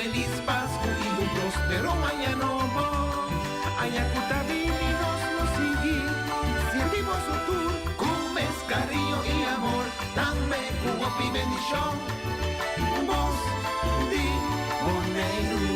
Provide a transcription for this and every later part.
Felis Pasku i un prospero aña nobo. Aña ku ta bini nos lo sigui sirbi boso tur ku mes kariño i amor, tambe ku hopi bendishon. Bos di Boneiru.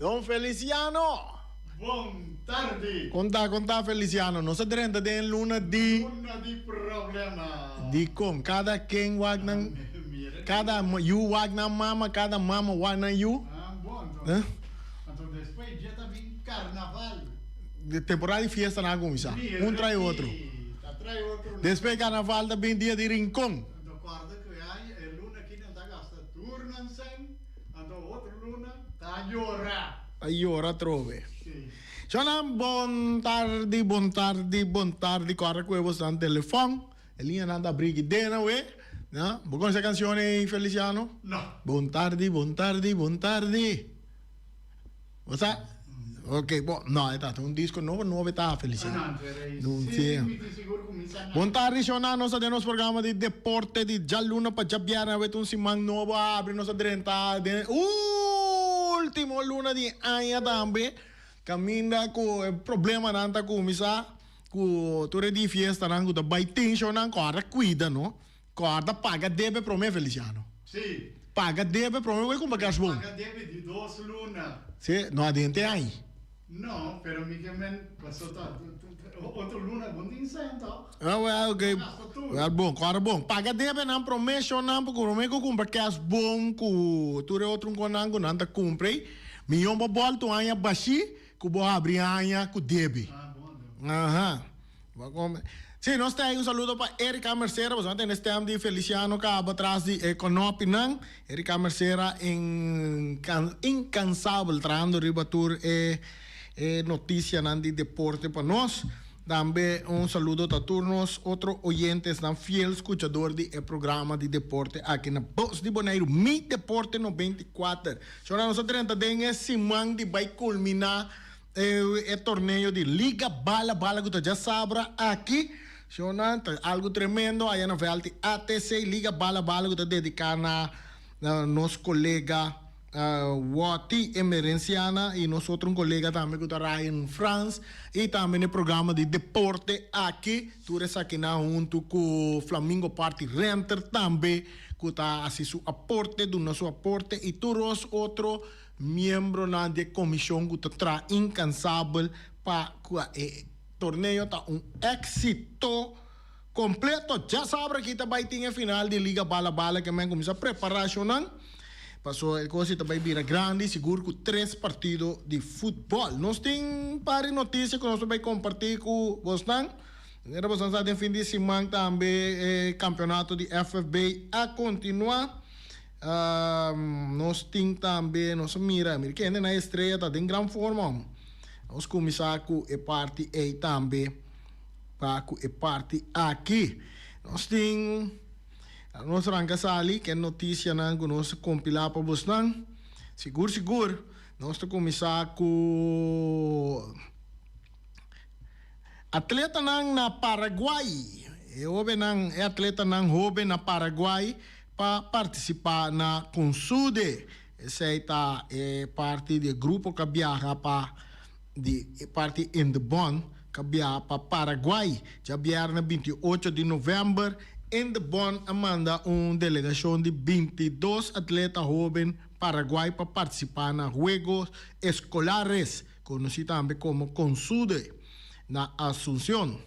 Don Feliciano! Bon tardi! Kon ta, kon ta Feliciano? Nos a drenta den luna di. Luna di problema. Dikon? Kada ken wak nan, kada yu wak nan mama, kada mama wak nan yu. Ah, bon anto. Anto despues dje ta bin carnaval. De temporada di fiesta nan a cuminsa. Un trae otro. Ta trae otro. Despues carnaval ta bin dia di Rincon. Anto corda cu e luna aki nan ta gasta tur nan cen, anto otro luna ta yora. Ta yora atrobe. Si. Shonnan bon tardi, bon tardi, bon tardi. Corda cu e boso telefon. E liñanan ta brigi den awe. Na, bo conoce e cancion ey, Feliciano? No. Bon tardi, bon tardi, bon tardi. Bo sa? Ok, bo, no, e ta un disco nobo, nobo e ta, Feliciano. Sí, mi tin sigur cu mi sa na. Bon tardi, Shona. Nos ta den nos programa di deporte di djaluna pa djabièrnè. Awe ta un siman nobo a abri. Nos a drenta den e ultimo luna di aña tambe. Caminda cu e problemanan ta cuminsa. Cu tur e di fiestanan cu ta bay tensionnan cu ora cuida no. Cu ora paga debe prome Feliciano. Si. Paga debe prome cu e cumpra cashbon. Paga debe di dos luna. Si, no adente ay. No, pero mi ke men paso ta otro luna bon tin cent toch. Ah well, ok. Well bon, cu ora bon. Paga debe nan prome shownan pacu prome cu cumpra cashbon cu tur e otro conan cu nan ta cumpra ey. Miyon bo bolto aña bashi. Ku bo habri aña ku debe. Aha. Bo come. Sí, nos ta un saludo pa Erika Mercera, boso a tende stem di Feliciano kaba tras di e konopinan. Erika Mercera incansabel trahando riba tur e e noticianan di deporte pa nos. Tambe un saludo ta tur nos otro oyentesnan fiel scuchador di e programa di deporte aki na Bos di Boneiru, Mi Deporte 94. Shora nos a drenta den e siman di bai culmina e torneo di Liga Bala Bala cu ta djasabra aki. Shona, ta algo tremendo aya na veld di ATC, Liga Bala Bala cu ta dedica na nos colega Watty Emerenciana y nos otro un colega tambe cu ta Ryan Frans y tambe na e programa di deporte aki. Tur esakinan hunto cu Flamingo Party Renter tambe cu ta haci su aporte, duna su aporte y tur os otro miembronan di e comision cu ta traha incansabel pa cu e torneo ta un exito completo. Djasabra aki ta bay tin e final di Liga Bala Bala ke men cuminsa preparacionnan paso e cos ta bay bira grandi sigur cu tres partido di futbol. Nos tin par di noticia cu nos ta bay comparti cu bosnan. Manera boso a sa den fin di siman tambe e campeonato di FFB a continua. Nos tin tambe, nos a mira, mira kende na Estrella ta den gran forma hom. Nos cuminsa cu e parti ey tambe pa cu e parti aki. Nos tin, nos ranca sali ke noticianan cu nos a compila pa bosnan. Sigur sigur nos ta cuminsa cu. Atletanan na Paraguay, E hobennan, e atletanan hoben na Paraguay pa participa na Consude. Esei ta e parti di e grupo ku a biaha pa di e parti Indebon ku a biaha pa Paraguay. Djabièrnè 28 di novèmber Indebon a manda un delegashon di 22 atleta hóben Paraguay pa partisipá na Juegos Escolares, konosí tambe komo Consude, na Asunción.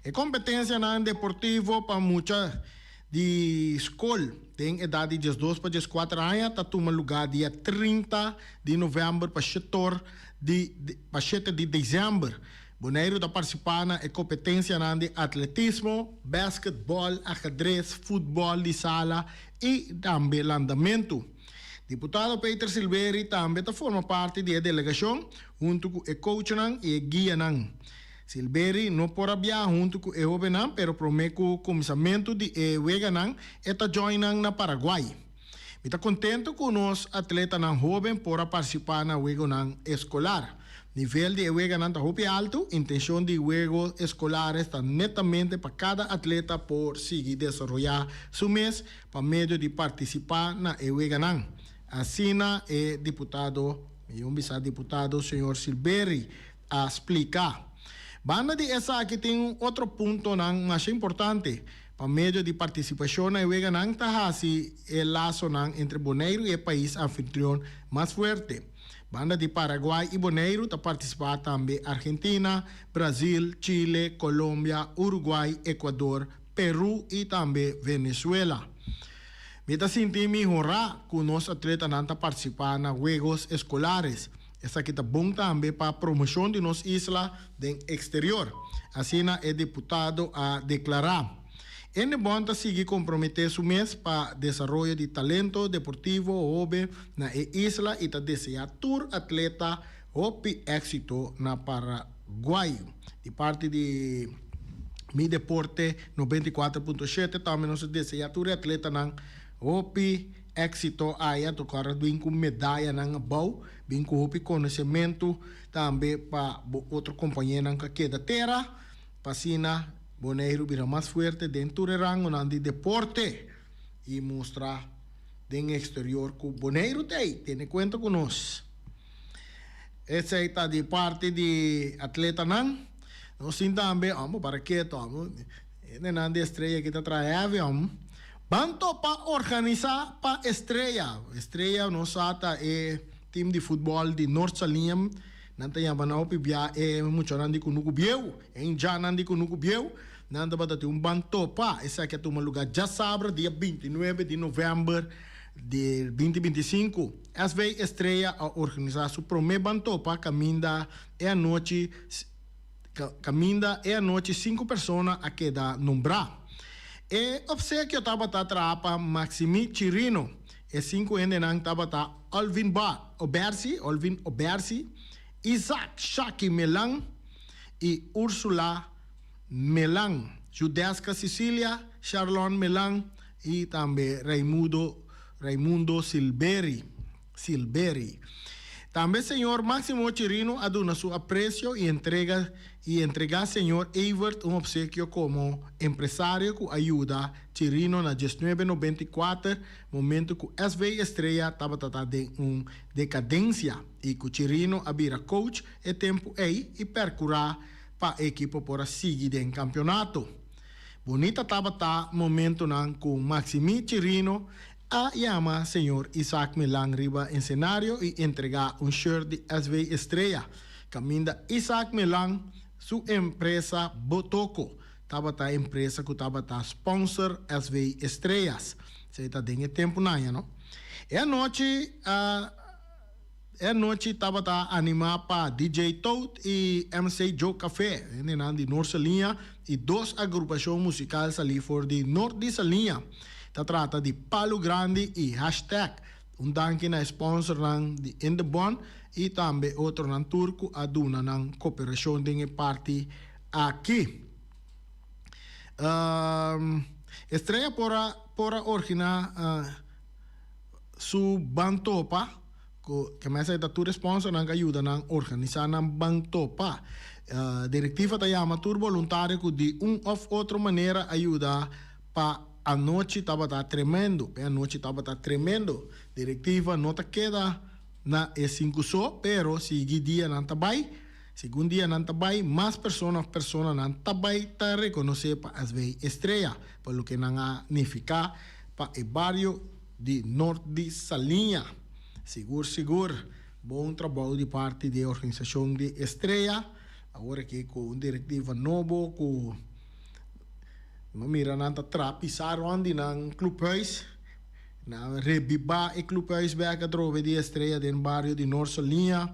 E kompetensianan deportivo pa mucha di skol den edat di 12 pa 14 aña ta tuma lugá dia 30 di novèmber pa shetor di pa shete di desèmber. Boneiru ta partisipá na e kompetensianan di atletismo, bèsketbòl, ahedres, futbòl di sala i tambe landamentu. Diputado Peter Silveri tambe ta forma parti di e delegashon huntu ku e coachnan i e guianan. Silveri no por a biaha huntu ku e hobennan pero promé ku kuminsamentu di e weganan e ta join nan na Paraguay. Mi ta kontentu ku nos atletanan hoben por a partisipá na wegonan eskolar. Nivel di e weganan ta hopi altu, intenshon di Wego Eskolares ta netamente pa kada atleta por sigui desaroyá su mes pa medio di partisipá na e weganan. Asina e diputado, mi un bisa diputado señor Silbery a splika. Banda di esaki tin un otro puntonan masha importante. Pa medio di partisipashon na e weganan ta hasi e lasonan entre Boneiru i e pais anfitrion mas fuerte. Banda di Paraguay i Boneiru ta partisipá tambe Argentina, Brazil, Chile, Colombia, Uruguay, Ecuador, Peru i tambe Venezuela. Mi ta sinti mi honrá ku nos atletanan ta partisipá na Juegos Escolares. Esaki ta bon tambe pa promoshon di nos isla den eksterior, asina e diputado a deklará. Endebon ta sigui komprometé su mes pa desaroyo di talento deportivo hoben na e isla i ta deseá tur atleta hopi éksito na Paraguay. Di parti di Mi Deporte 94.7 tambe nos ta deseá tur e atletanan hopi éksito aya tocar bin ku medayanan abou, bin ku hopi konosementu tambe pa bo otro kompañeronan ku a keda tera pa asina Boneiru bira mas fuerte den tur e rangonan di deporte i mustra den eksterior ku Boneiru ta ei tene kuenta ku nos. Esei ta di parti di atletanan. Nos tin tambe, amo para keto, amo, hendenan di Estrella aki ta traha heavy, amo. Ban topa organisá pa Estrella. Estrella nos sa ta e team di futbòl di Noord Saliña. Nan ta yama nan hopi bia e muchanan di Kunuku Bieu, e hinchanan di Kunuku Bieu. Nan tabata tin un ban topa. Esaki a tuma lugá djasabra dia 29 di novèmber di 2025. SV Estrella a organisá su promé ban topa kaminda e anochi kaminda e anochi sinku persona a keda nombrá. E opsekio tabata traha pa Maximi Chirino. E sinku hendenan tabata Olvin Ba Obersi, Olvin Obersi, Isaac Shaki Melan i Ursula Melan, Judeska Cecilia, Sharlon Melan i tambe Raimudo Raimundo Silberi. Silberi. Tambe señor Maximo Chirino a duna su aprecio y entrega y entrega señor Evert un obsequio como empresario cu a yuda Chirino na 1994 momento cu SV Estrella tabata ta den un decadencia y cu Chirino a bira coach e tempo ey y percura pa e ekipo por a sigui den campeonato. Bunita tabata momentonan cu Maximi Chirino A yama señor Isaac Milan riba ensenario y entrega un shirt di SV Estrella, caminda Isaac Milan su empresa Botoco tabata e empresa cu tabata sponsor SV Estrellas. Esey ta den e temponan ya no. E anochi a e anochi tabata anima pa DJ Toad y MC Joe Café, hendenan di Noord Saliña y dos agrupacion musical sali for di Noord di Saliña. Ta trata di Palu Grandi y Hashtag. Un danki na e sponsornan di In The Bond y tambe otronan tur cu a duna nan cooperacion den e parti aki. Estrella por a por a orgina su ban topa cu ke mester ta tur e sponsornan cu a yuda nan organisa nan ban topa. Directiva ta yama tur boluntario cu di un of otro manera a yuda pa. anochi tabata tremendo, e anochi tabata tremendo. Direktiva no ta keda na e sinku so, pero sigui dianan ta bai, segun dianan ta bai, mas persona of personanan ta bai ta rekonosé pa SV Estrella pa loke nan a nifiká pa e bario di Nort di Saliña. Sigur sigur bon trabou di parti di e organisashon di Estrella, awor aki ku un direktiva nobo ku Mi mira nan ta traha pisa rond di nan clubhuis. Nan rebiba e clubhuis bek atrobe di Estrella den bario di Noord Soliña.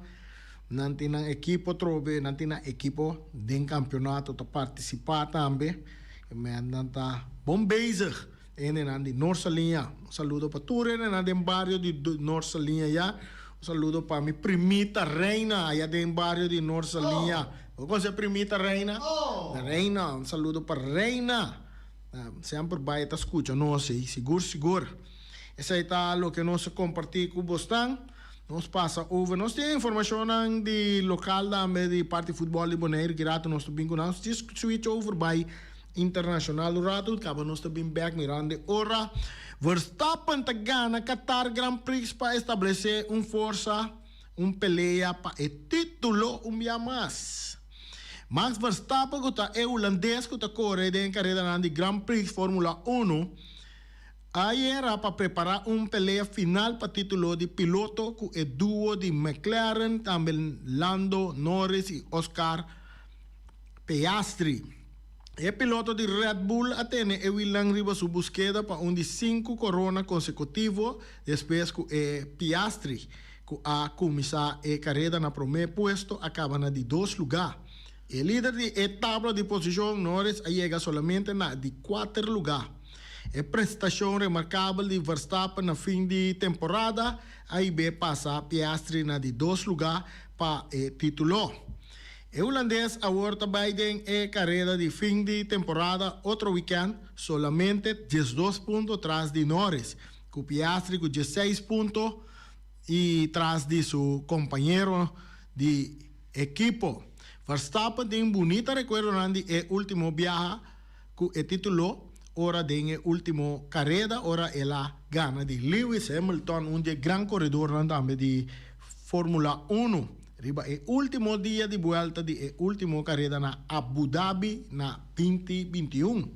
Nan tin nan ekipo atrobe, nan tin nan ekipo den campeonato ta participa tambe. E men ta bon bezig hendenan di Noord Soliña. Un saludo pa tur hendenan den bario di Noord Soliña ya. Un saludo pa mi primita Reina aya den bario di Noord Soliña. Bo conoce primita Reina? Reina, un saludo pa Reina. Semper bai ta scucha nos ey, sigur sigur. Esey ta loke nos a comparti cu bosnan. Nos pasa over. Nos tin informacionnan di local tambe di parti futbol di Bonaire ki rato nos ta bin cu nan. Nos just switch over bai internacional un rato. Caba nos ta bin bek mirando e ora. Verstappen ta gana Qatar Grand Prix pa establece un forsa. Un pelea pa e título un bia mas. Max Verstappen ku ta e hulandes ku ta kore den karedanan di Grand Prix Formula Uno ayera pa prepará un pelea final pa título di piloto ku e duo di McLaren tambe Lando Norris i Oscar Piastri. E piloto di Red Bull a tene e wielnan riba su buskeda pa un di sinku korona konsekutivo despues ku e Piastri, ku a kuminsá e kareda na promé puesto, a kaba na di dos lugá. E lider di e tabla di posishon, Norris, a yega solamente na di kuater lugá. E prestashon remarkabel di Verstappen na fin di temporada a hib'é pasa Piastri na di dos lugá pa e título. E hulandes awor ta bai den e kareda di fin di temporada otro wikènt solamente 12 punto tras di Norris, ku Piastri ku 16 punto i tras di su kompañero di ekipo. Verstappen tin bunita rekuerdonan di e último biaha ku e título ora den e último kareda ora el a gana di Lewis Hamilton, un di e gran koredornan tambe di Formula Uno. Riba e ultimo dia di buelta di e ultimo kareda na Abu Dhabi na binti 21.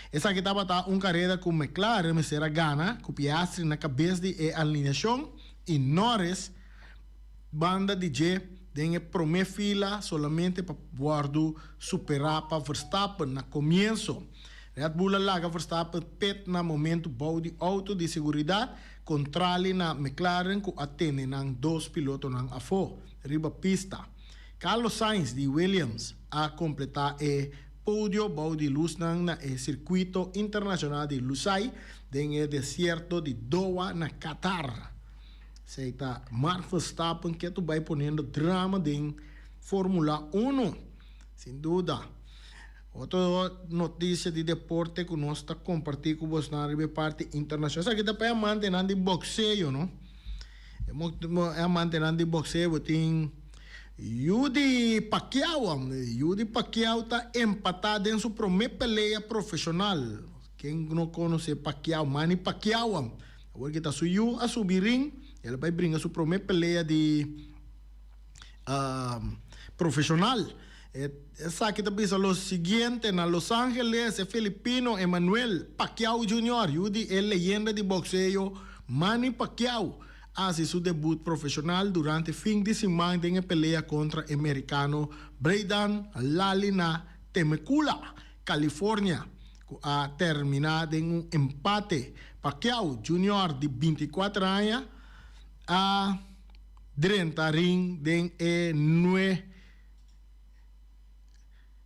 Esaki tabata un kareda ku McLaren mester a gana ku Piastri na kabes di e alineashon i Norris banda di dje den e prome fila solamente pa wòrdu superá pa Verstappen na komienso. Red Bull a laga Verstappen pit na momentu bou di outo di seguridat Kontrali na McLaren ku a tene nan dos pilotonan afó riba pista, Carlos Sainz di Williams a kompletá e podio bou di lusnan na e Sirkuito Internashonal di Lusail den e desierto di Doha na Qatar. Esei ta Mark Verstappen ke tu bai poniendo drama den Formula Uno, sin duda. Otro noticia di deporte cu nos ta comparti cu bosnan riba e parti internacional. Esaki ta pa e amantenan di boxeo, no? E amantenan di boxeo bo tin Yudi Pacquiao. Yudi Pacquiao ta empata den su prome pelea profesional. Ken no conoce Pacquiao? Manny Pacquiao. Awor ki ta su yu a subi ring, el a bay bringa su prome pelea di profesional. Esaki ta bisa lo siguiente, na Los Angeles e filipino Emmanuel Pacquiao Junior, yu di e leyenda di boxeo Manny Pacquiao, a hasi su debut profesional durante fin di siman den e pelea contra e mericano Braydan Lali na Temecula, California, cu a termina den un empate. Pacquiao Junior di 24 aña a drenta ring den e nue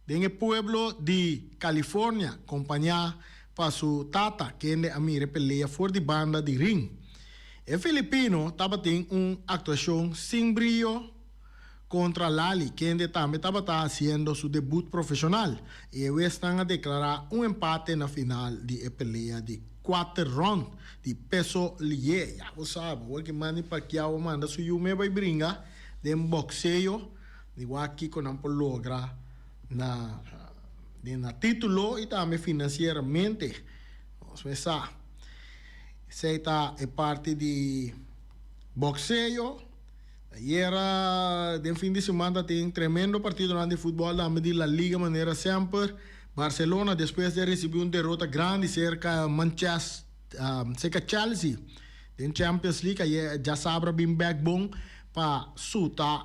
den e pueblo di California compañá pa su tata kende a mira e pelea for di banda di ring. E filipino tabatin un actuacion sin brio contra Lali kende tambe tabata haciendo su debut profesional y e huesnan a declara un empate na final di e pelea di cuater round di peso liye. Ya bo sa, awor ki Manny Pacquiao a manda su yu me bay bringa den boxeo. Di wak kiko nan por logra na den na titulo y tambe financieramente. Nos mes sa. Esei ta e parti di boxeo. Ayera den fin di siman ta tin tremendo partidonan di futbol tambe di La Liga manera semper. Barcelona despues di a ricibi un derota grandi cerca Manchester cerca Chelsea den Champions League ayer djasabra bin bek bon pa suta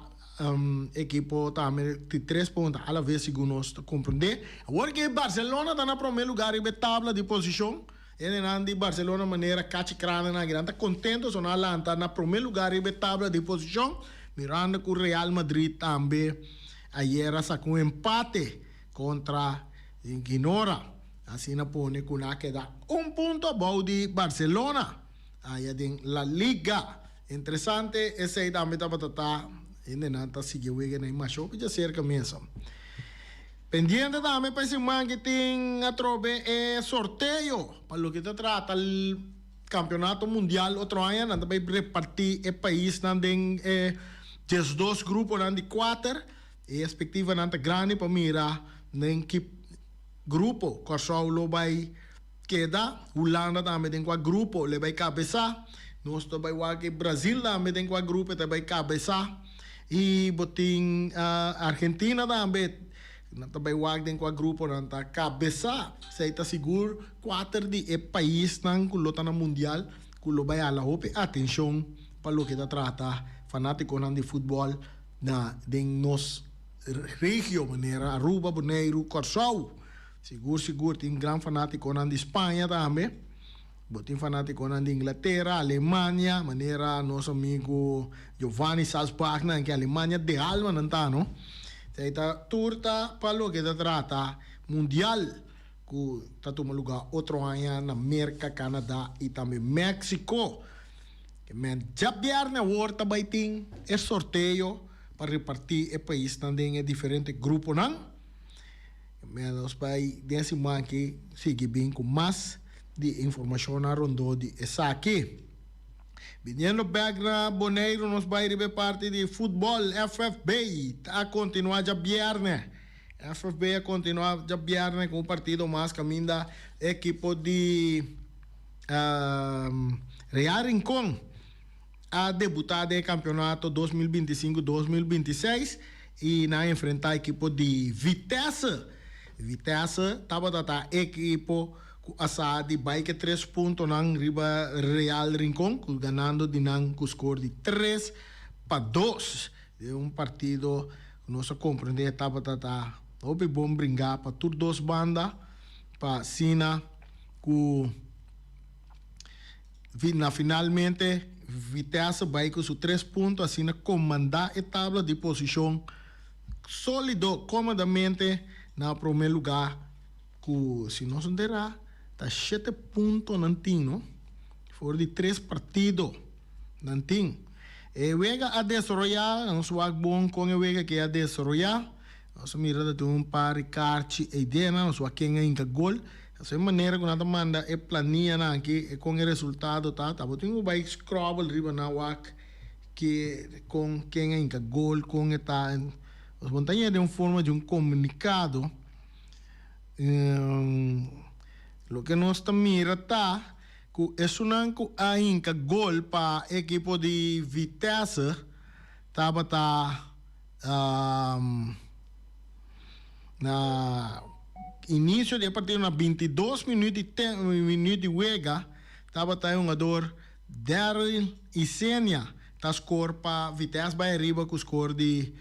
ekipo tambe di tres punto alaves segun nos ta comprende. Awor ke Barcelona ta na prome lugar riba e tabla di posicion. Hendenan di Barcelona manera Cachi Kranen aki nan ta contento so nan a lanta na prome lugar riba e tabla di posicion mirando cu Real Madrid tambe ayer a saca un empate contra Ginora asina pone cu nan a keda un punto abou di Barcelona aya den La Liga. Interesante esey tambe tabata ta hendenan ta sigui wega na e masha hopi djacerca mesa. Pendiente tambe pa e siman ki tin atrobe e sorteo pa loke ta trata campeonato mundial otro aña. Nan ta bay reparti e paisnan den e diesdos gruponan di kuater. E expectivanan ta grandi pa mira den ki grupo Kòrsou lo bay keda. Hulanda tambe den kua grupo lo bay kabesa. Nos ta bay wak e Brazil tambe den kua grupo e ta bay kabesa. Y bo tin Argentina tambe, nan ta bay wak den cua grupo nan ta cabeza. Esey ta sigur cuater di e paisnan cu lo ta na mundial cu lo bay hala hopi atencion pa loke ta trata fanaticonan di futbol na den nos regio manera Aruba, Boneiru, Corsou. Sigur sigur tin gran fanaticonan di Spaña tambe. Bo tin fanatikonan di Inglatera, Alemania, manera nos amigu Giovanni Salzbach nan ke Alemania de alma nan ta no. Esei ta tur ta pa loke ta trata mundial ku ta tuma luga otro aña na Merka, Canada i tambe Mexico. Men djabièrnè awor ta bai tin e sorteo pa repartí e paisnan den e diferente gruponan. Men nos bai den siman aki sigui bin ku mas di informashonnan rondó di esaki. Biniendo bèk na Boneiru nos bai riba e parti di futbòl. FFB ta kontinuá djabièrnè. FFB a kontinuá djabièrnè ku un partido mas kaminda e ekipo di Real Rincon a debutá den e kampionato 2025, 2026 i nan a enfrentá ekipo di Vitesse. Vitesse tabata ta e ekipo ku a sa di bai ke tres puntonan riba Real Rincon ku ganando di nan ku skor di 3-2 den un partido ku nos a komprendé tabata ta hopi bon bringá pa tur dos banda pa asina ku Na finalmente Vitesse bai ku su tres punto asina komandá e tabla di posishon sólido kómodamente na promé lugá ku si nos no ta erá ta shete punto nan tin no for di tres partido nan tin. E wega a desaroyá nos wak bon kon e wega ke a desaroyá. Nos a mira ta tin un par di karchi eidenan, nos wak ken a hinka gol. Asina e manera ku nan ta manda e planianan aki e kon e resultado ta, ta bo tin ku bai scrobble riba nan wak ke kon ken a hinka gol, kon e ta. Nos bon ta ña den un forma di un komunikado. Loke nos ta mira ta ku esunnan ku a hinka gol pa e ekipo di Vitesse tabata. Na inicio di e partido na 22 minuut di minuut di wega tabata e hungador Daryl Isenia ta score pa Vitesse bai ariba cu score di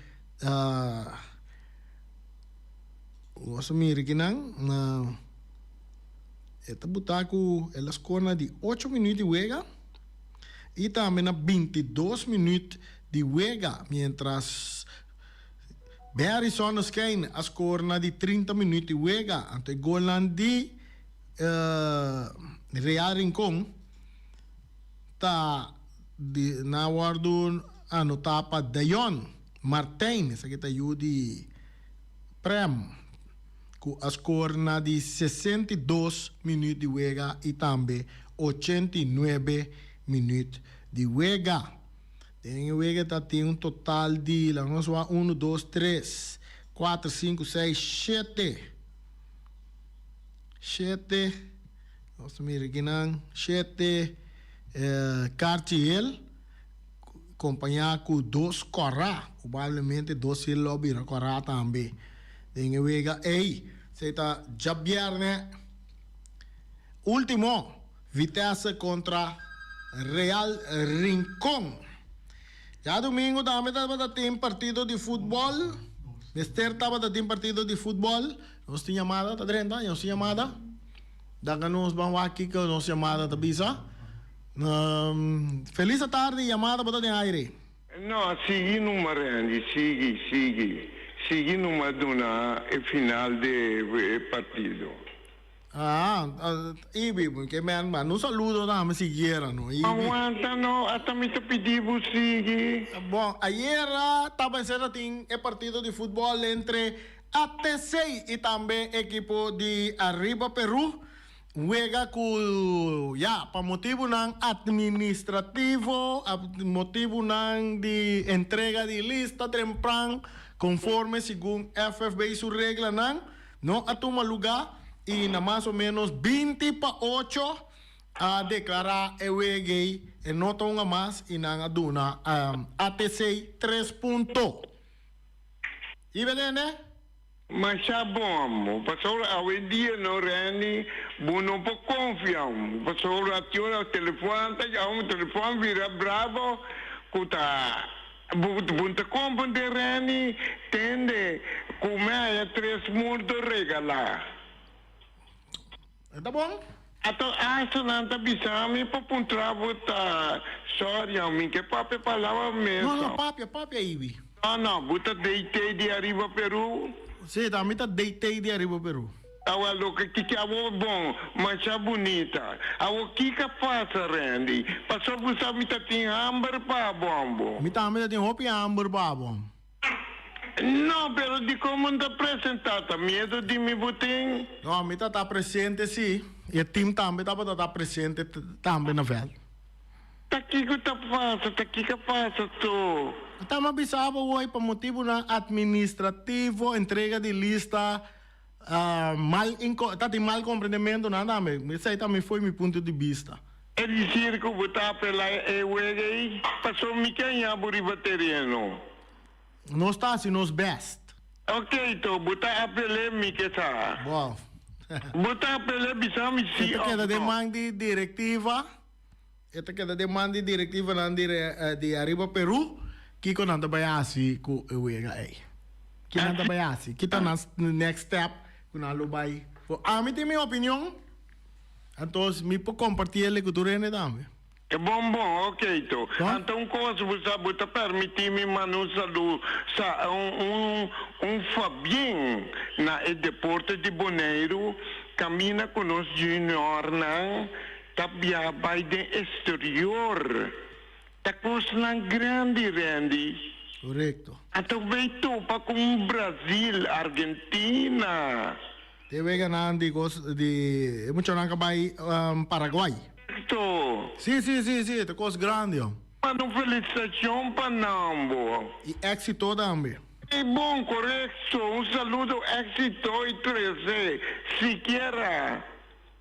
nos a mira kinan na e ta buta cu el a score na di ocho minuut di wega y tambe na 22 minuut di wega, mientras Barry Sonnenschein a score na di 30 minuut di wega. Anto e golnan di Real Rincon ta di na wordo anota pa Dayon Martijn, esaki ta yu di Prem, cu a score na di 62 minuut di wega y tambe 89 minuut di wega. Den e wega ta tin un total di, laga nos wak, unu, dos, tres, kuater, sinku, seis, shete, shete. Nos ta mira kinan shete karchi hel kompañá ku dos kòrá. Probablemente dos hel lo bira kòrá tambe den e wega ei. Esei ta djabièrnè último, Vitesse kontra Real Rincon. Djadumingu tambe tabata tin partido di futbòl. Mester tabata tin partido di futbòl. Nos tin yamada ta drenta? Nos tin yamada? Daka nos ban wak kiko nos yamada ta bisa. Felis atardi, yamada bo ta den aire. No, sigui numa Randy, sigui, sigui. Sigui numa duna e final de e partido. Ah, Ibi, ke men manda un saludo tambe sikiera no, Ibi. Aguanta no, hasta mi ta pidi bo sigui. Bon, ayera tabata tin e partido di futbol entre ATC y tambe ekipo di Arriba Peru wega cu ya pa motibunan administrativo, motibunan di entrega di lista trempran conforme segun FFB su reglanan no a tuma luga y na mas o menos binti pa ocho a declara e wega ey e no ta hunga mas y nan a duna ATC tres punto. I bedende? Masha bon amo, pasobra awendia no Randy, bo no por confia un, pasobra tion telefon ta yama, telefon bira bravo cu ta bo bo ta comprende Randy, tende cu mi haya tres multo regala. E ta bon? Ato asta nan ta bisa mi pa puntra bo ta sorry mi ke papia palabra mesa. No no papia papia Ibi. No no bo ta DT di Ariba Peru? Si ta mi ta DT di Ariba Peru. Awa loke kiki awo bon masha bunita awo kika pasa Randy paso bo sa mi ta tin hamber pa bo ambo. Mi tambe ta tin hopi hamber pa bo. No, pero dikon bo no ta presentá? Ta miedu di mi bo tin? No, mi ta ta presente sí, i e tim tambe tabata ta presente tambe na vèlt. Ta kiko ta pasa? Ta kiko a pasa to? Tama bisa bo hoy pa motibunan administrativo, entrega di lista, mal ta tin mal komprendementunan tambe. Esei tambe foi mi punto di bista. E disir ku bo ta apelá e wega ei, pasobra mi ke haña bo riba tereno. Nos ta hasi nos bèst. Ok, to, bo ta apel'é, mi ke sa. Bo. Bo ta apel'é, bisa mi si E ta òf keda den no. man di direktiva. E ta keda den man di direktivanan di di Ariba Peru, kiko nan ta bai hasi ku e wega ei. Ki nan ta bai hasi, ki ta nan next step ku nan lo bai. Ami tin mi opinion. Anto mi por comparti el ku tur hende tambe. E bon bon, ok to. Anto un cos bo sa bo ta permiti mi manda un salu sa un un un fabien na e deporte di Boneiru camina cu nos juniornan ta biaha bay den exterior ta cosnan grandi Randy. Correcto. Anto bay topa cu un Brazil, Argentina. Te weganan di cos di e muchanan ka bay Paraguay. Correcto. Si si si si ta cos grandi ho. Manda un felicitacion pa nan bo. Y exito tambe. E bon correcto un saludo exito y trece sikiera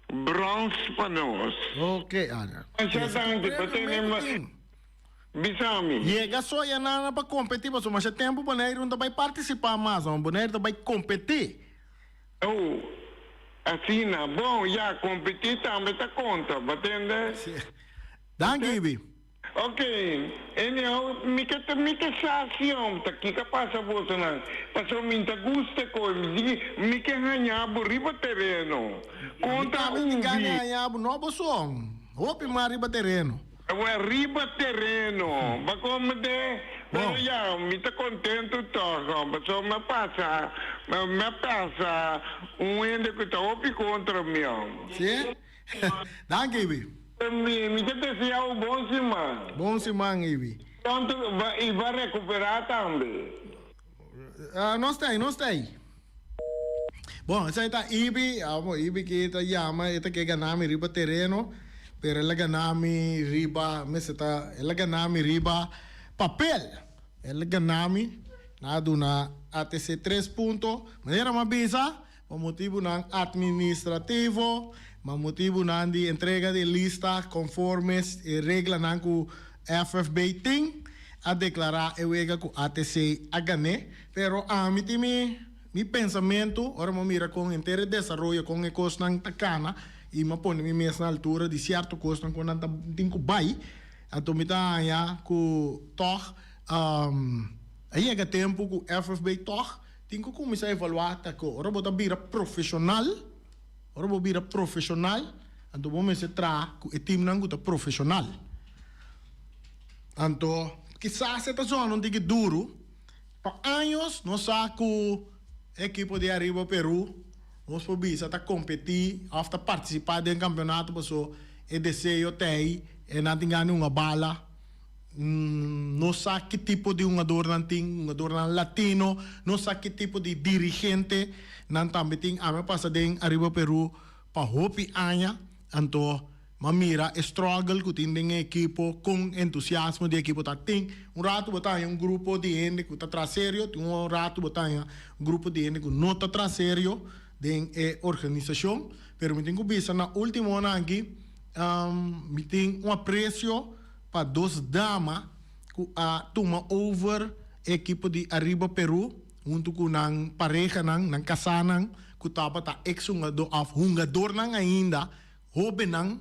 brons pa nos. Ok Ana. Masha danki pa tene Bisa mi. Yega soya nana pa competi pasobra masha tempo Boneiru no ta bay participa mas no Boneiru ta bay competi. Oh, asina. Bon, ya, competi tambe ta conta, bo tende? Si. Danki, Ibi. Ok, anyhow, mi ke ta, mi ke sa si hom ta kiko a pasa bosonan, pasobra mi ta gusta koe, mi di, mi ke haña bo riba tereno. Mi Konta tambe tin gana Ubi. haña bo, no bo son. Hopi mas riba tereno. Awe riba tereno ba come de pero ya mi ta contento toch pasobra mi a pasa mi a pasa un hende cu ta hopi contra mi. Si? Danki Ibi. Mi mi ta desea un bon siman. Bon siman Ibi. Pronto y ba recupera tambe. Nos ta ei, nos ta ei. Bon, esei ta Ibi, amo Ibi ki ta yama, e ta ke gana mi riba tereno, pero el a gana mi riba, mester ta, el a gana mi riba papel. El a gana mi, nan a duna ATC tres punto, manera mi a bisa, pa motibunan administrativo. Ma motibunan di entrega di lista konforme e reglanan ku FFB tin, a deklará e wega ku ATC a gan'é. Pero ami tin mi mi pensamentu ora mi a mira kon henter e desaroyo, kon e kosnan ta kana i mi a pone mi mes na altura di sierto kosnan ku nan ta tin ku bai. Anto mi ta haña ku tòg a yega tempu ku FFB tòg tin ku kuminsá evaluá ta ku ora bo ta bira profeshonal. Ora bo bira profeshonal, anto bo mester traha ku e timnan ku ta profeshonal. Anto, kisas e ta zona un tiki duru. Pa años nos sa ku e ekipo di Ariba Peru, nos por bisa, ta kompetí òf ta partisipá den kampionato paso e deseo ta ei, e nan tin gana hunga bala. No sa ki tipo di hungadornan tin, hungadornan latino, no sa ki tipo di dirigente nan tambe tin. Ami a pasa den Ariba Peru pa hopi aña, anto m'a mira e struggle ku tin den e ekipo, kon entusiasmo di e ekipo ta. Tin un ratu bo ta haña un grupo di hende ku ta traha serio, tin un ratu bo ta haña un grupo di hende ku no ta traha serio den e organisashon. Pero mi tin ku bisa na ultimonan aki mi tin un apresio. Pa dos dama ku a tuma over e ekipo di Arriba Peru huntu ku nan parehanan, nan kasánan ku tabata ex hungador òf hungadornan ainda, hóbennan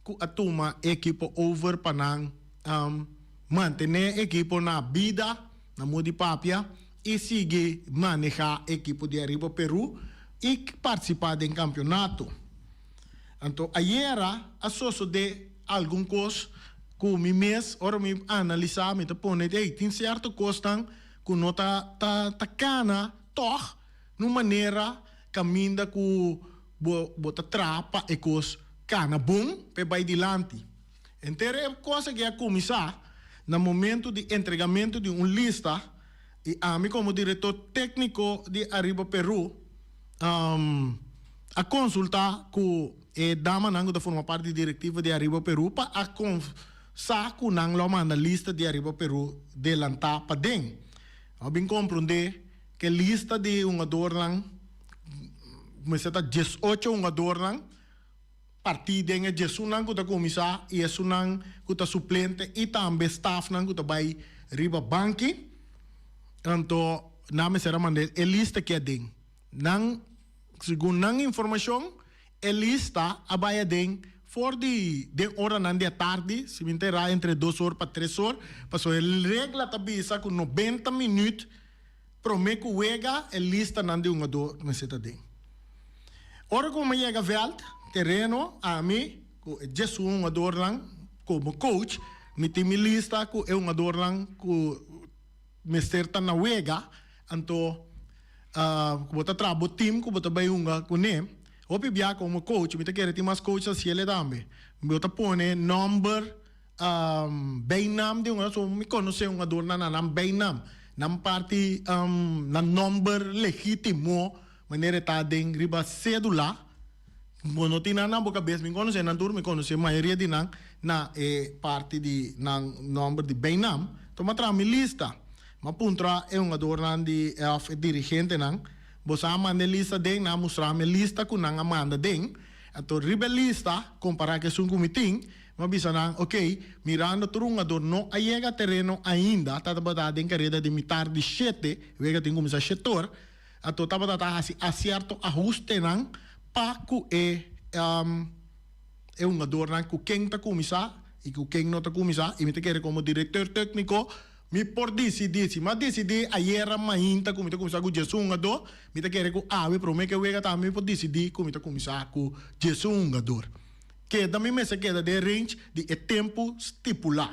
ku a tuma e ekipo over pa nan mantené e ekipo na bida, na modo di papia, i sigui manehá e ekipo di Arriba Peru i partisipá den kampionato. Anto ayera a sosodé algun kos ku mi mes ora mi analisá mi ta pone ey tin sierto kosnan ku no ta ta ta kana tòg na un manera kaminda ku bo bo ta traha pa e kos kana bon pa e bai dilanti. Henter e kos aki a kuminsá na momento di entregamentu di un lista i ami komo direktor tékniko di Ariba Peru a konsultá ku e damanan ku ta forma parti di direktiva di Ariba Peru pa a sa ku nan lo a manda lista di Ariba Peru delantá paden. A bin komprondé ku e lista di hungadornan mester ta diesocho hungadornan partí den e diesunnan ku ta kuminsá i esunnan ku ta suplente i tambe stafnan ku ta bai riba banki. Anto nan mester a manda e lista ki aden. Nan, segun nan informashon, e lista a bai aden for di den oranan di atardi, si mi ta erá entre dos or pa tres or, pasobra e regla ta bisa ku nobenta minüt promé ku wega e listanan di hungadó mester ta den. Ora ku mi a yega vèlt, tereno, ami ku e diesun hungadornan komo coach, mi tin mi lista ku e hungadornan ku mester ta na wega, anto ku bo ta traha bo team ku bo ta bai hunga kuné. Hopi bia komo coach, mi ta kere tin mas coach hasiel tambe. Bo ta pone nòmber bijnaam di hungador, so mi konosé hungadornan na nan bijnaam, nan parti nan nòmber legítimo manera e ta den riba sédula. Bo no tin nan na bo kabes, mi konosé nan tur, mi konosé mayoria di nan na e parti di nan nòmber di bijnaam. Tuma traha mi lista. Mi a puntra e hungadornan di òf e dirigentenan, Boso a manda e lista den? Nan a mustra mi e lista ku nan a manda den. Anto riba e lista, kompará ku esun ku mi tin, mi a bisa nan, Oké, mirando tur hungador no a yega tereno ainda, ta tabata den kareda di mitar di shete, wega tin kuminsá shetor, anto tabata ta hasi a sierto ahustenan pa ku e e hungadornan ku ken ta kuminsá i ku ken no ta kuminsá, i mi ta kere komo direkteur tékniko Mi por disidí, si mi a disidí ayera mainta ku mi ta kuminsá ku djesun hungadó, mi ta kere ku awe promé ku e wega tambe mi por disidí ku mi ta kuminsá ku djesun hungador. Keda mi mester keda den range di e tempu stipulá.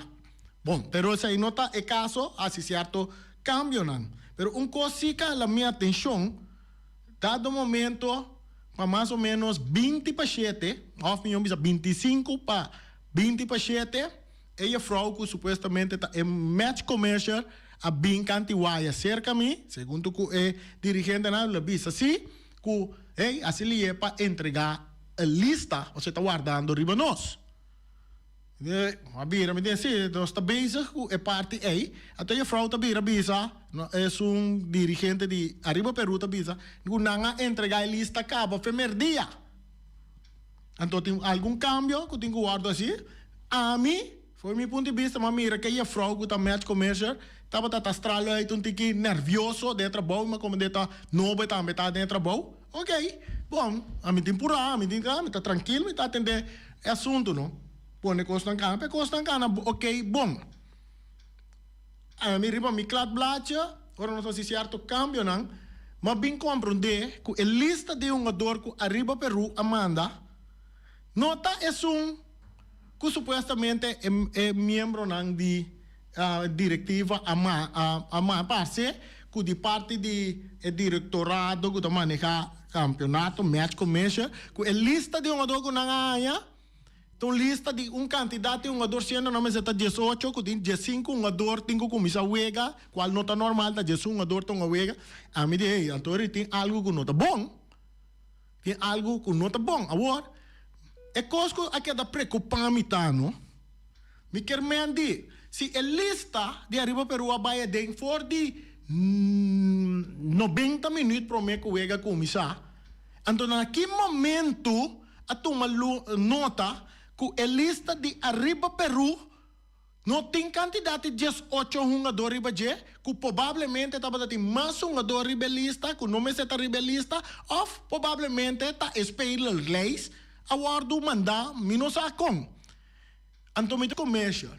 Bon, pero esei no ta e kaso, hasi sierto kambionan. Pero un kos sí ka hala mi atenshon, dado momento pa mas o ménos binti pa shete, òf mihó bisa bintisinku pa binti pa shete, E jefrouw ku supuestamente ta e match commercial a bin kanti waya serka mi, segun tu ku e dirigentenan lo bisa si ku hey asi lié pa entregá e lista osea ta wardando riba nos. A bira mi den si nos ta bezig ku e parti ei, anto e jefrouw ta bira bisa esun dirigente di Ariba Peru ta bisa ku nan a entregá e lista kaba fe merdia. Anto tin algun kambio ku tin ku wòrdu hasi. Ami, for mi punto di bista, m'a mira ke jefrou ku ta match commissioner tabata ta stralo uit un tiki nervioso den e trabou, mi a komprendé ta nobo e tambe ta den e trabou. Ok, bon, ami tin purá, ami tin ami ta trankil, mi ta atendé e asuntu no. Pone kosnan kana pa e kosnan kana ok, bon. Ami riba mi kladbladje, ora nos hasi sierto kambionan, m'a bin komprondé ku e lista di hungador ku Ariba Peru a manda no ta esun ku supuestamente e miembronan di direktiva a a parse ku di parti di e direktorado ku ta manehá kampionato, match commission, ku e lista di hungador ku nan a haña Ta un lista di un kantidat di hungador siendo nan mester ta diesocho ku tin diesinku hungador tin ku kuminsá wega kual no ta normal ta diesun hungador ta hunga wega. Ami di hey anto ri tin algu ku no ta bon tin algu ku no ta bon awor e kos ku a keda preokupa mi ta no mi kier men di si e lista di Ariba Peru a bai aden for di nobenta minuut prome ku wega kuminsá anto na ki momento a tuma nota ku e lista di Ariba Peru no tin kantidat di 18 hungadó riba dje, ku pobablemente tabata tin mas hungadó riba e lista ku no mester ta riba e lista òf pobablemente ta e spelerlijst a wòrdu mandá mi no sa kon. Anto mi ta commercial.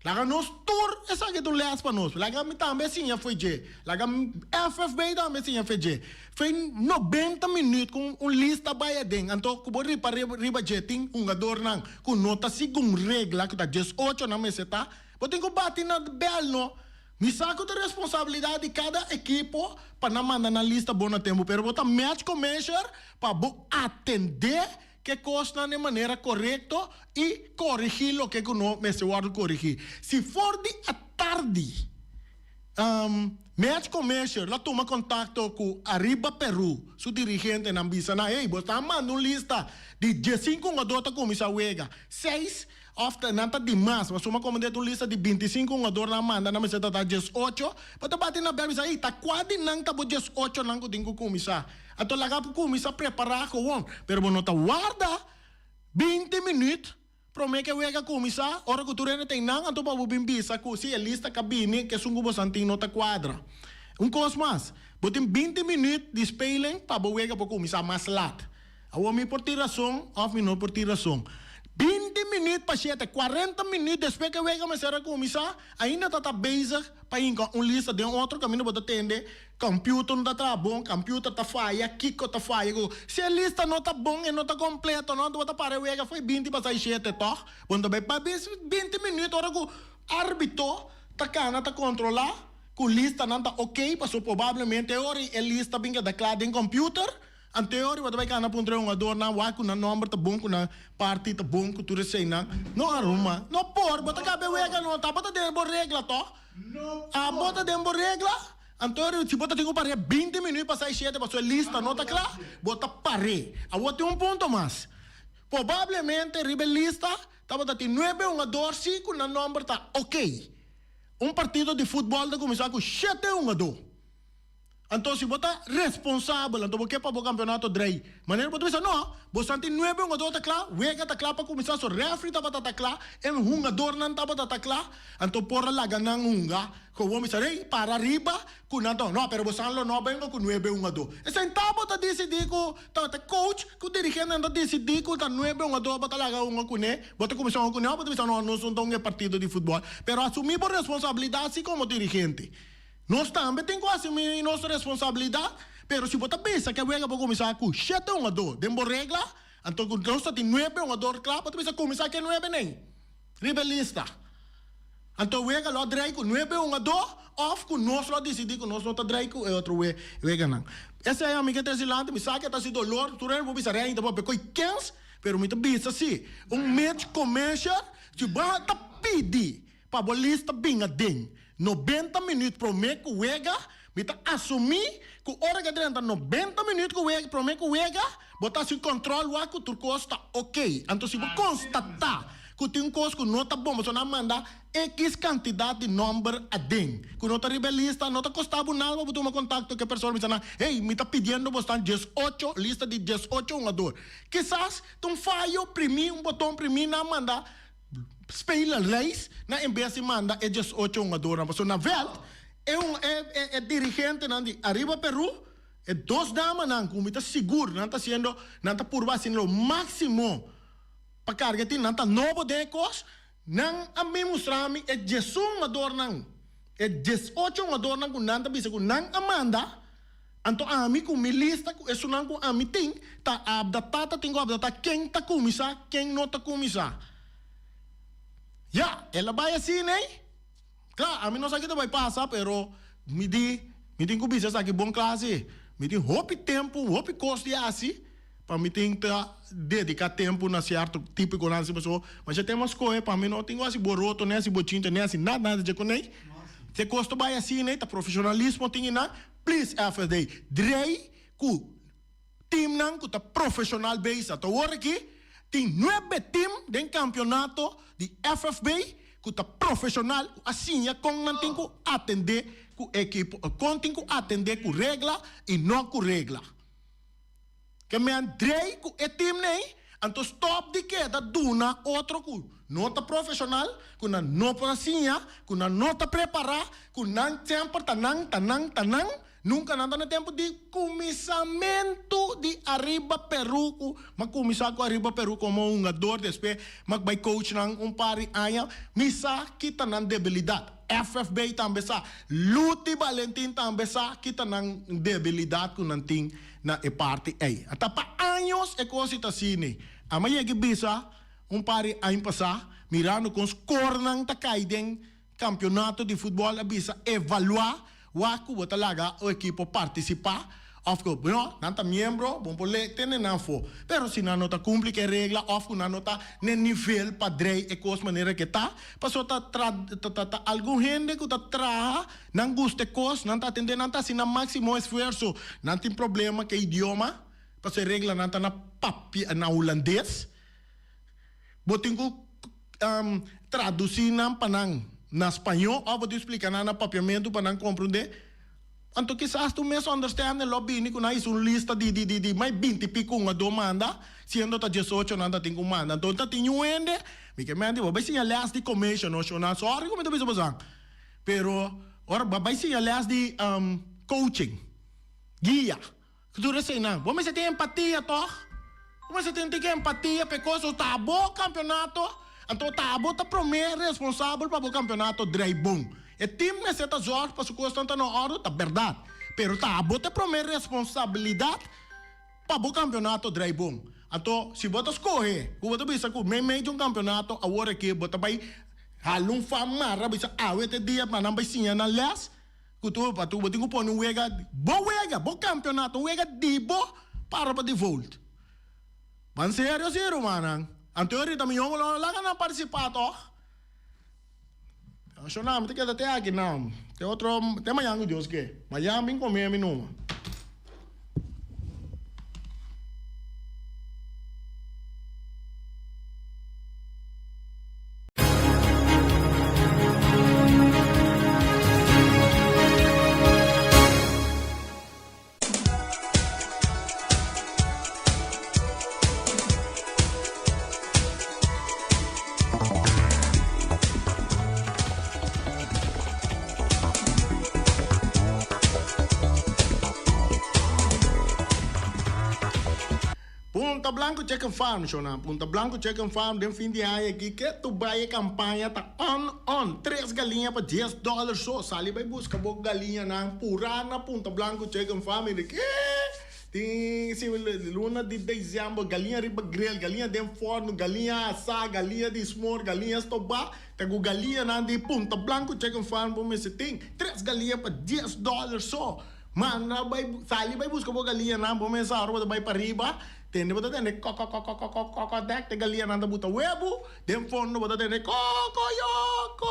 Laga nos tur esaki ta un les pa nos. Laga mi tambe siña fo'i dje. Laga FFB tambe siña fo'i dje. Fo'i 90 minuut ku un lista bai aden. Anto ku bo ripa riba dje tin hungadornan ku no ta segun regla ku ta 18 nan mester ta. Bo tin ku bati na bel no. Mi sa ku ta responsabilidat di kada ekipo pa nan manda nan lista bon na tempu. Pero bo ta match commercial pa bo atende Ke kosnan den manera korekto i korigí loke ku no mester wòrdu korigí. Si for di atardi Match Commercial lo tuma kontakto ku Ariba Peru su dirigentenan bisa nan, hey, bo ta manda un lista di diesinku hungadó ta kuminsá wega, seis òf nan ta di mas, pasobra komo den un lista di 25 hungador nan manda nan mester ta ta 18, bo ta bati na bèl bisa, hey, ta kua di nan ta bo 18 nan ku tin ku kuminsá? Anto laga bo kuminsá prepará gewoon, pero bo no ta warda 20 minuut promé ku e wega kuminsá, ora ku tur hende ta einan, anto pa bo bin bisa ku si e lista ka bini, ku esun ku bosan tin no ta kuadra. Un kos mas, bo tin 20 minuut di speling pa bo wega por kuminsá mas lat. Awor mi por tin rason òf mi no por tin rason. 20 minuut pa shete, 40 minuut despues ku e wega mester a kuminsá, ainda ta ta bezig pa hinka un lista den otro kaminda bo ta tende computer no ta traha bon, computer ta faya, kiko ta faya ku. Si e lista no ta bon, e no ta kompleto no, anto bo ta para e wega fo'i 20 pasá i shete tòg. Bo no ta bai pa 20 minuut ora ku arbitro ta kana ta kontrolá ku listanan ta oké, pasobra probablemente e ora ei e lista bin keda kla den computer. Anteori bo ta bai kana puntra e hungadornan wak ku nan nomber ta bon ku nan parti ta bon ku tur eseinan. No aruma. No por. Bo ta kaba e wega no. Ta bo ta den bo regla toh? Abo ta den bo regla? Anteori si bo ta tin ku par'é 20 minuut pasá e shete pasobra e lista no ta kla, bo ta par'é. Awor tin un punto mas. Probablemente riba e lista tabata tin nuebe hungador si ku nan nomber ta ok. Un partido di futbòl ta kuminsá ku shete hungadó. Anto si bo ta responsabel, anto bo ke pa bo kampeonato drei. Manera bo ta bisa, no, bosan tin nuebe hungador ta kla, wega ta kla pa kuminsá, so refri tabata ta kla, e hungadornan tabata ta kla, anto por a laga nan hunga. Gewoon bisa, rei, para riba ku nan ta, no, pero bosan lo no benga ku nuebe hungadó. Esei ta bo ta disidí ku ta ta coach ku dirigentenan ta disidí ku ta nuebe hungadó bo ta laga hunga kuné, bo ta kuminsá hunga kuné, òf bo ta bisa, no, nos no ta hunga e partido di futbòl. Pero asumí bo responsabilidat si komo dirigente. Nos tambe tin ku asumí nos responsabilidat, pero si bo ta bisa ku e wega por kuminsá ku shete hungadó den bo regla, anto ku nos ta tin nuebe hungador kla, bo ta bisa kuminsá ku e nuebe nei riba e lista. Anto e wega lo a drei ku nuebe hungadó òf ku nos lo a disidí ku nos no ta drei ku e otro weganan. Esei ami ke trese dilanti, mi sa ku e ta hasi dolor, tur hende por bisa Rei ta papia ku e kens, pero mi ta bisa si un match commercial si bo ta pidi Pa bo lista bin aden 90 minuut prome ku wega, mi ta asumí ku ora ku a drenta 90 minuut ku wega prome ku wega, bo ta hasi un kòntròl wak ku tur kos ta oke. Anto si bo konstatá ku tin un kos ku no ta bon, pasobra nan a manda X kantidat di nòmber aden ku no ta riba e lista, no ta kosta bo nada pa bo tuma kontakto ku e persona bisa nan, hey, mi ta pidiendo bosnan diesocho, lista di diesocho hungador. Kisas ta un fayo, primí un boton primí nan a manda spelerlijst nan en bes di manda e diesocho hungadornan, pasobra na vèlt e un e dirigentenan di Ariba Peru, e dos damanan ku mi ta sigur nan ta hasiendo, nan ta purba hasiendo lo máksimo pa karga e tim, nan ta nobo den e kos. Nan a bin mustra mi e diesun hungadornan, e diesocho hungadornan ku nan ta bisa ku nan a manda, anto ami ku mi lista ku esunnan ku ami tin ta abdatá, ta tin ku abdatá ken ta kuminsá, ken no ta kuminsá. Ya, el a bai asina ei. Kla, ami no sa ki ta bai pasa, pero mi di, mi tin ku bisa esaki bon kla si. Mi tin hopi tempu, hopi kos di hasi. Pa mi tin ta dedica tempo na cierto tipo di conan pasobra masha tema scohe pa mi no tin cu haci boroto ni haci bochincha ni haci nada nada dje cuney si e cos ta bay asina ta profesionalismo tin eynan please FSD drei cu teamnan cu ta profesional bezig ta awor aki tin nuebe team den campeonato di FFB cu ta profesional cu a siña con nan tin cu atende cu ekipo con tin cu atende cu regla y no cu regla. Ke men drei ku e team nei, anto stop di keda duna otro ku no ta profeshonal, ku nan no por a siña, ku nan no ta prepará, ku nan semper ta nan, ta nan, ta nan, nunka nan ta na tempu di kuminsamentu di Ariba Peru ku m'a kuminsá ku Ariba Peru komo hungador despues m'a bai coach nan un par di aña, mi sa ki ta nan debilidat. FFB tambe sa, Luti Balentin tambe sa ki ta nan debilidat ku nan tin na e parti ei. A ta pa años e kos i ta asini. Ama yega bisa un par di aña pasá, mirando kon skornan ta kai den kampionato di futbòl a bisa evaluá wak ku bo ta laga un ekipo partisipá òf ku no, nan ta miembro, bo por le tene nan afó. Pero si nan no ta kumpli ku e regla òf ku nan no ta n'e nivel pa drei e kos manera ke ta, pasobra ta tra ta ta algun hende ku ta traha Nan gusta e kos, nan ta atendé, nan ta hasi nan máksimo esfuerso. Nan tin problema ku e idioma, pasobra e reglanan ta na papia, na hulandes. Bo tin ku tradusí nan pa nan na spañó òf bo tin ku splika nan na papiamentu pa nan komprondé. Anto kisas tur misunderstanding lo bini ku nan hisa un lista di di di di mai binti piko un a do manda, siendo ta diesocho nan ta tin ku manda. Anto ta tin un hende, mi ke menti bo bai siña lès di commercial no shona, sorry ku mi ta bisa boso. Pero ora bo a bai siña les di coaching, guia, ku tur eseinan, bo mester tin empatia tòg? Bo mester tin tiki empatia pa e kos, o ta bo kampionato, anto ta abo ta promé responsabel pa bo kampionato drai bon. E tim mester ta zòrg pa su kosnan ta na òrdu, ta bèrdat, pero ta abo ta e promé responsabilidat pa bo kampionato drai bon. Anto si bo ta skohe ku bo ta bisa ku meimei di un kampionato awor aki bo ta bai Hala un fa mara bisa awe te dia pa nan bai siña nan les ku tur pa tur bo tin ku pone un wega bo wega bo kampionato un wega di bo para pa default ban serio si rumannan anto ahorita mi yongo lo laga nan participa tog shona mi ta keda te aki nan te otro te mañan ku Dios ke mañan bin kome mi numa. Punta Blanco Chicken Farm, shona. Punta Blanco Chicken Farm den fin di aña aki ke tu bai e campaña ta on on. Tres galiña pa dies dollar so. Sali bai busca bo galiñanan pura na Punta Blanco Chicken Farm y di ke tin si luna di december galiña riba grill, galiña den forno, galiña asa, galiña di smor, galiña stoba. Ta cu galiñanan di Punta Blanco Chicken Farm bo mester tin. Tres galiña pa dies dollar so. Manda bai sali bai buska bo galiñanan bo mesa ora bo ta bai pariba tende bo ta tende kokokokokokoko dek te galiñanan ta buta webu den fondo bo ta tende kokoyoko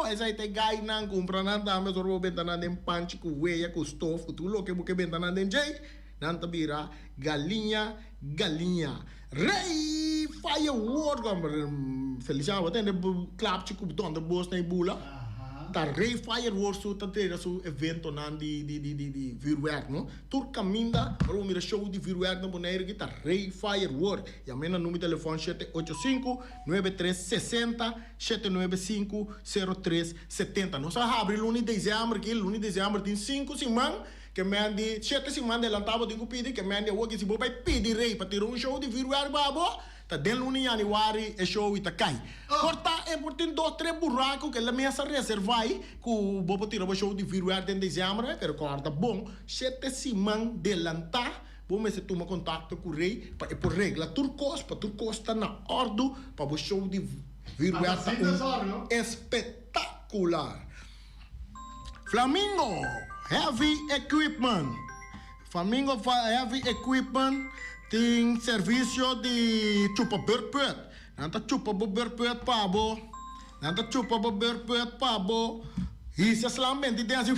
esai ta e gainan kumpra nan tambe ora bo benta nan den panchi ku weya ku stof ku tur loke bo ke benta nan den djei nan ta bira galiña galiña rei. Firework, Feliciano, bo tende klapchi ku donder bos na e bula? Ta Rey Fireworks su ta tene su eventonan di di di di vuurwerk no. Tur kaminda ora bo mira show di vuurwerk na Boneiru aki ta Rey Firework. Yam'é na number di telefòn shete ocho sinku, nuebe tres sesenta, shete nuebe sinku, sero tres setenta. Nos a habri luna di desèmber aki, luna di desèmber tin sinku siman ke men di shete siman delantá bo tin ku pidi ke men di awor ki si bo bai pidi Rey pa tira un show di vuurwerk pa bo, Ta den luna yanüari e show i ta kai. Por ta e por tin dos tres buraku ke la mesa reservá ei ku bo por tira bo show di vuurwerk den dezèmber, pero kòrda bon, shete siman delantá bo mester tuma kontakto ku Rey pa e por regla tur kos, pa tur kos ta na òrdu pa bo show di vuurwerk ta un espetakular. Flamingo Heavy Equipment. Flamingo Heavy Equipment tin servisio di chupa beurput. Nan ta chupa bo beurput pa bo. Nan ta chupa bo beurput pa bo. Hisa slan benti den asi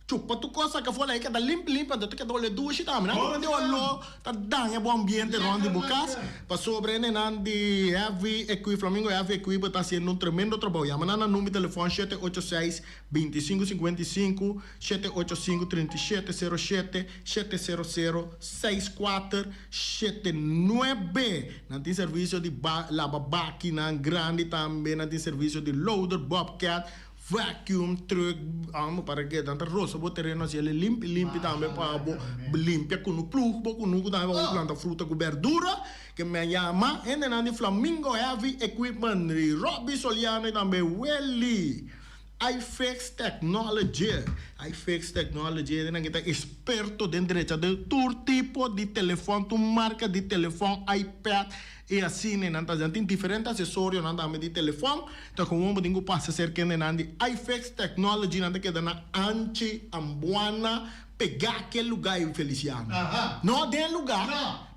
chupa tur kos saka for ei keda limpi limpi anto ta keda ole dushi tambe. Nan ta di oló ta daña bo ambiente rond di bo kas. Pasobra e nenan di Heavy Equip Flamingo Heavy Equipment ta hasiendo un tremendo trabou. Yama nan na number di telefòn shete ocho seis 25 55 7 8 5 37 0 7 7 0 0 6 4 7 9 Nan tin servisio di ba laba bakinan grandi tambe, nan tin servisio di loader, bobcat, vacuum truck, amo para ke nan ta rosa bo tereno asi el e limpi limpi tambe pa bo limpia kunu plug bo kunuku tambe pa bo planta fruta ku berdura ke me a yama hendenan di Flamingo Heavy Equipment, Robby Soliano i tambe Welly. iFix Technology, iFix Technology e nan ke ta experto den drecha den tur tipo di telefòn, tur marka di telefòn, iPad i asina nan ta haci. Nan tin diferente asesorionan tambe di telefòn, ta gewoon bo tin ku pasa serka hende nan di iFix Technology, nan ta keda na Anchi Ambuana pegá ke lugá ei Feliciano. No den e lugá,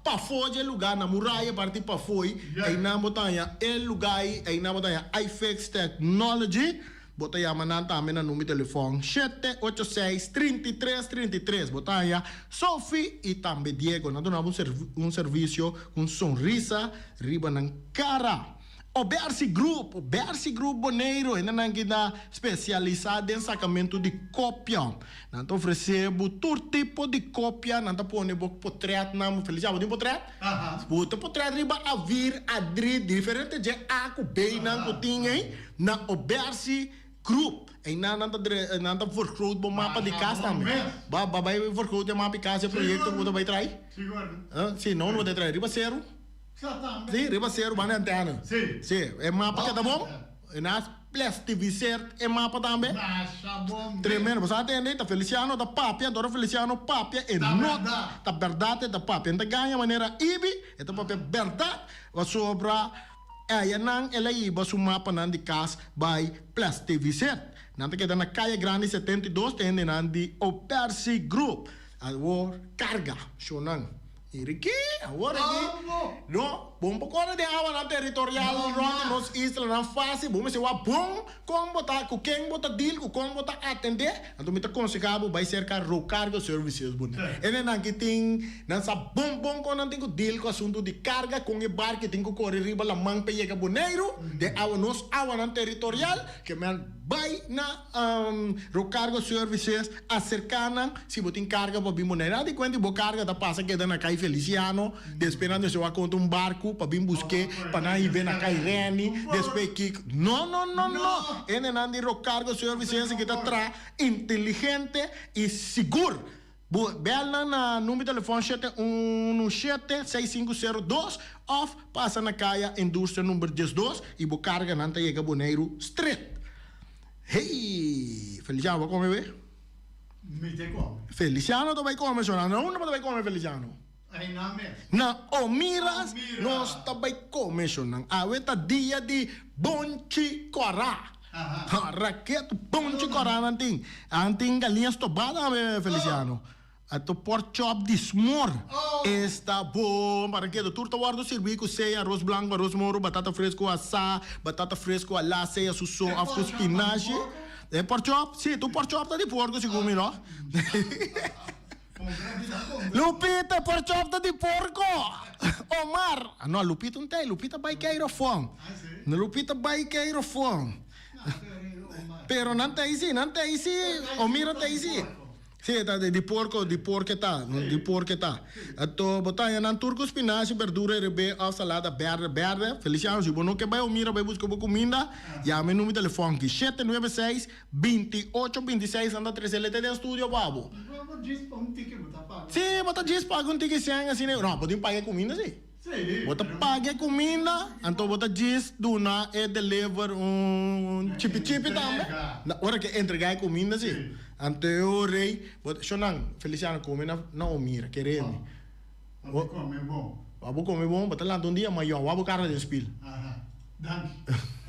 pafó dje lugá, na muraya parti pafó ei, einan bo ta haña e lugá ei, einan bo ta haña iFix Technology. Bo ta yama nan tambe na number di telefòn shete ocho seis 33 33. Bo ta haña Sophie i tambe Diego. Nan ta duna bo un servisio ku un sonrisa riba nan kara. Obersi Group, Obersi Group Boneiru, hendenan ki ta spesialisá den sakamentu di kopia. Nan ta ofresé bo tur tipo di kopia, nan ta pone bo potrètnan, Felicia, bo tin potrèt? Bo ta potrèt riba Avir, Adri, diferente dje A ku B nan ku tin ei na Obersi Group. Einan nan ta nan ta vergroot bo mapa di kas tambe. Ba ba bai vergroot e mapa di kas e proyekto ku bo ta bai trai? Si, no bo ta trai riba seru. Sí, riba seru banda di antena. Sí. Sí, e mapa keda bon. E na plestiviseerd e mapa tambe. Masha bon mes. Tremendo. Bo sa tende, ta Feliciano ta papia, anto ora Feliciano papia e Ta no bèrdat. ta bèrdat e ta papia. E no ta gaña manera Ibi, e ta papia bèrdat. Pasobra eyanan el a hiba su mapanan di kas bai plestiviseerd. Nan ta keda na Kaya Grandi 72 te hendenan di Opersi Group. Awor karga, shownan. Mira ki, awor aki, no, bon por kore den awanan territorial rond di nos islanan fácil, bo mester wak bon kon bo ta, ku ken bo ta deal, ku kon bo ta atendé, anto mi ta konsehá bo bai serka Rocargo Services bo nan. E nennan ki tin, nan sa bon bon kon nan tin ku deal ku asuntu di karga, kon e barki tin ku kore riba laman pa yega Boneiru, den awa, nos awanan territorial, ke men bai na. Rocargo Services, acerca nan si bo tin carga pa bin Bonaire. Nan di cuenta bo carga ta pasa keda na Cai Feliciano, despues nan mester wak contra un barco pa bin busque pa nan hibe na Cai Reni, despues kiko. No, no, no, no! Hendenan di Rocargo Services ki ta traha inteligente y sigur. Bo bel nan na number di telefon shete unu shete seis sinku sero dos of pasa na Kaya Industria number diesdos y bo carga nan ta yega Boneiru Street. Hey! Feliciano bo a come be? Mi te come. Feliciano ta bay come so. Na unda bo ta bay come Feliciano? Aynan mes. Na Omiras Omira. nos ta bay come so nan. Awe ta dia di bonchi cora. Aha. Raket bonchi cora nan tin. Nan tin galiña stobá tambe Feliciano. Ato pork chop di smor. Oh. Esta bon. Para kedo tur ta wordo sirbi cu sea arroz blanco, arroz moro, batata fresco asá, batata fresco alá, sea su so E of cu pork chop ta di spinashi. porco? E pork chop? Si, tur pork chop ta di porco segun mi no. Lupita, pork chop ta di porco! Omar, ah no, Lupita un tei, Lupita bai keiro afó. Lupita bai keiro afó. Pero nan tei si, nan tei si, Omira tei si. Si, ta di porco, di porco e ta, di porco e ta. Anto bo ta haña nan tur ku spinashi, berdura rebe òf salada bèrdè bèrdè. Feliciano, si bo no ke bai Omira bai buska bo kuminda, yama e numero di telefòn ki, shete nuebe seis, Binti ocho, binti seis nan ta trece lete den studio pa bo. Bo djis pa un tiki bo ta paga. Si, bo ta djis paga un tiki shen asina. No, bo tin paga e cuminda si. Si. Bo ta paga e cuminda, anto bo ta djis duna e deliver un chipi chipi tambe. Na ora ke entrega e cuminda si. Anto e ora ei, bo ta, Shonan, Feliciano come na na Omira, kere mi. Bo come bon. Bo come bon, bo ta lanta un dia mayon, wak bo cara den spil. Aha, danki.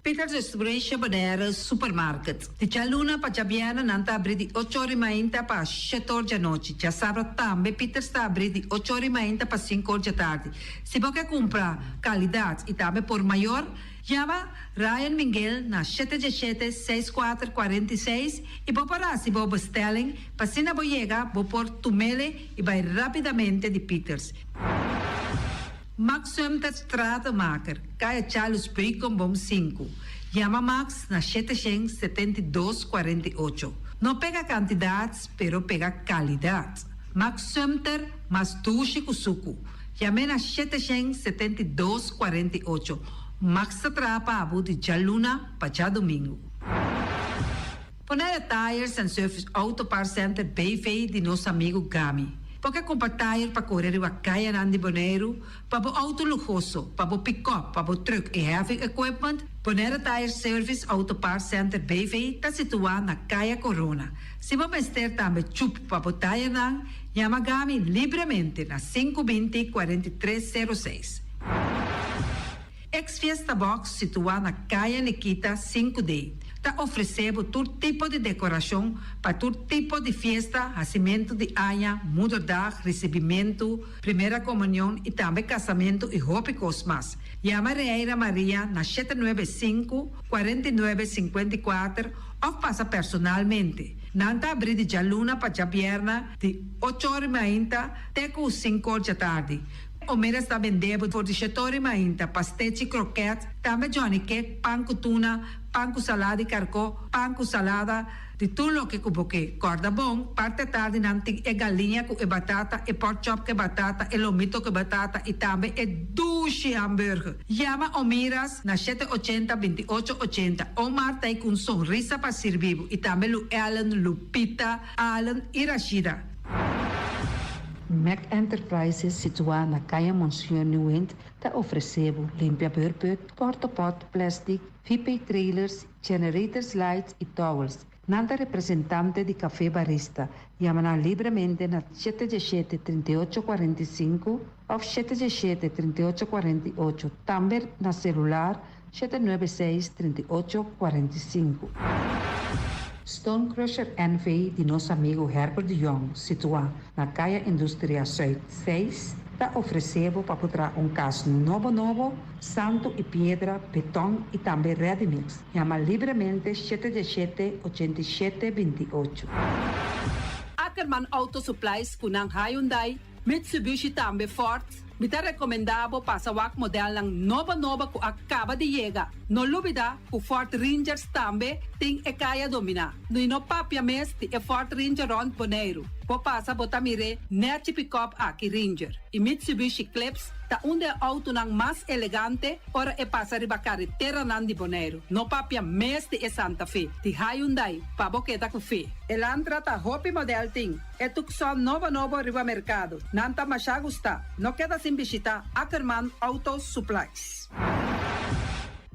Peters Restaurantje Bonaire Supermarket. Di djaluna pa djabièrnè nan ta abrí di ocho or i mainta pa shete or djanochi. Djasabra tambe Peters ta abrí di ocho or i mainta pa sinku or djatardi. Si bo ke kumpra kalidat i tambe por mayor, yama Ryan Minguel na shete djeshete seis kuater kuarenta i seis i bo por hasi bo bestelling pa asina bo yega bo por tumele i bai rapidamente di Peters. Max Sumter Stratenmaker, Kaya Charles Beukenboom sinku. Yama Max na shete shen 72 48. No pega kantidat pero pega kalidat. Max Sumter mas dushi ku suku. Yam'é na 772 48. Max ta traha pa abo di djaluna pa djadumingu. Bonaire Tires and Service Auto Parts Center BV di nos amigu Gami. Bo ke kumpra tire pa kore riba kayanan di Boneiru, pa bo outo luhoso, pa bo pikòp, pa bo trùk i heavy equipment? Bonaire Tire Service Auto Parts Center BV ta situá na Kaya Corona. Si bo mester tambe chup pa bo tayernan, yama Gami libremente na 520 43 06. Ex Fiesta Box situá na Kaya Nikita 5D ta ofresé bo tur tipo di dekorashon pa tur tipo di fiesta, hasimentu di aña, moederdag, risibimentu, primera komunion i tambe kasamentu i hopi kos mas. Yama Reira Maria na 795 49 54 òf pasa personalmente. Nan ta abrí di djaluna pa djabièrnè di ocho or i mainta te ku sinku or djatardi. Omera sta bendé bo for di shetor i mainta, pastechi, kroket, tambe Johnny cake, pan ku tuna, pan ku salada di karkó, pan ku salada, di tur loke ku bo ke. Kòrda bon, parti atardi nan tin e galiña ku e batata, e pork chop ku e batata, e lomito ku e batata i tambe e dushi hamburger. Yama Omiras na shete ochenta, 28 ochenta. Omar ta ei ku un sonrisa pa sirbi bo i tambe Lu Ellen, Lupita, Allen i Rashida. Mac Enterprises situá na Kaya Monseñor Nieuwind ta ofresé bo limpia beurput, portapot, plastic, VP trailers, generators lights i towels. Nan ta representante di Café Barista. Yama nan libremente na shete diesshete, 38 45 òf shete diesshete, 38 48, tambe na selular 796 38 45. Stone Crusher NV di nos amigu Herbert de Jong, situá na Kaya Industria Zuid 6, ta ofresé bo pa por traha un kas nobo nobo, santu i piedra, beton i tambe ready mix. Yama libremente shete diesshete, 87 28. Ackerman Auto Supplies ku nan Hyundai, Mitsubishi tambe Ford. Mi ta rekomendá bo pasa wak modelnan nobo nobo ku a kaba di yega. No lubidá ku Ford Rangers tambe tin e kaya dominá. I no papia mes di e Ford Ranger rònt Boneiru. Bo pasa bo ta mir'é nèchi pikòp aki Ranger. I Mitsubishi Eclipse ta un di e outonan mas elegante ora e pasa riba kareteranan di Boneiru. No papia mes di e Santa Fe di Hyundai pa bo keda ku fe. Elantra ta hopi modèl tin. E Tucson nobo nobo riba merkado. Nan ta masha gustá. No keda sin bishitá Ackerman Auto Supplies.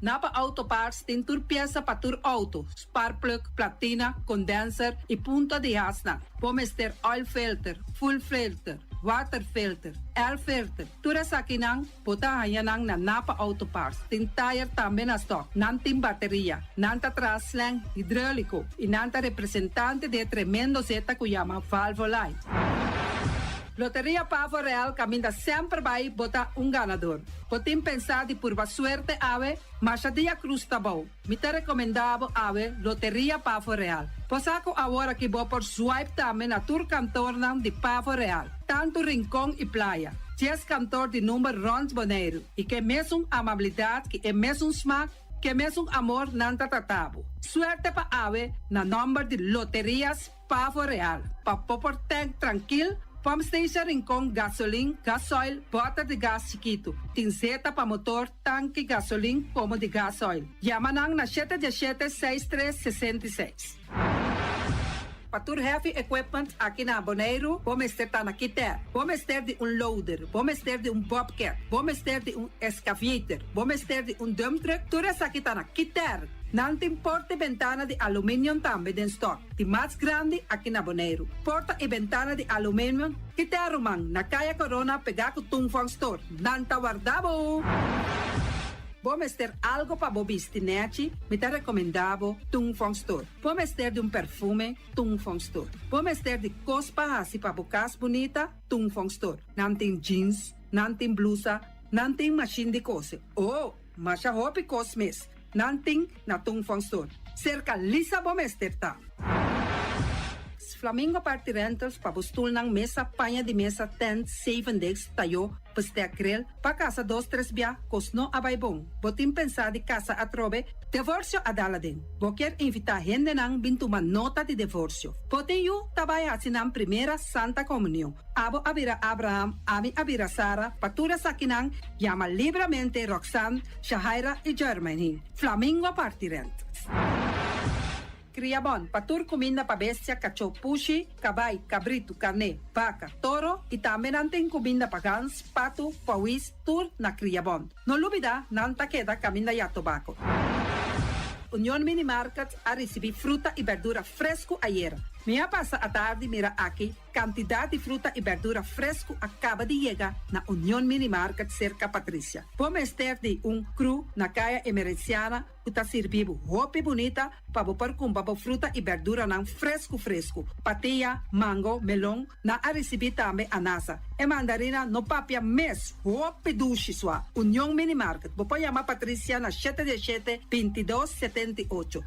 Napa Auto Parts tin tur piesa pa tur auto, sparkplug, platina, condenser y punta di hasnan. Bo mester oil filter, fuel filter, water filter, air filter, tur esakinan bo ta haña nan na Napa Auto Parts. Tin tayer tambe na stock. Nan tin bateria, nan ta traha slang hidrolico y nan ta representante di e tremendo zeta cu yama Valvoline. Loteria Pavo Real caminda semper bay bo ta un ganador. Bo tin pensá di purba suerte awe? Masha dia cruz ta bou. Mi ta recomendá bo awe Loteria Pavo Real. Bo sa cu awor aki bo por swipe tambe na tur kantornan di Pavo Real, tantu Rincon y Playa. Dies kantor di number rond Boneiru y ke mesun amabilidad ki e mesun smaak, ke mesun amor nan ta trata bo. Suerte pa awe na nomber di Loterias Pavo Real, pa bo por tank trankil, pump station Rincon, gasolin, gasoil, bòter di gas chikitu. Tin zeta pa motor, tanki gasolin komo di gasoil. Yama nan na shete diesshete seis tres 66. Pa tur heavy equipment aki na Boneiru bo mester ta na Kiter. Bo mester di un loader, bo mester di un bobcat, bo mester di un excavator, bo mester di un dump truck, tur esaki ta na Kiter. Nan tin porta i bentana di aluminium tambe den stock. Di mas grandi aki na Boneiru. Porta i bentana di aluminium ki ta ruman na Kaya Corona pegá ku Tung Fong Store. Nan ta warda bo! Bo mester algo pa bo bisti nèchi? Mi ta rekomendá bo Tung Fong Store. Bo mester di un perfume? Tung Fong Store. Bo mester di kos pa hasi pa bo kas bunita? Tung Fong Store. Nan tin jeans, nan tin blusa, nan tin mashin di kose. Oh! Masha hopi kos mes. Nan tin na Tung Fong Store. Serka Lisa bo mester ta. Flamingo Party Rentals pa bo stulnan, mesa, paña di mesa, tent, zeven desk, tayó, bestek, grill, pa kasa dos tres bia, kos no a bai bon. Bo tin pensá di kasa atrobe? Devorsio a dal aden. Bo kier invitá hendenan bin tuma nota di devorsio. Bo tin yu ta bai hasi nan primera Santa Komunion. Abo a bira Abraham, ami a bira Sara, pa tur esakinan yama libramente Roxanne, Shahaira i Jermaine. Flamingo Party Rentals. Kriabon, pa tur kuminda pa bestia, kachó, pushi, kabai, kabritu, karné, baka, toro i tambe nan tin kuminda pa gans, patu, pawis, tur na Kriabon. No lubida, nan ta keda kaminda ya tobako. Union Mini Market a risibí fruta i berdura fresku ayera. Mi a pasa atardi mira aki Kantidat di fruta i bèrdura fresku a kaba di yega na Union Mini Market serka Patricia. Bo mester di un kru na Kaya Emerenciana ku ta sirbi bo hopi bunita pa bo por kumpra bo fruta i bèrduranan fresku fresku. Patia, mango, melon, nan a risibí tambe anasa. E mandarina no papia mes, hopi dushi sua. Union Mini Market, bo por yama Patricia na shete diesshete, 22, 78.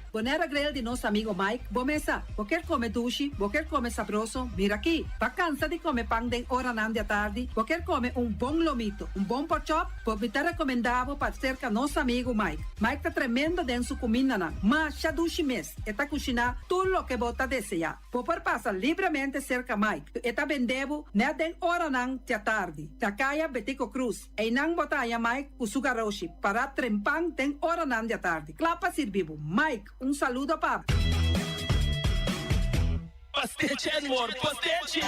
Bonera Grill di nos amigo Mike, bo mesa. Bo kier come dushi, bo kier come sabroso, mira aki. Ba cansa di come pan den oranan di atardi, bo kier come un bon lomito, un bon porkchop, bo mi ta recomenda bo pa cerca nos amigo Mike. Mike ta tremendo den su cumindanan, masha dushi mes, e ta cushina tur loke bo ta desea. Bo por pasa libremente cerca Mike, e ta bende bo net den oranan di atardi, na caya Betico Croes. Einan bo ta haña Mike ku su garoshi pará trempan den oranan di atardi, kla pa sirbi bo. Mike, un saludo pa bo. Pastechi and more pastechi!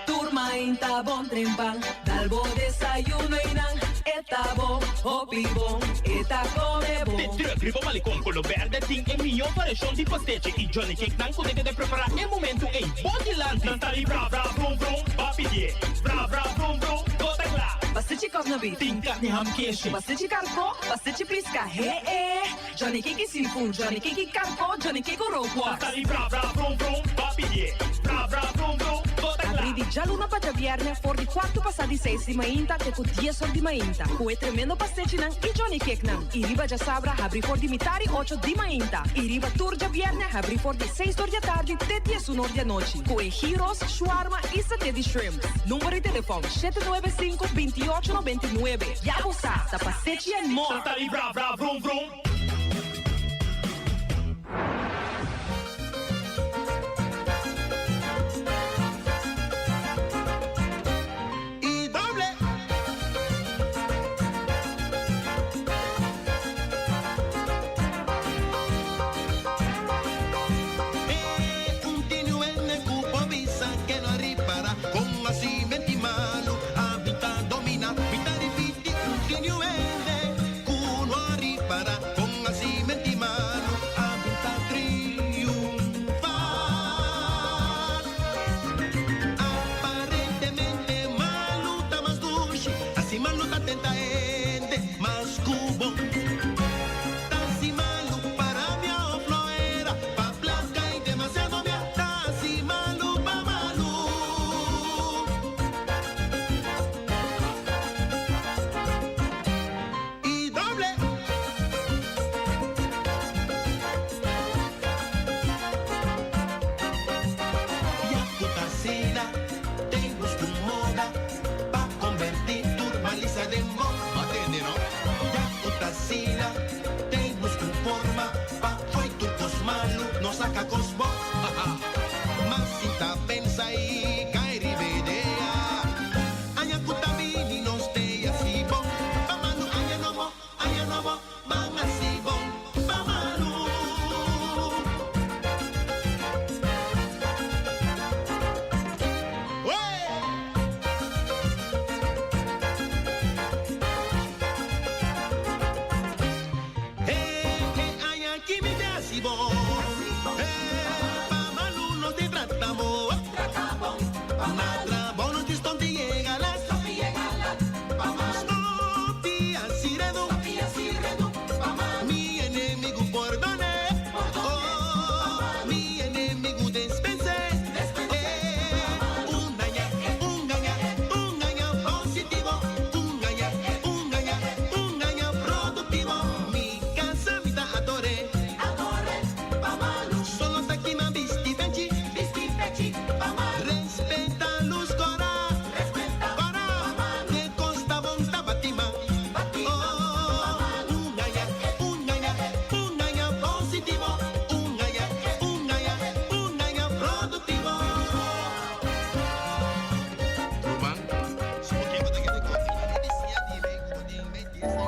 Tur mainta bon trempan, dal bo desayuno einan e ta bo, hopi bon, e ta come bon. De truck riba Malecon Colo Berde tin e mihó variashon di pastechi y Johnny Cake nan ku ta keda prepará e momentu ei bo dilanti. Nan ta di bra bra brum brum, ba pidié bra bra brum brum. Bo ta kla. Pastechi kòf na bif. Tin karni ham keshi. Pastechi karkó, pastechi priska, he e. Johnny Cake seafood, Johnny Cake karkó, Johnny Cake rookworst. Ta di bra bra brum brum, ba pidié bra bra brum brum, bo ta kla. Abrí di djaluna pa djabièrnè for di kuartu pasá di seis di mainta te ku dies or di mainta ku e tremendo pastechinan i Johnny Cakenan. I riba djasabra habrí for di mitá di ocho di mainta. I riba tur djabièrnè habrí for di seis or di atardi te diesun or di anochi ku e gyros, shawarma i saté di shrimp. Number di telefòn, 795 28 99. Ya bo sa, ta Pastechi and More! Santa di bra bra vrum vrum. Y doble. E un tinu hende ku por bisa ke no a ripará kon hasi menti malu a bita dominá. Mi ta ripití, un tinu hende ku.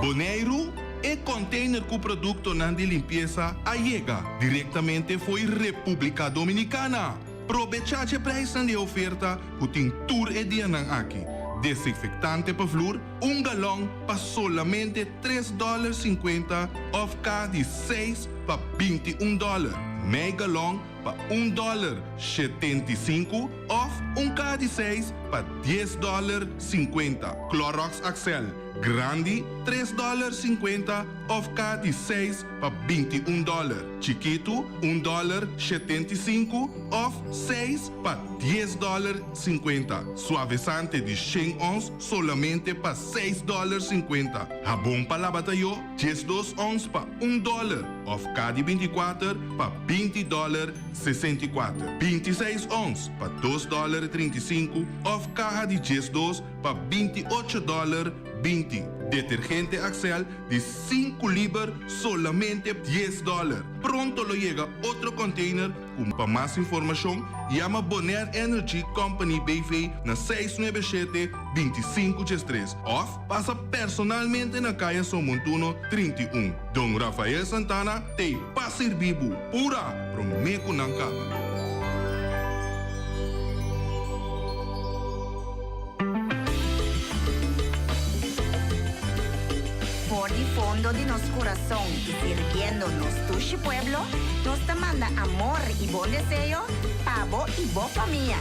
Boneiru, E container cu productonan di limpiesa a yega directamente fo'i Republica Dominicana! Probecha dje prijsnan di e oferta cu tin tur e dianan aki. Desinfectante pa vloer, un galon pa solamente tres dollar 50 of ca di seis pa 21 dollar. Mei galon pa un dollar 75 of un ca di seis pa dies dollar 50. Clorox Axel. Grandi, tres dòler 50 òf ka di seis pa 21 dòler. Chikitu, un dòler 75 òf seis pa dies dòler 50. Suavisante di shen ons solamente pa seis dòler 50. Habon pa laba tayó, 12 ons pa un dòler òf ka di 24 pa 20 dòler 64. 26 ons pa dos dòler 35 òf kaha di 12 pa 28 dòler 20. Detergente Axel di sinku liber solamente dies dòler. Pronto lo yega otro container ku pa mas informashon yama Bonaire Energy Company BV na seis nuebe shete, 25 13 òf pasa personalmente na Kaya Somontuno 31. Don Rafael Santana t'ei pa sirbi bo pura promé ku nan kaba. For di fondo di nos kurason i sirbiendo nos dushi pueblo, nos ta manda amor i bon deseo pa bo i bo famia.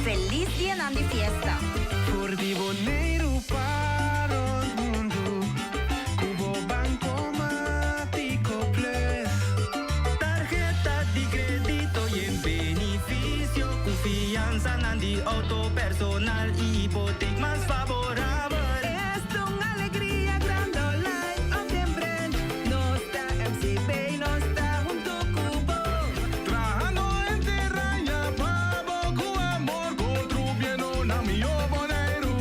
Felis dianan di fiesta! For di Boneiru pa rond mundu, ku bo Bankomatiko Plus. Tarheta di kredito yen benifisio ku fiansanan di outo personal i hipotek mas faborabel. Esta un alegria grandi online of den branch. Nos ta MCB, nos ta hunto ku bo. Trahando henter aña pa bo ku amor, contribuyendo na mihó Boneiru.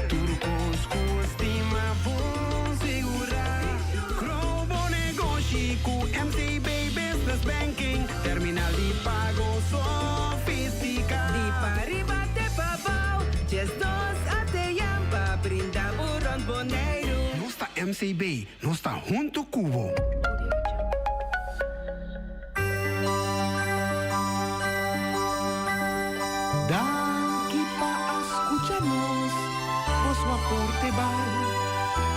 Tur kos ku estima bon sigurá. Grow bo negoshi ku MCB Business Banking. Terminal di pago sofisticá. Di pariba te pabou, 12 ATM pa brinda bo rond Boneiru. Nos ta MCB, nos ta hunto ku bo. Danki pa a skucha nos, boso aporte bal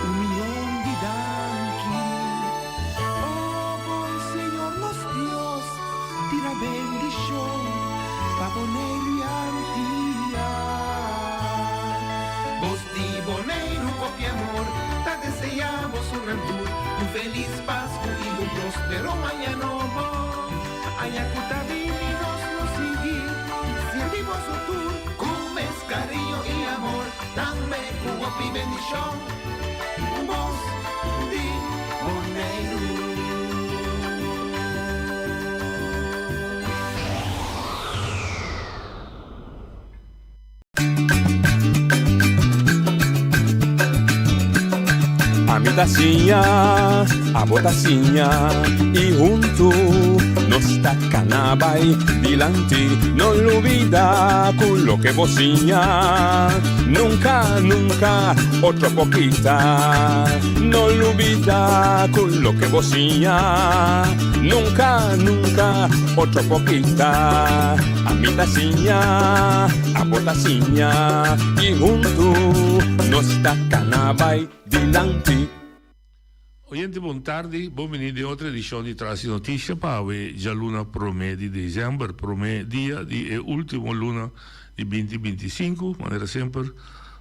un mion di danki. O bon Señor nos Dios, tira bendishon pa Boneiru i Antia. Bos di Boneiru hopi amor ta deseá boso nan tur un felis Pasku i un prospero aña nobo. Aña ku ta bini nos lo sigui sirbi boso tur ku mes kariño i amor, tambe ku hopi bendishon. Bos di Boneiru. Ami ta siña, abo ta siña y huntu nos ta cana bay dilanti. No lubida cu loke bo siña nunca, nunca otro por kita. No lubida cu loke bo siña nunca, nunca otro por kita. Ami ta siña, abo ta siña y huntu nos ta cana bay dilanti. Oyente bon tardi, bon bini den otro edicion di Tras di Noticia pa awe djaluna prome di december, prome dia di e ultimo luna di binti 25, manera semper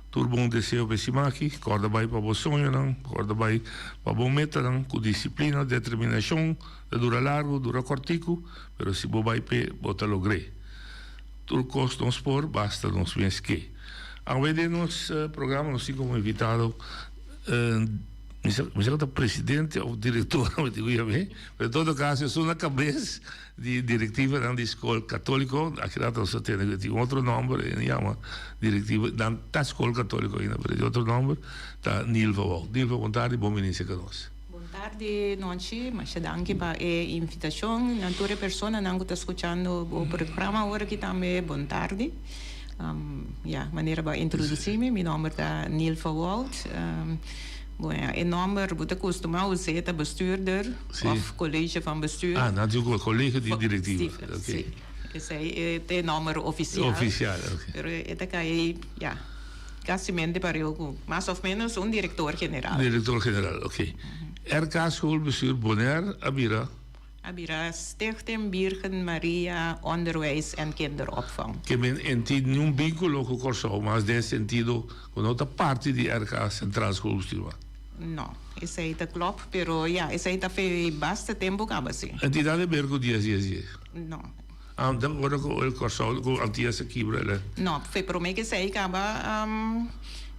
tur bon deseo pa e siman aki, corda bay pa bo soñonan, corda bay pa bo metanan cu disciplina, determinacion, ta dura largo, dura cortico, Pero si bo bai p'e, bo ta logr'é. Tur kos nos por, basta nos mes ke. Awe den nos programa nos tin komo invitado, mi sa mi sa ku ta presidente òf direktor, mi tin ku yam'é, pero en todo kaso esun na kabes di direktivanan di skol katóliko. Aki rato nos ta tende ku e tin otro nòmber, e yama direktiva, nan ta skol katóliko ainda, pero e tin otro nòmber, ta Nilva Wout. Nilva, bon tardi, bon bini serka nos. Bon tardi nochi, masha danki pa e invitashon. Na tur e personanan ku ta skuchando bo programa awor aki tambe bon tardi. Ya, manera bo a introdusí mi, mi nòmber ta Nilva Wout. Bueno, e nomber bo ta costuma us'e ta bestuurder of college van bestuur. Ah, nan tin un colegio di directiva. Si, esey ta e nomber oficial. Oficial, ok. Pero e ta cay, ya, casimente pareu cu mas of menos un director general. Director general, ok. RK Schoolbestuur Bonaire a bira? A bira Stichting Birgen Maria Onderwijs en Kinderopvang. Ke men en tin niun vinculo cu Corsou mas den sentido cu no ta parti di RK Centraal Schoolbestuur mas. No, esey ta klop, pero ya, esey ta fe basta tempo caba si. En tin nada ber cu dies dies dies? No. Ah, dan ora cu el Corsou cu Antillas a kibra el a. No, fe prome cu esey caba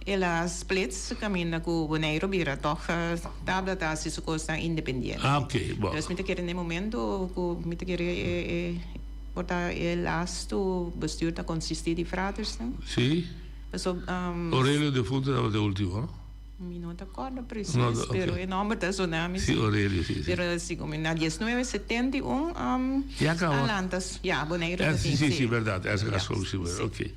el a splits caminda cu Boneiru bira toch tabla ta haci su cosnan independiente. Ah, ok, bo. Dus mi ta kere na e momento cu mi ta kere e por ta e lastu bestuur ta consisti di fratersnan. Si. Paso. Aurelio Defunto tabata e ultimo, no? Mi no ta corda precies, no, okay. pero e nomber ta sona mi. Si, Aurelio, si, si. Pero si como na 1971 um, ya caba. A lanta, ya, Boneiru ta tin, si. Si, si, verdad, esa ja, si, si. Ok.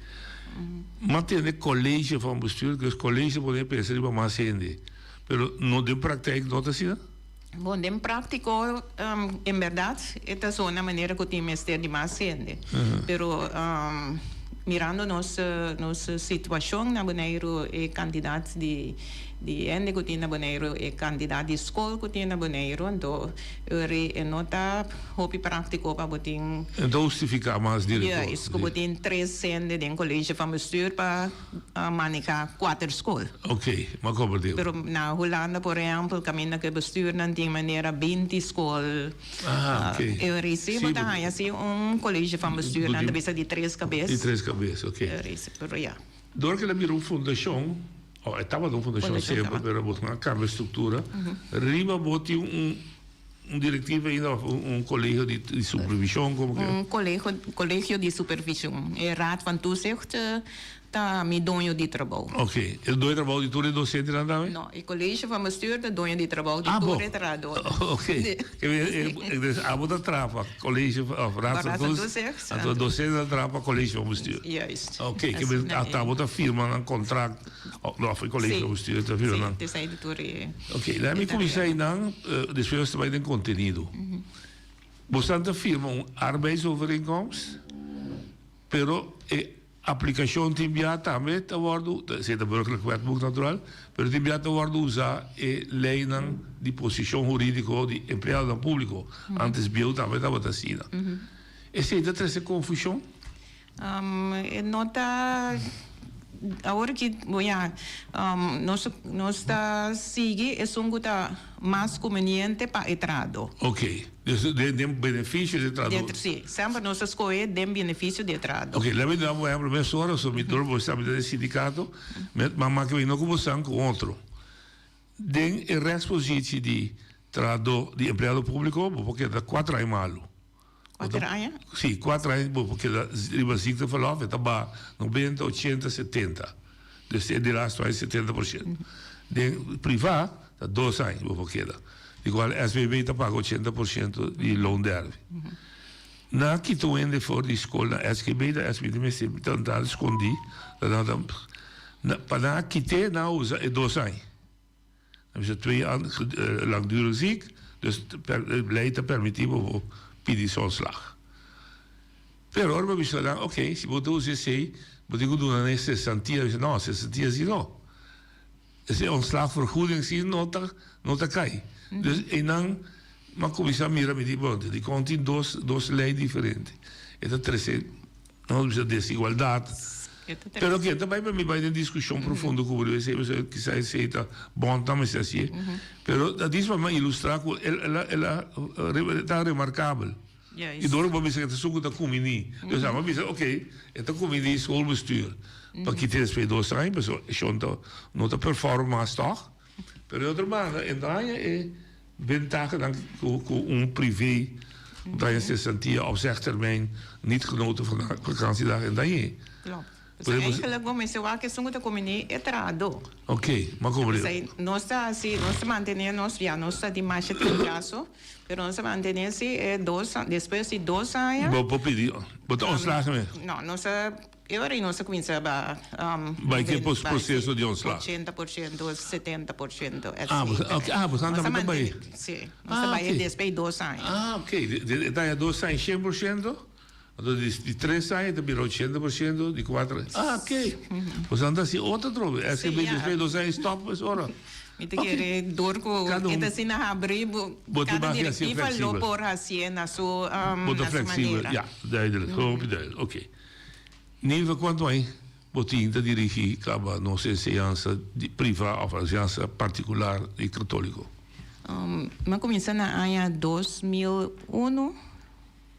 Ma tende college van bestuur, dus college pone pensa riba mas hende. Pero no den praktijk no ta asina? Bon, den práctico, um, en berdad, e ta zona manera cu tin mester di mas hende. Pero, um, mirando nos, nos situacion na Boneiru, e cantidad di, di hende cu tin na Boneiru, e cantidad di scol cu tin na Boneiru, anto uri e no ta hopi práctico pa bo tin. E ta hustifica mas director. Juist, cu bo tin tres hende den college van bestuur pa. a maneha kuater skol. Ok, m'a komprendé. Pero na Hulanda por ehèmpel kaminda ku e bestuurnan tin manera binti skol. Ah, ok. E risi bo ta haña si un kolegio van bestuur nan ta bisa di tres kabes. Di tres kabes, ok. E risi, pero ya. Dor ku el a bira un fundashon, o e tabata un fundashon semper, pero bo a kambia struktura, riba bo tin un. Un directiva ainda of un colegio di supervision como ke? Un colegio colegio di supervision. E raad van toezicht ta mi doño di trabou. Ok. E doño di trabou di tur e docentenan tambe? No, e colegio van bestuur ta doño di trabou di tur e trahadornan. Ok. Dus abo ta traha pa colegio of raad van toezicht, anto e docentenan ta traha pa colegio van bestuur. Juist. Ok. Ata abo ta firma nan contract. Of e colegio van bestuur ta firma nan. Si, esei di tur e. Ok, laat mi cuminsa einan, despues nos ta bay den contenido. Bosan ta firma un arbeidsovereenkomst, pero e aplicacion tin bia tambe ta wordo, esey ta burgerlijk wetboek natural, pero tin bia ta wordo usa e leynan di posicion huridico di empleadonan publico. Antes bieu tambe tabata asina. Esey ta trece confusion? E no ta awor ki bo ya nos nos ta sigui esun ku ta mas kumeniente pa e trahadó. Ok, dus den den benefisio di e trahadó. Si, semper nos ta skohe den benefisio di e trahadó. Ok, laat mi duna bo ehempel mesora, so mi dor bo sa mi ta den sindikato, mi a maka mi no ku bo san ku otro. Den e rechtspositie di trahadó di empleado públiko bo por keda kuater aña malu. Kuater aña? Sí, kuater aña bo por keda riba ziekteverlof, e ta baha nobenta, ochenta, setenta. Dus e di laatste aña 70%. Den privá ta dos aña bo por keda. Di kual SVB ta paga 80% di loonderving. Nan a kita un hende for di skol na SGB, na SBD mester ta nan skondí, pa nan a kit'é nan a usa e dos aña. Nan bisa twee aña langdurig ziek, dus lei ta permití bo bo pidi su ontslag. Pero ora bo bisa nan, ok, si bo ta usa esei, bo tin ku duna nan e sesantia. Nan bisa, no, sesantia si no. Esei ontslagvergoeding si no ta no ta kai. Dus einan m'a kuminsá mira, mi di, bon, dikon tin dos dos lei diferente? E ta trese, nos bisa desigualdat. Pero oke, ta bai pa mi bai den diskushon profundo ku bo riba esei, pasobra kisas esei ta bon ta mester hasié. Pero ta dis pa mi a ilustrá ku el el a el a ta remarkabel. I dor ku bo a bisa ku e ta esun ku ta kuminí. Dus abo a bisa, oke, e ta kuminí schoolbestuur pa kita despues di dos aña, pasobra e shon ta no ta perform mas tòg. Pero di otro banda e no haña e bentahanan ku un privé ku ta haña sesantia, opzegtermijn, niet genoten van vakantiedag en dañ'é. Klopt. Pues eigenlijk bo mester wak esun ku ta kuminí e trahadó. Oke, m'a komprendé. P'esei nos ta hasi, nos ta mantené nos, ya nos ta di masha tin kaso. Pero nos a mantené si e dos, despues di dos aña. Bo por pidi, bo ta ontslag mes? No, nos a E ora ei nos a kuminsá ba Bai ke proseso di ontslag? 80%, 70%, etc. Ah, bo, ok, ah, boso Nos a tambe ta bai. mantene, sí, nos ta Ah, bai ok. despues di dos aña. Ah, ok. E ta haña dos aña 100%, anto di di tres aña ta bira 80%, di kuater, ah, ok. Boso ta hasi otro atrobe, Sí, SGB ya. despues di dos aña stop pues ora. Mi ta Ok. kere dor ku Kada e un ta asina habrí, bo Bo ta kada baki hasié direktiva lo fleksibel. por hasié na su, Bo ta na su fleksibel, manera. ya, duidelijk, hopi duidelijk, ok. Nilva kuantu aña bo tin ta dirigí kaba nos enseñansa di privá òf enseñansa partikular di katóliko? Mi a kuminsá na aña 2001,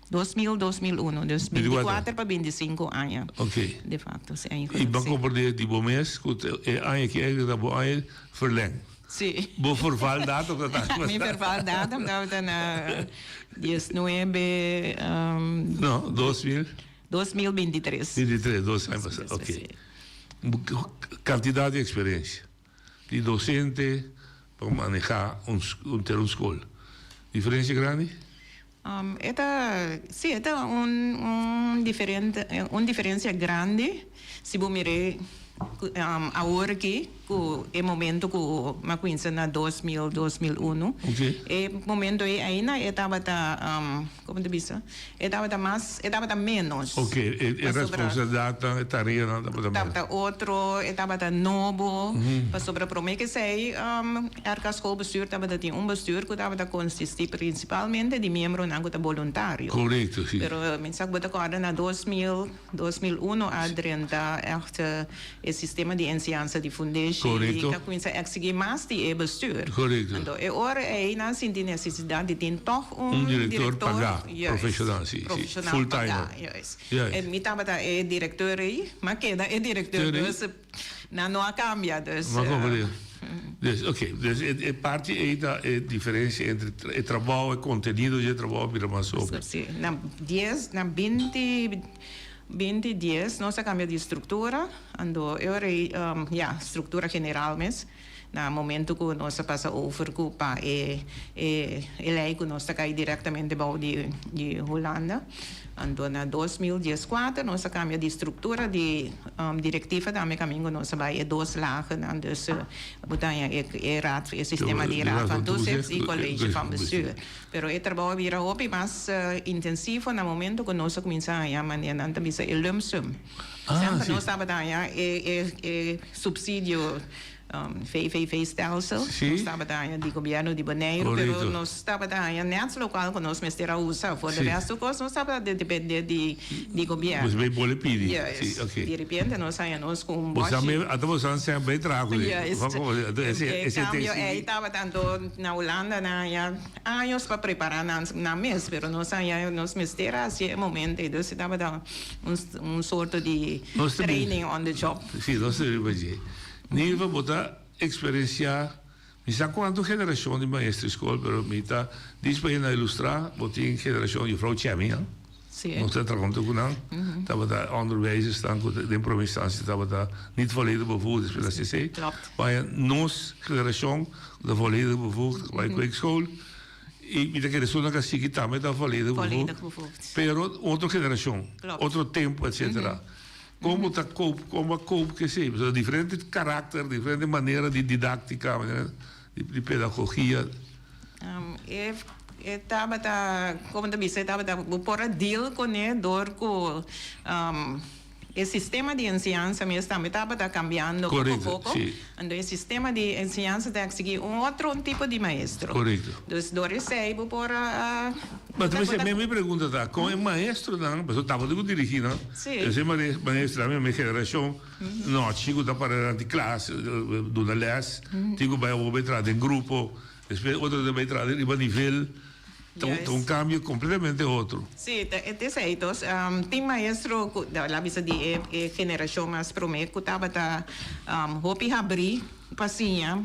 2000, 2001, dus 24 pa 25 aña. Ok. De facto, si aña I bo a komprendé di bo mes ku e aña aki eigenlijk ta bo aña verleng. Si. Bo vervaldatum ta ta. Mi vervaldatum tabata na 19. No, 2000. 2023. 23, dos aña pasá, ok. Kantidat di eksperensia di dosente pa manehá un ter un skol. Diferensia grandi? E ta, si, e ta un un diferente un diferensia grandi si bo mir'é awor aki. Ku e momento ku mi a kuinsa na 2000, 2001, e momento ei aina e tabata, komo ta bisa, e tabata mas, e tabata ménos. Ok, e e responsabilidatnan, e tareanan tabata ménos. Tabata otro, e tabata nobo, pasobra promé ku esei RK Schoolbestuur tabata tin un bestuur ku tabata konsistí prinsipalmente di miembronan ku ta boluntario. Korekto, si. Pero mi sa ku bo ta kòrda na 2000, 2001 a drenta ègt E sistema di enseñansa di fundeshi Korekto. ta kuminsá eksigí mas di e bestuur. Korekto. Anto e ora ei nan sinti nesesidat di tin tòg un Un direktor direktor, pagá, juist, profeshonal, si, si, profeshonal full timer. pagá, juist. Juist. E mi tabata e direktor ei, m'a keda e direktor, Tur ei. dus nan no a kambia, dus. M'a komprendé. Dus, oké, dus e e parti ei ta e diferensia entre e trabou, e kontenido di e trabou a bira mas hopi. Si, na dies, na binti. 20 dies nos a cambia di structura, ando e ora ei, ya, structura general mes, na momento cu nos a pasa over cu pa e e e ley cu nos ta cay directamente bao di di Hulanda. Anto na 2014 nos a cambia di structura di directiva tambe camingo nos a bay e dos lagennan, dus bo ta haña e e raad, e sistema di raad van toezicht y college van bestuur. Pero e trabou a bira hopi mas intensivo na momento ku nos a kuminsá haña manera nan ta bisa e lump sum. Semper nos tabata haña e e supsidio VVV-stelsel, nos tabata haña di gobièrnu di Boneiru, pero nos tabata haña nèt lokual ku nos mester a usa. For de resto kos nos tabata dependé di di gobièrnu. Bos bay bole pidi. Juist. Di repente nos haña nos ku un Bos boshi. tambe ata bos an semper bay traha ku Juist. E kambio ei tabata anto na Hulanda nan haña años pa prepara nan nan mes, pero nos haña nos mester a hasi e momento ei, dus e tabata un un sorto di training on the job. Si, nos ta riba dje. Nilva bo ta eksperensiá mi sa kuantu generashon di maestro di skol, pero mi ta disponé na ilustrá bo tin generashon juffrouw Chemi, Sí. Nos ta traha hunto ku nan. Tabata onderwijzersnan ku den prome instansia tabata niet volledig bevoegd, despues na CC. Klopt. Baina nos generashon ku ta volledig bevoegd, bai kweekschool. I mi ta kere esunnan ku a sigui tambe ta volledig bevoegd. Volledig bevoegd. Pero otro generashon, Klopt. otro tempo, etcetera. Kon bo ta koop, kon bo a koop ku esei? Pasobra diferente karakter, diferente manera di didáktika, manera di pedagogia. E e tabata, como ta bisa, e tabata, bo por a deal cune door cu e sistema di enseñansa mes tambe tabata cambiando poco Correcto, poco. si. Anto e sistema di enseñansa ta exigi un otro un tipo di maestro. Correcto. Dus door esey bo por a, a Ma ta bisa, mi pregunta ta, con e maestronan, pasobra tabata cu dirigi nan, Si. ese maestronan, mi generacion, Nochi ku ta para dilanti klas duna lès, tin ku bai awor bai traha den grupo, despues otro ta bai traha riba nivel, ta un kambio kompletamente otro. Sí, ta e esei. Tos tin maestro ku la bisa di e e generashon mas promé ku tabata hopi habrí pa siña,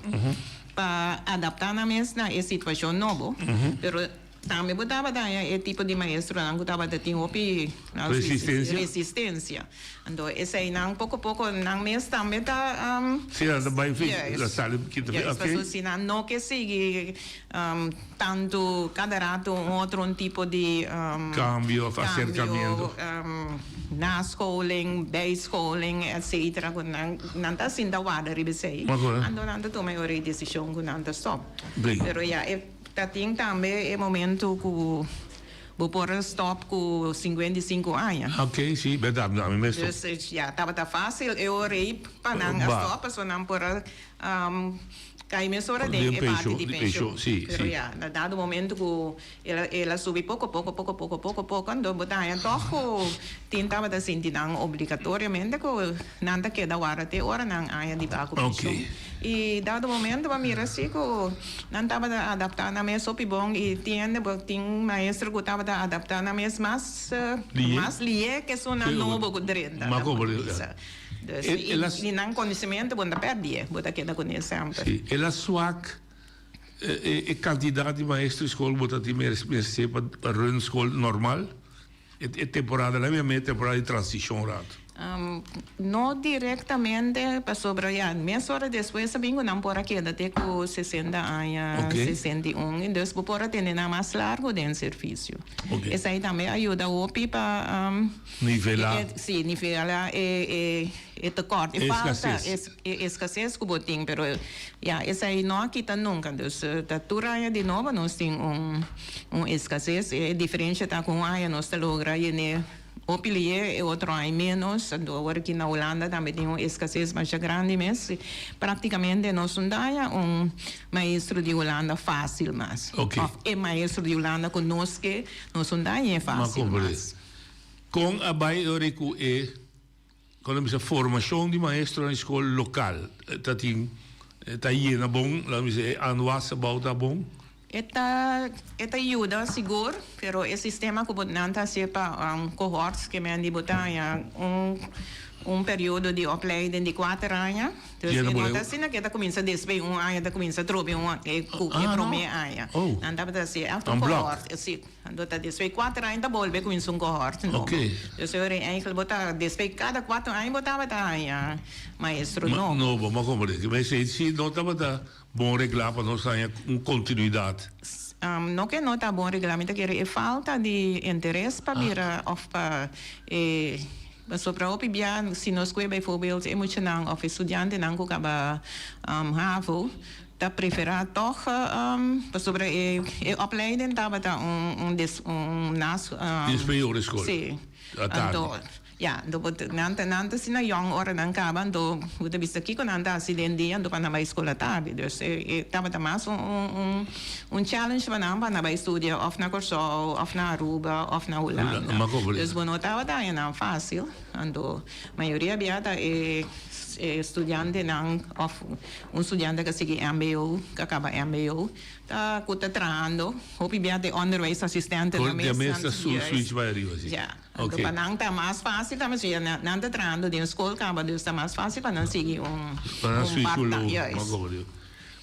pa adaptá nan mes na e situashon nobo, pero. Tambe bo tabata haña e tipo di maestronan ku tabata tin hopi Resistencia. resistencia. Anto eseinan poko poko nan mes tambe ta Si nan ta bai fi Juist. la sali kita fi Juist, ok. pasobra si nan no ke sigui tantu kada rato un otro un tipo di Cambio of acercamiento. cambio, nascholing, bijscholing, etcetera, ku nan nan ta sinta warda riba esei. Ma ku. Anto nan ta tuma e ora e desishon ku nan ta stop. Bli. Pero ya e. Ta tin tambe e momento cu bo por a stop cu 55 aña. Ok, si, berdad, mi mes stop. Dus ya, tabata facil e ora ey pa nan a stop, pasobra nan por a cay mesora den e parti di pension. Pero ya, na dado momento cu el a subi poco poco, poco poco, poco poco, anto bo ta haña toch cu tin tabata sinti nan obligatoriamente cu nan ta keda warda te ora nan aña di baco pension. Y dado momento bo a mira si cu nan tabata adapta nan mes hopi bon y tiende bo tin maestro cu tabata adapta nan mes mas mas lié ke esunnan nobo cu drenta nan por bisa. Dus y nan conocimiento bo no ta perdie, bo ta keda cune semper. Si, el a swak e cantidad di maestro di school bo ta tin mercé pa run school normal? E temporada la mi a temporada di transicion rato. No directamente pasobra ya mesora despues a bin cu nan por a keda te cu 60 aña, 61 y dus bo por a tene nan mas largo den servicio. Esai tambe a yuda hopi pa Nivela. Si, nivela e tekort, e falta, e escasez cu bo tin, pero ya esai no a kita nunca, dus ta tur aña di nobo nos tin un un escasez, e diferencia ta cu un aña nos ta logra yene hopi lié, e otro aña menos, anto awor aki na Hulanda tambe tin un escasez masha grandi mes, practicamente nos no ta haya un maestro di Hulanda facil mas, of e maestro di Hulanda cu nos ke nos no ta hañ'e facil mas. Con a bay ora cu e. Cuando bisa formacion di maestro na school local ta tin ta yena bon, laga bisa e aanwas abao ta bon? E ta e ta yuda sigur, pero e sistema cu bo nan ta haci pa cohorts ke men di bo ta haña un un periodo di opleiding di cuater aña. Dus e no ta asina ke ta kuminsá despues un aña ta kuminsá trobe un e ku e promé aña. Nan tabata hasi ègt un kohort. Si, anto ta despues kuater aña ta bolbe kuminsá un kohort nobo. Dus e ora eigentlik bo ta despues kada kuater aña bo tabata haña maestro nobo. Nobo, ma komprendé. Ma esei si no tabata bon reglá pa nos haña un kontinuidat. No ke no ta bon reglá, mi ta kere e falta di interes pa bira òf pa e. Pasobra hopi bia si nos kue bijvoorbeeld e muchanan of e studiantenan ku kaba havo ta prefera tog pasobra e e opleiding tabata un un des un nas Despues ora skol si atardi. anto ya anto bo nan ta nan ta asina yong ora nan kaba anto bo ta bisa kiko nan ta hasi den dia anto pa nan bai skol atardi dus e e tabata mas un un un un challenge pa nan pa nan bai studia of na Kòrsou of na Aruba of na Hulanda. Dus bo no tabata haña nan fásil. Anto mayoria bia ta e studiantenan of un studiante ku a sigui mbo, ku a kaba mbo, ta ku ta trahando. Hopi bia ta e onderwijsassistentenan mes. Di mes ta switch bai ariba si. Ya. Anto pa nan ta mas fásil tambe si nan ta trahando den skol kaba dus ta mas fásil pa nan sigui un part-time.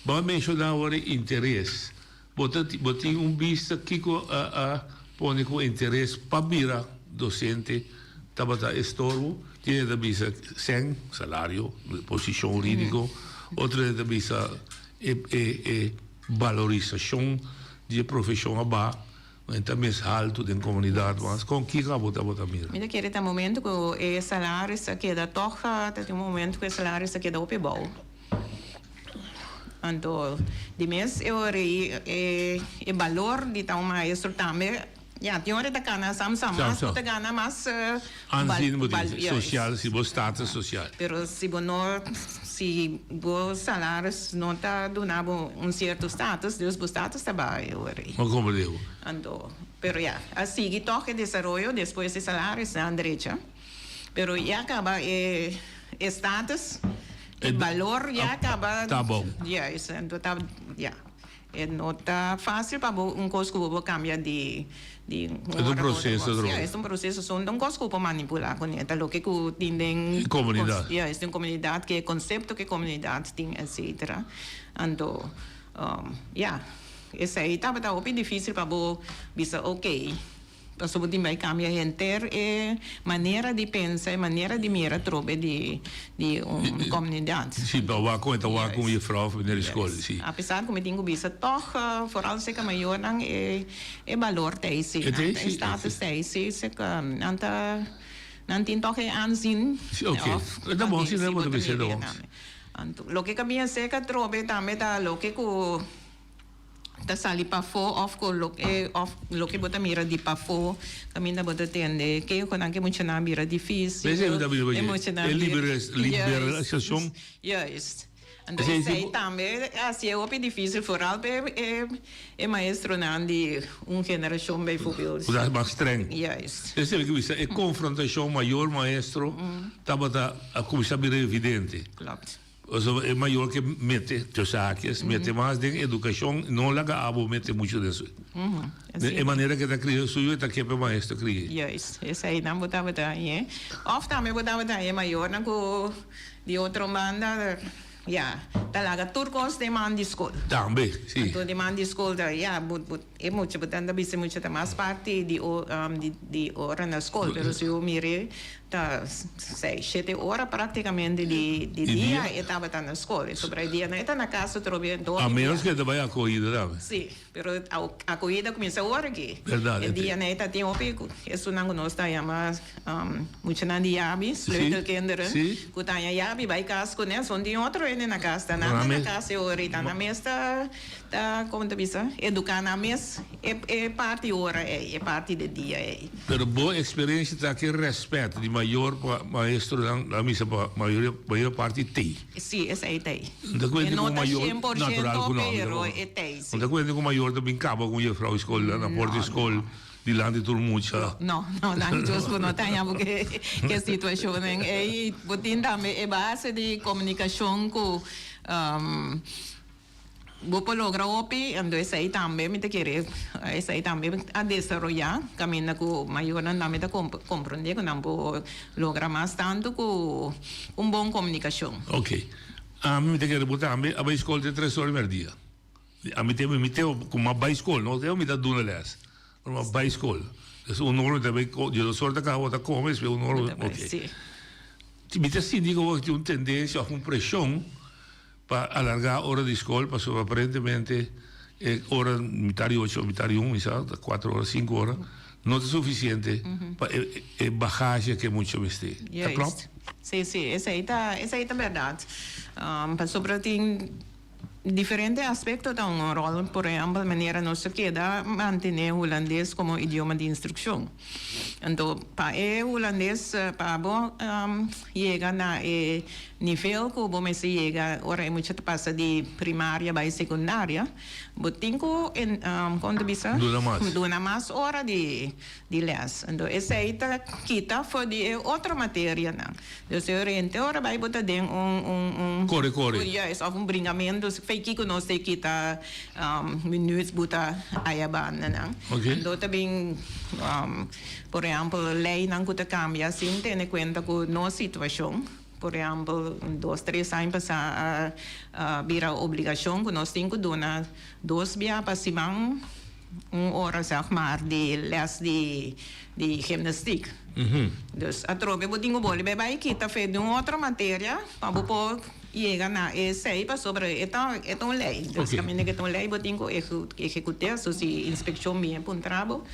Bo a menshoná awor e interes. Bo ta bo tin un bista kiko a a pone ku interes pa bira dosente tabata estorbo? Tin hende ta bisa sèn, salario, posishon hurídiko. Otro hende ta bisa e e e balorisashon di e profeshon a baha. Men ta mes haltu den komunidat mas. Kon kiko abo tabata mira? Mi ta kere ta momento ku e salaris a keda tòg ta tin un momento ku e salaris a keda hopi abou. Anto di mes e ora ei e e balor di ta un maestro tambe ya tin ora ta gana sam sam mas bo ta gana mas Aanzien bo tin sosial si bo status sosial. Pero si bo no si bo salaris no ta duna bo un cierto status dus bo status ta baha e ora ei. Bo comprende bo. Anto pero ya a sigui tog e desaroyo despues e salarisnan drecha. Pero ya caba e e status, e balor ya caba. Ta bon. Juist, anto ta ya. E no ta facil pa bo un cos cu bo por cambia di di un Es un ora pa otro proceso cos. droga. Ya, es un proceso, so no un cos cu bo por manipula cune. Ta loke cu tin den E comunidad. Juist, den comunidad, ke concepto ke comunidad tin, etcetera. Anto, ya. Esei tabata hopi difícil pa bo bisa ok, pasobra bo tin bai cambia henter e manera di pensa, e manera di mira trobe di di un comunidad. Sí, pa wak con e ta wak un juffrouw of meneer di school, sí. A pesar cu mi tin cu bisa toch, vooral zeker mayornan e e balor ta ei sí, e status ta ei sí, zeker nan ta nan tin toch e aanzien. Sí, ok. Ta bon, sí, bo ta bisa, ta bon. Anto loke ka bin acerca atrobe tambe ta loke ku ta sali pafó òf ku loke òf loke bo ta mira di pafó kaminda bo ta tende ke ku nan ke muchanan bira difísil Esei mi ta bisa e muchanan e liberalisashon. Juist. Anto esei tambe a hasié hopi difísil foral pa e e maestronan di un generashon bijvoorbeeld. Ku ta mas streng. Juist. Esei mi ke bisa e konfrontashon mayor maestro tabata a kuminsá bira evidente. Klopt. Pasobra e mayor ke mete, tussen haakjes, mete mas den edukashon, no laga abo mete muchu den su. E manera ke ta kria su yu, e ta ke pa e maestro kria. Juist, eseinan bo tabata hañ'é. Òf tambe bo tabata hañ'é mayornan ku di otro banda, ya, ta laga tur kos den man di skol. Tambe, si. Anto den man di skol ta, ya, bo, bo, e mucha, bo ta bisa e mucha ta mas parti di, di ora na skol, pero si bo mir'é Ta seis, shete ora práktikamente di di dia e tabata na skol. E sobra e dianan e ta na kas otro bia dos A menos ku e ta bai akohida tambe. Sí, pero akohida kuminsá ora aki. Berdad. E dianan e ta tin hopi esunnan ku nos ta yama muchanan di yabi, sleutelkinderen, ku ta haña yabi bai kas kuné. Son tin otro hende na kas, ta nan ta na kas e ora i ta nan mes ta Ta, como ta bisa, educa nan mes e e parti ora ey, e parti de dia ey. Pero bo experiencia ta ki respet di mayor pa maestronan, a misa pa mayoria mayor parti tey. Si, esey tey. No ta cuenta E cu no ta mayor cien por natural ciento cu no, pero e tey si. No ta cuenta cu mayor ta bin caba cu un juffrouw di school na porta di school dilanti tur mucha. No, no, nan just bo no ta haña bo ke ke situacionnan ey. Bo tin tambe e base di comunicacion cu Bo por logra hopi, anto esei tambe mi ta kere esei tambe a desaroyá kaminda ku mayornan tambe ta komprondé ku nan por logra mas tantu ku un bon komunikashon. Ok. Ami mi ta kere bo tambe a bai skol te tres ora di merdia. Ami te mi te ku mi a bai skol, no te mi ta duna lès, pero mi a bai skol. Des un ora mi ta bai, diesdos ora ta kaba ta kome, despues un ora, ok. Mi ta sinti ku tin un tendensia òf un preshon. Pa alargá ora di skol pasobra aparentemente e ora mitar di ocho o mitar di un misa ta kuater ora sinku ora no ta sufisiente pa e bagahe ke mucha mester. Ta klòp? Juist. Sí, sí, esei ta esei ta bèrdat. Pasobra tin diferente aspekto ta un ròl, por ehèmpel manera nos ta keda mantené hulandes komo idioma di instrukshon. Anto pa e hulandes pa bo yega na e nivel ku bo mester yega ora e mucha ta pasa di primaria bai sekundaria, bo tin ku kon ta bisa? Duna mas. Duna mas ora di lès. Anto esei ta kita for di e otro materianan. Dus e ora henter ora bai bo ta den un un un. Kore kore. Juist, of un bringamentu. Fei kiko nos te kita minuut bo ta aya bandanan. Oké. Anto ta bin por ehempel leinan ku ta kambia sin tene kuenta ku nos situashon. Por ehempel dos tres aña pasá a a bira obligashon ku nos tin ku duna dos bia pa siman un ora zeg maar di les di di gimnastiek. Dus atrobe bo tin ku bolbe bai kita fe di un otro materia pa bo por yega na esei pasobra e ta e ta un lei. Dus kaminda ku e ta un lei bo tin ku ehekut'é. So si inspekshon bien puntra bo,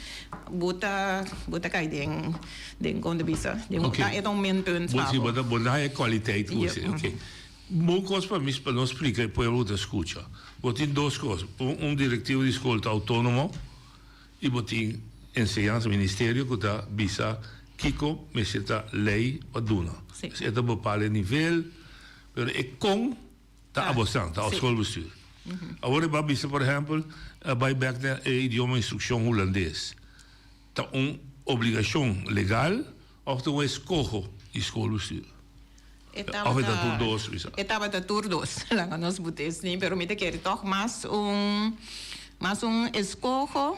bo ta bo ta kai den den kon ta bisa den un e ta un minpunt pa Si bo. bo ta bo ta haya kwaliteit ku esei. Oké. Bon kos pa mi pa nos splika e pueblo ku ta skucha. Bo tin dos kos, un un direktivo di skol ta outónomo. I bo tin enseñansa ministerio ku ta bisa kiko mester ta lei pa duna. Sí. E ta bepal e nivel, pero e kon ta abosan, ta schoolbestuur. Awor e ba bisa por ehempel, a bai bek na e idioma instrukshon hulandes. Ta un obligashon legal òf ta un eskoho di schoolbestuur? Òf e ta tur dos bisa? E tabata tur dos, laga nos butes ni, pero mi ta kere tòg mas un mas un eskoho.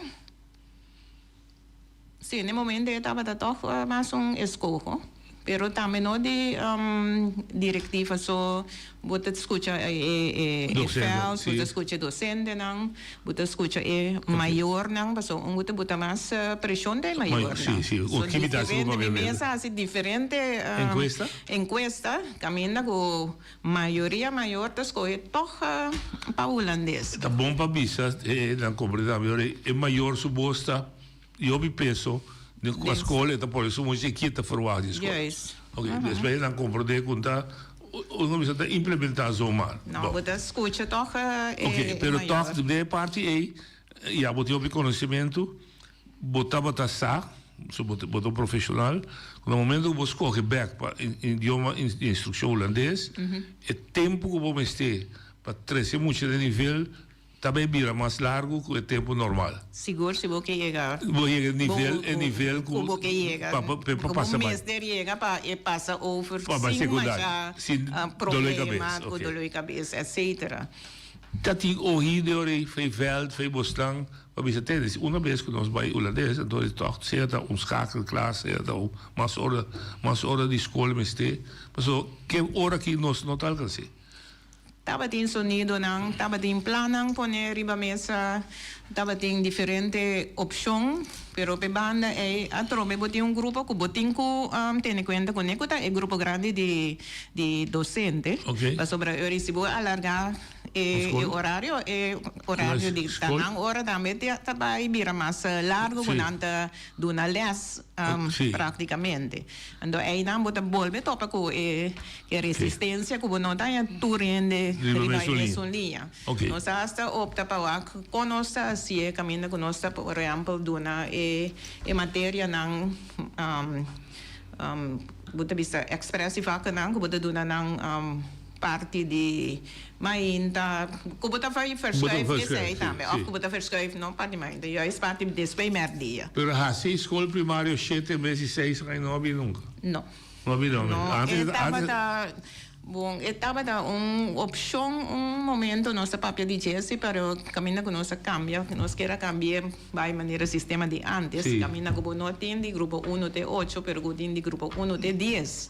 Sí, n'e momento e tabata tòg mas un eskoho. Pero tambe no di directiva so, bo ta scucha e e veld, bo ta scucha e docentenan, bo ta scucha e mayornan, pasobra un bo ta buta mas presion den e mayornan. So diferente, mi mes a haci diferente encuesta caminda cu mayoria mayor ta scoge toch pa Hulandes. Ta bon pa bisa nan comprende tambe ora e mayor su bos ta. Y hopi peso den cua scol e ta pone su mucha kiet ta verwacht di scol. Juist. Ok, despues nan comprende cu ta uno bisa ta implementa zomaar. No, bo ta scucha toch e Ok, pero toch den e parti ey ya bo tin hopi conocimento, bo tabata sa, so bo ta un profesional, cu na momento cu bo scoge bek pa idioma di instruccion Hulandes, e tempo cu bo mester pa trece mucha den nivel Ta bay bira mas largo cu e tempo normal. Sigur si bo ke yega. Bo yega e nivel, e nivel cu. Cu bo ke yega. Pa pa pa pasa bay. Cu bo mester yega pa e pasa over Pa bay sin secundario. masha Sin dolor di cabes. problema cu dolor di cabes etcetera. Ta tin ohi de ora ey fey veld, fey bosnan pa bisa tende si una bes cu nos bay Hulandes anto e toch sea ta un schakelklas, sea ta un mas ora, mas ora di scol mester, pasobra ke ora aki nos no ta alcans'e. Tabatin sonidonan, tabatin plannan pone riba mesa, tabatin diferente opshon, pero p'e banda ei atrobe bo tin un grupo ku bo tin ku tene kuenta kuné ku ta e grupo grandi di di dosente, pasobra ora si bo alargá e orario, e orario di ta nan ora tambe ta bai bira mas largu ku nan ta duna lès praktikamente. Anto einan bo ta bolbe topa ku e resistencia ku bo no ta haña tur hende riba e mesun liña. Nos a hasta opta pa wak kon nos ta hasié kaminda ku nos ta por ehèmpel duna e materianan bo ta bisa expressie vakkennan ku bo ta duna nan parti di mainta ku bo ta verschuif esei tambe òf ku bo ta verschuif no parti mainta juist parti despues mèrdia. Pero hasi skol primario shete en bes di seis aña no a bin nunka? No. No a bin no. No, e tabata bon e tabata un opshon un momento nos a papia di dje si pero kaminda ku nos a kambia nos kier a kambi'e bai manera sistema di antes kaminda ku bo no tin di grupo uno te ocho pero ku tin di grupo uno te dies.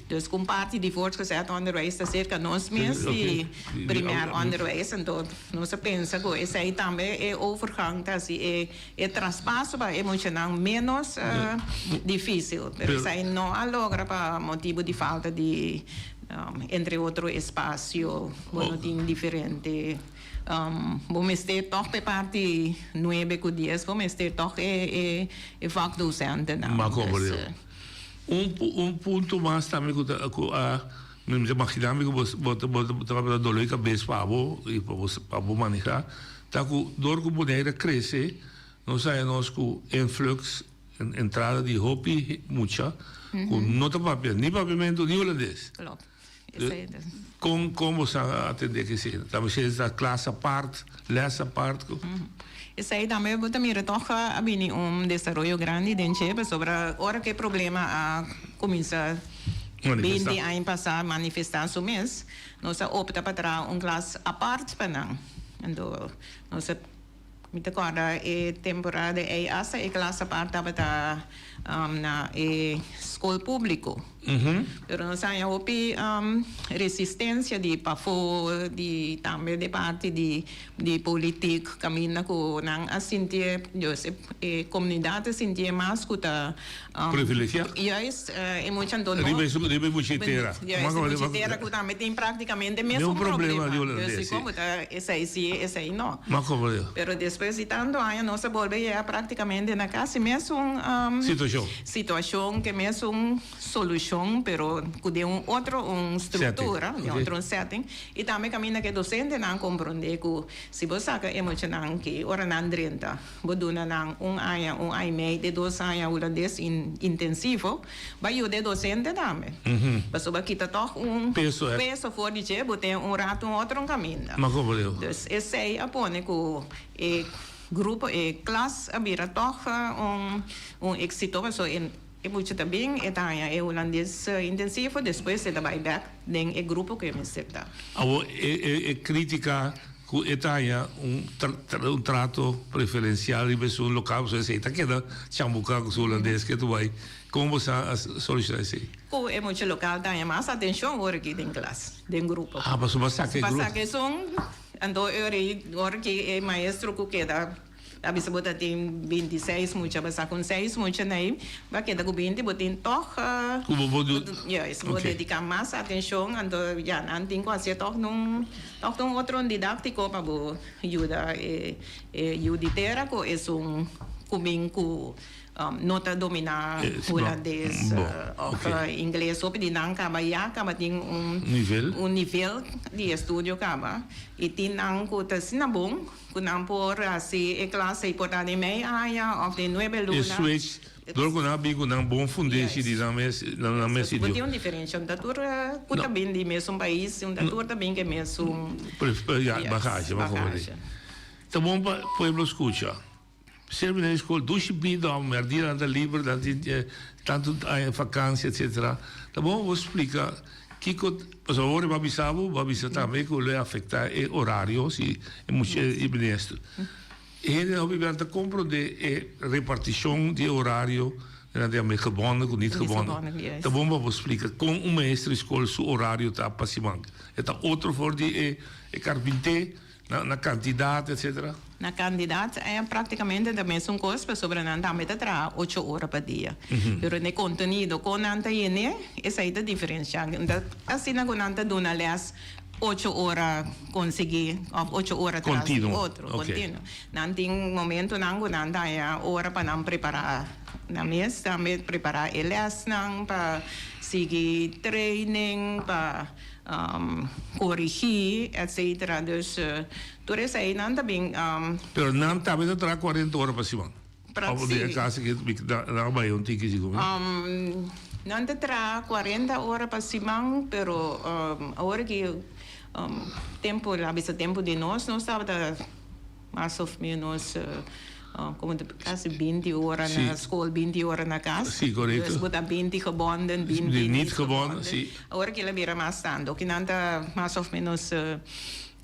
Dus ku un parti di voortgezet onderwijs ta serka nos mes di primair onderwijs anto nos a pensa ku esei tambe e overgang ta hasi e E traspaso pa e muchanan ménos difísil, pero esei no a logra pa motibu di falta di entre otro espasio. Bo no tin diferente, bo mester tòg pa e parti nuebe ku dies, bo mester tòg e vakdosentenan. M'a komprendé. Un punto mas tambe ku ta ku a mi ta imaginá mi ku bo ta bo ta dolo di kabes pa bo i pa bo manehá. Ta ku dor ku Bonaire a krese, nos haña nos ku influx, entrada di hopi mucha ku no ta papia ni papiamentu ni hulandes. Klopt. Esei ta. Kon kon bo sa atendé ku esei? Ta mester ta klas apart, lès apart? Esei tambe bo ta mira tòg a bini un desaroyo grandi den dje pasobra ora ku e problema a kuminsá binti aña pasá manifestá su mes, Nos a opta pa traha un klas apart pa nan. Anto nos a, mi ta kòrda e temporada ei asta e klas apart tabata na e skol públiko. Pero nos haña hopi resistensia di pafó, di tambe di parti di di politiek kaminda ku nan a sintié, dus e komunidat a sintié mas ku ta Privilegiá. Juist e mucha anto no. Riba e mucha tera. Juist e mucha tera ku tambe tin praktikamente mesun problema. Dus si komo ta esei si esei no. Pero despues di tantu aña nos a bolbe yega praktikamente na kasi mesun Situashon. Situashon ke mesun solushon pero ku den un otro un struktura, den otro un setting. I tambe kaminda ku e dosentenan komprondé ku si bo saka e muchanan ki ora nan drenta, bo duna nan un aña, un aña i mei, te dos aña hulandes intensivo, bo a yuda e dosente tambe. Pasobra bo a kita tòg un peso for di dje, bo ten un ratu un otro kaminda. Dus esei a pone ku e grupo, e klas a bira tòg un éksito pasobra e. E mucha ta bin, e ta haña e hulandes intensivo, despues e ta bai bek den e grupo ku e mester ta. Awor e kritika. Ku e ta haña un un trato preferencial riba esun lokal pasobra esei ta keda chambuká ku su hulandes ke tu bai. Kon bo sa a solushoná esei? Ku e mucha lokal ta haña mas atenshon ora ki den klas, den grupo. Ah, pasobra bo a saka e grupo. Bo a saka esun, anto e ora ei ora ki e maestro ku keda Ta bisa bo ta tin bintiseis mucha, bo sa con seis mucha na ei, bo a keda cu binti, bo tin tog, Cu bo por du. Juist, bo dedica mas atencion, anto ya nan tin cu hacié tog nun, tog un otro un didactico pa bo yuda e e yu di tera cu esun cu bin cu no ta domina Hulandes of Ingles. Hopi di nan caba ya caba tin un un nivel di estudio caba y tin nan cu ta asina bon. Ku nan por hasi e klas ei por ta den mei aña òf den nuebe luna. E switch dor ku nan a bin ku nan bon fundeshi di nan mes nan mes idioma. Bo tin un diferensha, un ta tur ku ta bin di mesun pais, un ta tur ta bin ku e mesun bagashi. Ta bon pa pueblo skucha. Semper den skol dushi bida òf mèrdia nan ta liber nan tin tantu aña vakansia etsetera. Ta bon bo splika kiko pasobra awor e bo a bisa bo, bo a bisa tambe ku lo e afektá e orario si e mucha e minister. E hende hopi bia ta komprondé e repartishon di e orario den nan tin gebonden ku nit gebonden. Ta bon pa bo splika kon un maestro di skol su orario ta pa siman. E ta otro for di e karpinté. Na kantidat etcetera? Na kantidat e praktikamente ta mesun kos pasobra nan tambe ta traha ocho ora pa dia. Pero na e kontenido kon nan ta yen'é esei ta diferensiá. Ta asina ku nan ta duna lès ocho ora konsiguí òf ocho ora tras di otro, kontinuo. Nan tin momentunan ku nan ta haña ora pa nan prepará nan mes tambe, prepará e lèsnan pa sigui training pa. Corrigi, etcetera. Dus tur eseinan ta bin. Pero nan tambe ta traha cuarenta ora pa siman? Of den e caso ki nan a bay un tiki sigur? Nan ta traha cuarenta ora pa siman, pero awor ki tempo, laat bisa tempo di nos, nos tabata. Mas of menos como ta casi binti ora na school, binti ora na cas. Sí, correcto. Dus bo ta binti gebonden, binti niet gebonden. Sí. Awor kila bira mas tanto. Kinan ta mas of menos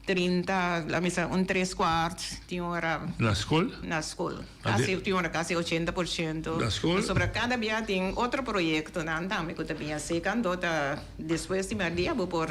trinta, laat me sa un tres kwart tin ora. Na school? Na school. Casi tin ora casi 80%. Na school? Pasobra cada bia tin otro proyectonan tambe cu ta bin acerca, anto ta despues di merdia bo por.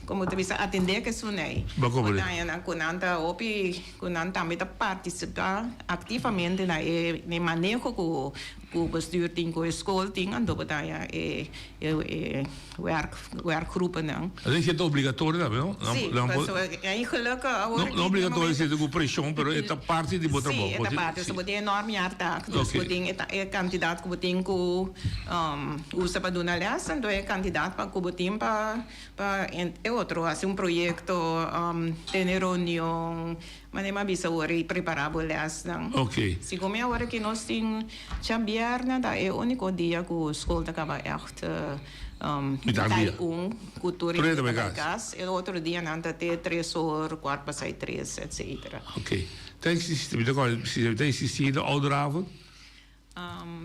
Como ta bisa atende ku esun ei. Bo komo di? Nan ku nan ta hopi ku nan tambe ta partisipá aktivamente na e maneho ku ku bestuur tin ku e skol tin anto bo ta haña e e werk werkgroepennan. Esei ta obligatorio tambe no? Si, pasobra eigenlijk awor No obligatorio si ta ku preshon pero e ta parti di bo trabou. Si e ta parti, so bo tin e normjaartaak dus bo tin e kantidat ku bo tin ku Usa pa duna les, anto e kantidat pa ku bo tin pa pa e otro hasi un proyekto, tene reunion, manera mi a bisa awor i prepará bo lèsnan. Oké. Segun mi awor aki nos tin djabièrnè ta e úniko dia ku skol ta kaba ègt Mitar mitai dia. un ku tur Tur hende hende ta bai bai kas. kas. E otro dianan ta te tres or, kuart pasai tres, etsetera. Oké. Ta eksistí, mi ta kòrda si ta eksistí e ouderavond?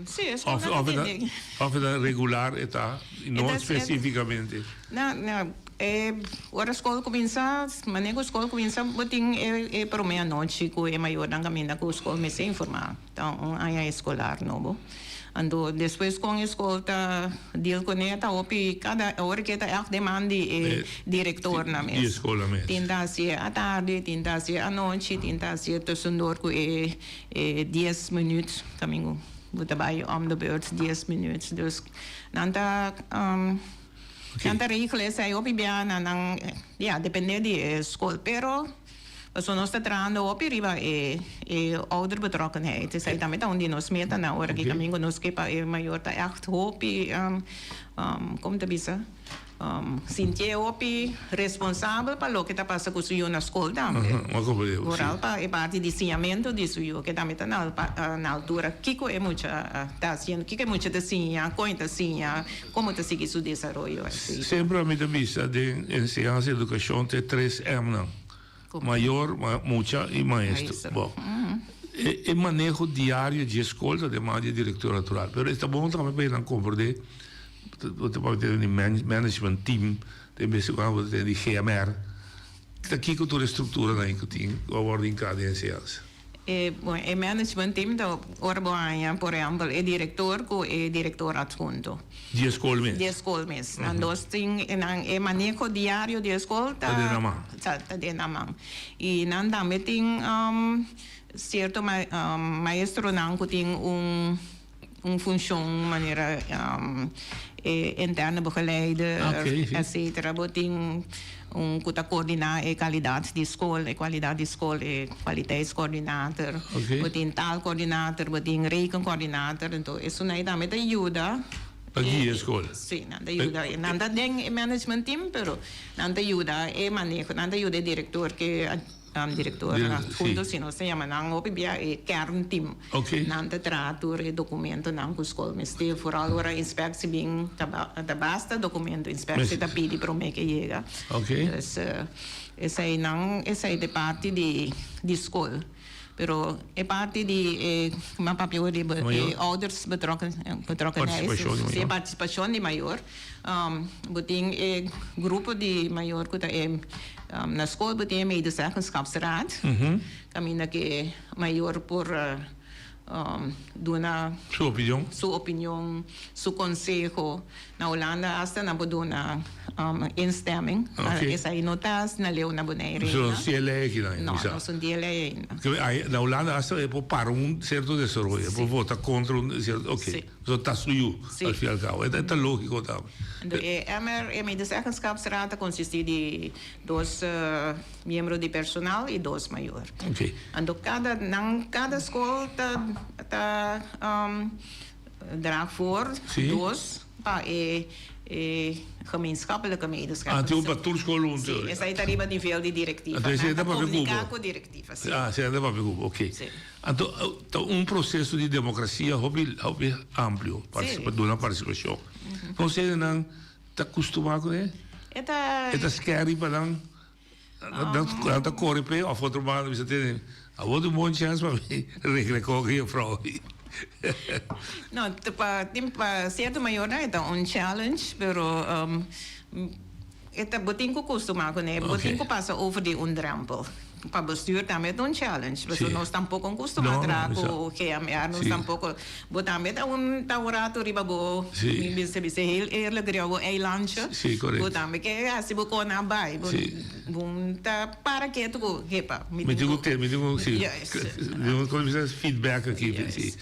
Sí, es con nan ta tende. Of e ta regular e ta, y no específicamente. No, no, e ora skol kuminsá, manera ku skol kuminsá bo tin e promé anochi ku e mayornan kaminda ku skol mester informá. Ta un aña eskolar nobo. Anto despues kon e skol ta deal kuné ta hopi kada ora ke ta ègt deman di e direktornan mes. Di e skolnan mes. Tin ta hasié atardi, tin ta hasié anochi, tin ta hasié tussendoor ku e E dies minuut kamingu bo ta bai om de beurt dies minuut dus nan ta nan ta regel esei hopi bia na nan ya depende di e skol pero pasobra nos ta trahando hopi riba e e ouderbetrokkenheid esei tambe ta un di nos metanan ora ki kamingu nos ke pa e mayor ta ègt hopi komo ta bisa. Sintié hopi responsabel pa loke ta pasa ku su yu na skol tambe. Vooral pa e parti di siñamentu di su yu, ke tambe ta na altura kiko e mucha ta hasiendo, kiko e mucha ta siña, kon e ta siña, komo ta sigui su desaroyo. Semper ami ta bisa den enseñansa i edukashon ta e tres Mnan, mayor, mucha i maestro. Bon, e maneho diario dje skol ta den man di e direktor natural, pero e ta bon tambe pa nan komprendé. Bo ta papia di management team, den bes di cuando bo ta tene di GMR. Ta kiko tur e strukturanan ei ku tin ku a wòrdu hinká den enseñansa? E, bon, e management team ta ora bo haña, por ehèmpel, e direktor ku e direktor adhunto. Di e skol mes? Di e skol mes. Nan dos tin e nan e maneho diario di e skol ta. Ta den nan man. Ta, ta den nan man. I nan tambe tin sierto maestronan ku tin un un funshon manera e interne begeleider, etcetera. Bo tin un ku ta koordiná e kalidat di skol, e kualidat di skol, e kwaliteitscoördinator. Bo tin taalcoördinator, bo tin rekencoördinator. Anto esunai tambe ta yuda. Pa guia e skol. Sí, nan ta yuda. Nan ta den e management team, pero nan ta yuda e maneho, nan ta yuda e direktor ke. Director adhunto, si nos ta yama nan hopi bia e kernteam. Nan ta traha tur e documentonan cu school mester, vooral ora inspectie bin ta basta documento inspectie ta pidi prome ke yega. Dus eseinan esei ta e parti di school. Pero e parti di e kuma papia ora di e ouders betrokkenheid, si e participacion di mayor. Bo tin e grupo di mayor ku ta e na skol bo tin e medezeggenschapsraad kaminda ku e mayor por duna Su opinion. su opinion, su konseho. Na Hulanda asta nan por duna instemming. Oké. Esei no ta asina leu na Bonaire So ainda. no tin e lei aki nan, No, bisa. no son tin e lei ainda. Ke ai na Hulanda asta e por para un sierto desaroyo, e por vota kontra un sierto, oké. Sí. So ta su yu, Sí. al fin y al cabo. E ta lógiko tambe. Anto e MR, e medezeggenschapsraad ta konsistí di dos miembro di personal i dos mayor. Oké. Anto kada nan kada skol ta ta draag voor dos pa e e gemeenschappelijke Ah, tin un pa tur skol huntu. Sí, esei ta riba nivel di direktiva. Anto esei ta Nan ta papia ku bo. komuniká ku direktiva, sí. Ah, esei ta papia ku bo, oké. Sí. Anto ta un proseso di demokrasia hopi hopi amplio, Sí. duna partisipashon. Nos hendenan ta kustumá kuné? E ta. E ta scary pa nan? Nan ta kore p'e òf otro banda bisa tene awor tin un bon chèns pa mi regla kon ku jefrou. No, pa tin pa sierto mayornan e ta un challenge, pero e ta bo tin ku kustumá kuné, bo tin ku pasa over di un drèmpel. Pa bestuur tambe ta un challenge, pasobra nos tampoko a kustumá traha ku GMR, nos tampoko, bo tambe ta un ta un rato riba bo, mi mester bisa heel eerlijk, riba bo eilandje, bo tambe ke hasi bo kon a bai, bo bo ta para ketu ku hepa. Mi tin ku mi tin ku si, mi tin ku bisa feedback aki, si.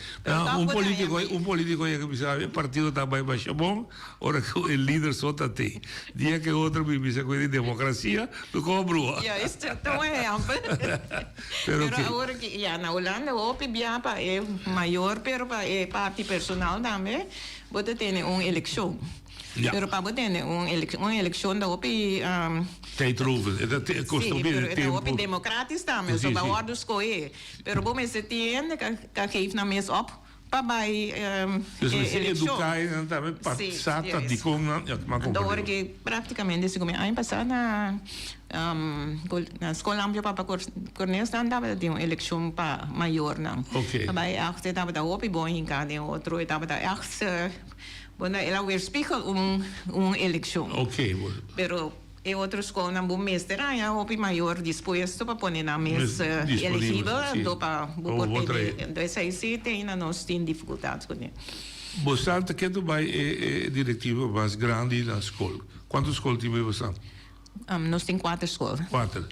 Un politico, un politico yega bisa e partido ta bai basha bon, Ora ku e lider so ta te. Dia ku e otro bin bisa ku e di demokrasia, lo komo brua. Ja, es ta un ehèmpel. Pero Pero awor ki, ya, na Hulanda hopi bia pa e mayor, pero pa e parti personal tambe, bo ta tene un elekshon. Ja. Pero pa bo tene un elek, un elekshon ta hopi, Tijdrovend. E ta te, kosta Sí, hopi pero e ta tempu. hopi demokratisch tambe, Sí, so pa sí. wòrdu skohé. Pero bo mester tin hende ka ka geef nan mes op. Pa bai Dus e mester elekshon. eduká e nan tambe pa Sí, sa ta juist. dikon nan ya tuma Anto ora komportamentu. ke praktikamente segun mi aña pasá na na Skol Amplio Papa Cornelis nan tabata tin un elekshon pa mayornan. Oké. Ta bai ègt e tabata hopi bon hinká den otro e tabata ègt bueno el a weerspiegel un un elekshon. Oké. Pero E otro skolnan bo mester haña hopi mayor dispuesto pa pone nan mes eligibel anto pa bo por tene. Anto esei si te ainda nos tin dificultad kuné. Bo sa ta ke ta bai e directiva mas grandi na skol? Kuantu skol tin bai bo sa? Nos tin kuater skol. Kuater.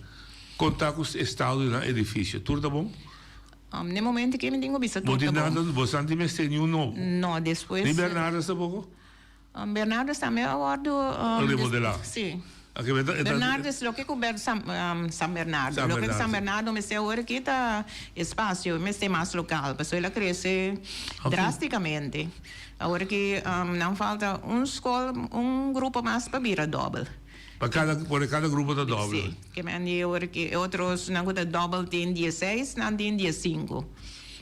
Kon ta ku estado di nan edifisio? Tur ta bon? Ne momento ke mi tin ku bisa tur ta bon. Bo sa tin mester niun nobo? No, despues. Ni Bernardas tampoko? Bernardus tambe a wordo Remodelá. Sí. Oké, pero e ta. Bernardus, loke ku Ber San San Bernardo. San Loke ku Bernardo, San sí. Bernardo mester awor aki ta espasio, mester mas lokal, pasobra el a krese Oké. drástikamente. Awor aki nan falta un skol, un grupo mas pa bira dòbel. Pa kada, pone kada grupo ta dòbel. Sí, ke men di awor aki e otro nan ku ta dòbel tin dieseis, nan tin diesinku.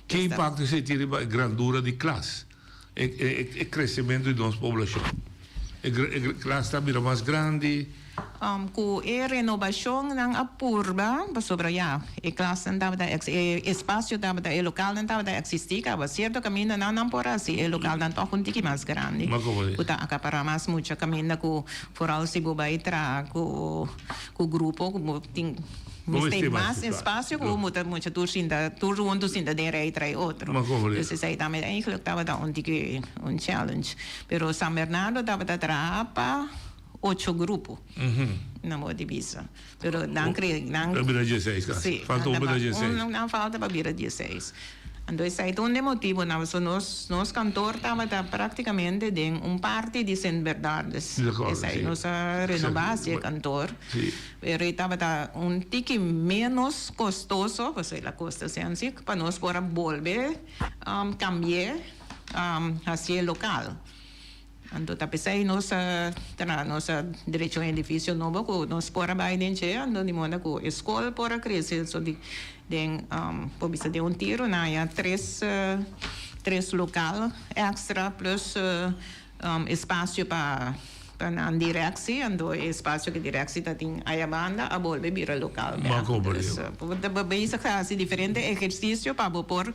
Ki impakto esei tin riba e grandura di klas? E kresementu di nos poblashon. E klas ta bira mas grandi. Ku e renobashon nan a purba pasobra ya e klasnan tabata e espasio tabata e lokalnan tabata eksistí kaba sierto kaminda nan nan por hasi e lokalnan tòg un tiki mas grandi ku ta akapará mas mucha kaminda ku foral si bo bai traha ku ku grupo ku bo tin mester mas espasio ku bo ta mucha tur sinta tur huntu sinta den rei trae otro dus esei tambe eigenlijk tabata un tiki un challenge pero San Bernardo tabata traha pa ocho grupo na modo di bisa. Pero nan kre nan. Pa bira dieseis kasi. Si. Falta un pa bira dieseis. Un nan falta pa bira dieseis. Anto esei ta un di e motibonan pasobra nos nos kantor tabata praktikamente den un parti di Sint Bernardus. Di akordo, Esei si. nos a renobá hasi e kantor. Si. Pero e tabata un tiki ménos kostoso, pasobra el a kosta sensi, pa nos por a bolbe kambi'é hasié lokal. Anto ta p'esei nos a traha nos a drecha un edifisio nobo ku nos por a bai den dje, anto di moda ku e skol por a krese. So di den por bisa den un tiro nan haya tres tres lokal èkstra plus espasio pa pa nan direksi, anto e espasio ku direksi ta tin aya banda a bolbe bira lokal bèk. Dus bo ta bezig ta hasi diferente ehersisio pa bo por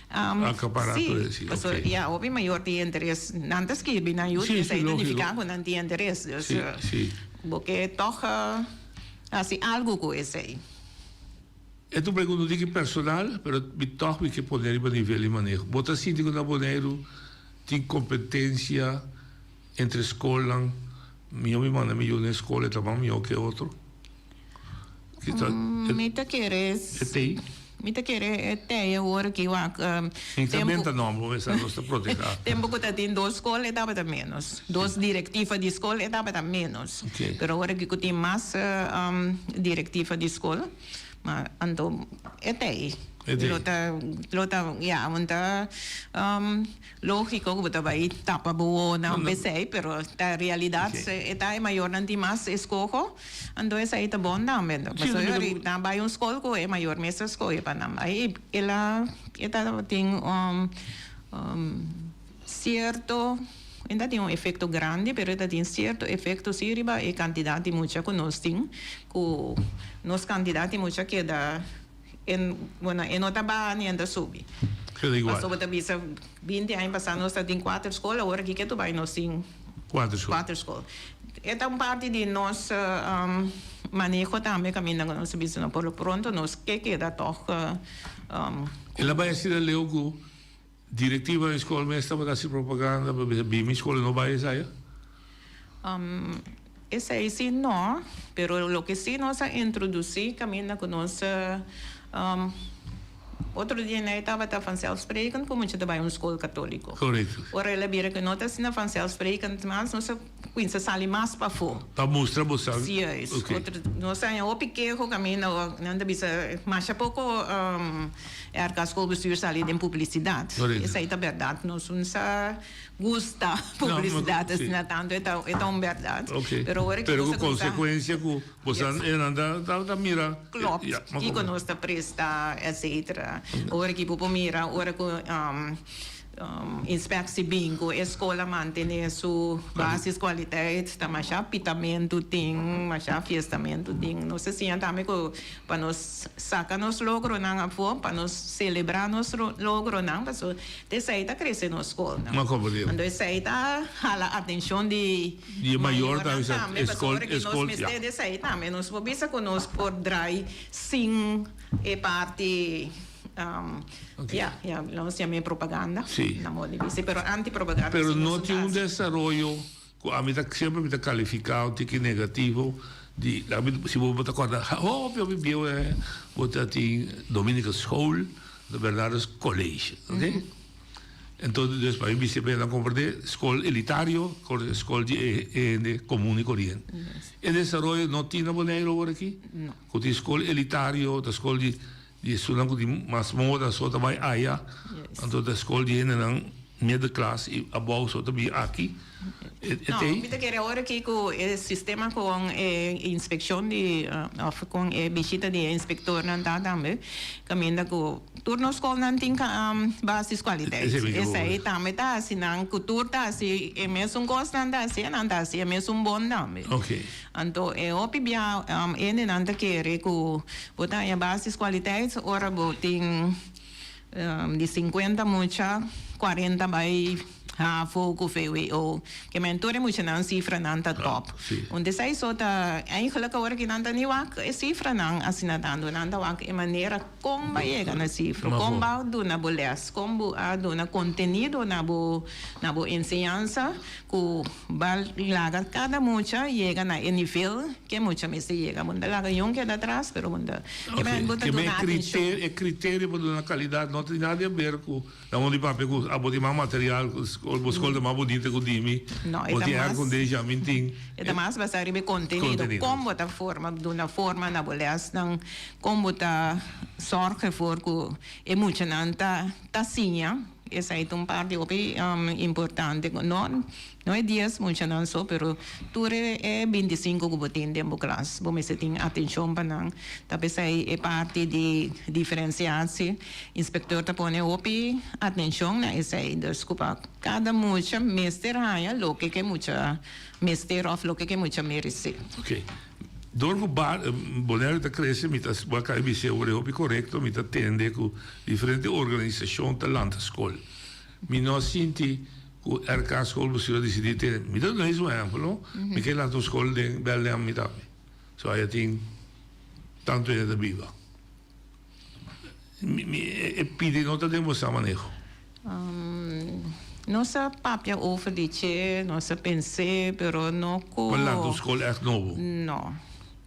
Acapará Sí, todo sí, paso ok. ya hopi mayor tin interes, nan ta skirbi nan yu, Sí, sí, esei ta lógico. nifiká ku nan tin interes, dus Sí, sí. bo ke tòg hasi algu ku esei. E ta un pregunta un tiki personal, pero mi tòg mi ke pone riba nivel di maneho. Bo ta sinti ku na Boneiru tin kompetensia entre skolnan? Mihó mi manda mi yu na e skol, e ta mas mihó ke otro? Mi ta kere E tei? Mi ta kere e tei awor aki wak. Mi ta benta nomber bo mester nos ta proteha. Tempo ku ta tin dos skol e tabata menos. Dos direktiva di skol e tabata menos. Pero awor aki ku tin mas direktiva di skol ma anto e tei. Lo ta lo ta ya un ta Lógiko ku bo ta bai tapa bo wowonan p'esei, pero ta realidat e ta e mayornan tin mas eskoho, anto esei ta bon tambe. Pasobra ora nan bai un skol ku e mayor mes ta skohe pa nan bai i el a e tabatin un sierto, e ta tin un efekto grandi, pero e ta tin sierto efekto si riba e kantidat di mucha ku nos tin, ku nos kantidat di mucha keda. E, bueno, e no ta baha ni e ta subi. Keda igual. Pasobra ta bisa binti aña pasá nos ta tin kuater skol, awor aki ke tu bai nos tin Kuater skol. kuater skol. E ta un parti di nos maneho tambe kaminda ku nos ta bisa no por lo pronto nos ke keda tòg. El a bai asina leu ku direktiva di skol mes tabata hasi propaganda pa bisa bimi skol e no bai esaya? Esei si no, pero loke si nos a introduci caminda cu nos otro dia nei tabata vanzelfsprekend cu mucha ta bay un school catolico. Correcto. Ora el a bira cu no ta asina vanzelfsprekend mas nos a cuminsa sali mas pafo. Pa mustra bo sa. Juist. Ok. Otro nos a haña hopi keho caminda nan ta bisa masha poco RK Schoolbestuur sali den publicidad. Correcto. Esei ta berdad nos un sa. Gusta publicidad asina tanto e ta e ta un berdad. Ok. Pero ora ki Pero nos ku a kuminsá. konsekuensia ku boso Yes. e nan ta ta ta mira. Klopt. Ja, ma Kiko komprende. nos ta presta etcetera. Ora ki bo por mira ora ku inspectie bin ku e skol a mantene su basiskwaliteit ta masha pitamentu tin, masha fiestamentu tin. Nos ta siña tambe ku pa nos saka nos logronan afó, pa nos selebrá nos logronan pasobra Esei ta krese nos skolnan. Ma komo di? Anto esei ta hala atenshon di Di e mayor mayornan tambe, tambe, e skol, pasobra e ki nos skol, mester ya. di esei tambe. Nos por bisa ku nos por drai sin e parti, Ok. ya, ya, nos yam'é propaganda, Si. na modo di bisa, pero anti-propaganda Pero si no nos tin ta un hasi. desaroyo ku ami ta semper mi ta kalifiká un tiki negativo di, ami si bo ta kòrda hopi hopi bieu bo ta tin Dominicus School, De Bernardus College, ok? Entonces, dus pa mi bisa pa nan comprende, skol elitario, skol di e hende comun y corriente. E desaroyo no tin na Boneiru awor aki? No. Ku tin skol elitario, ta skol di di esunnan ku tin mas moda so ta bai aya, anto ta skol di hendenan. Middenklas i abou so ta bin aki. E No, tei. mi ta kere ora aki ku e sistema kon e inspekshon di of kon e bishita di e inspektornan ta tambe kaminda ku tur nos skolnan tin basiskwaliteit. Esei tambe ta hasi nan ku tur ta hasi e mesun kosnan ta hasi e nan ta hasi e mesun bon tambe. Anto e hopi bia hendenan ta kere ku bo ta haña basiskwaliteit ora bo tin Di sinkuenta mucha, kuarenta bai havo ku vwo. Ke men tur e muchanan sifranan ta top. Un di esei so ta eigenlijk awor ki nan ta ni wak e sifranan asina tantu. Nan ta wak e manera kon bo a yega na sifra, kon bo a duna bo les, kon bo a duna kontenido na bo na bo enseñansa ku ba laga kada mucha yega na e nivel ke mucha mester yega. Bo no ta laga yun keda atras pero bo ta Oké, ke men e e criterio pa duna calidad no tin nada di haber cu nan di papia cu abo tin mas material, bo school ta mas bunita cu di mi, bo tin aircondition, ami tin. E ta mas basa riba e contenido, con bo ta forma, duna forma na bo lesnan, con bo ta zorg ervoor cu e muchanan ta ta siña, esai ta un parti hopi importante, no No e dies muchanan so, pero tur e bintisinko ku bo tin den bo klas, bo mester tin atenshon pa nan. Ta p'esei e parti di diferensiasie, inspektor ta pone hopi atenshon na esei. Dus ku pa kada mucha mester haña loke ku e mucha mester òf loke ku e mucha meresé. Oké. Dor ku Boneiru ta krese, mi ta bo a kai bis'é ora e hopi korekto, mi ta tende ku diferente organisashon ta lanta skol. Mi no a sinti Ku RK School Bestuur a disidí tene. Mi ta duna un ehèmpel no. Mi ke lanta un skol den Bèlèm mi tambe. So aya tin tantu hende ta biba. Mi mi e pidi no ta den boso maneho. Nos a papia over di dje, nos a pens'é, pero no ku. Pa lanta un skol ègt nobo? No.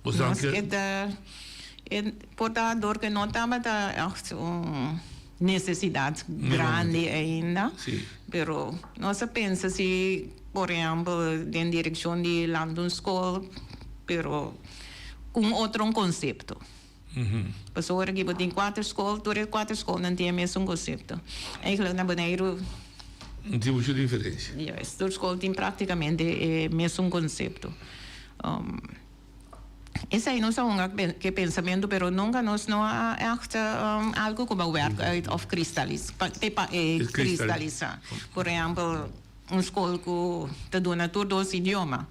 Nos e ta e por ta dor ku no tabata ègt un. Necesidad grandi ainda, pero nos a pensa si por ehempel den direccion di lanta un school, pero cu un otro un concepto. Pasobra ora ki bo tin cuater school, tur e cuater schoolnan tin e mesun concepto. Eigenlijk na Boneiru. No tin mucho diferencia. Juist, tur school tin practicamente e mesun concepto. Esei nos a hunga ke pensamentu, pero nunka nos no a ègt algu ku bo wèrk uit òf kristalis te pa e kristalisá. Por ehèmpel, un skol ku ta duna tur dos idioma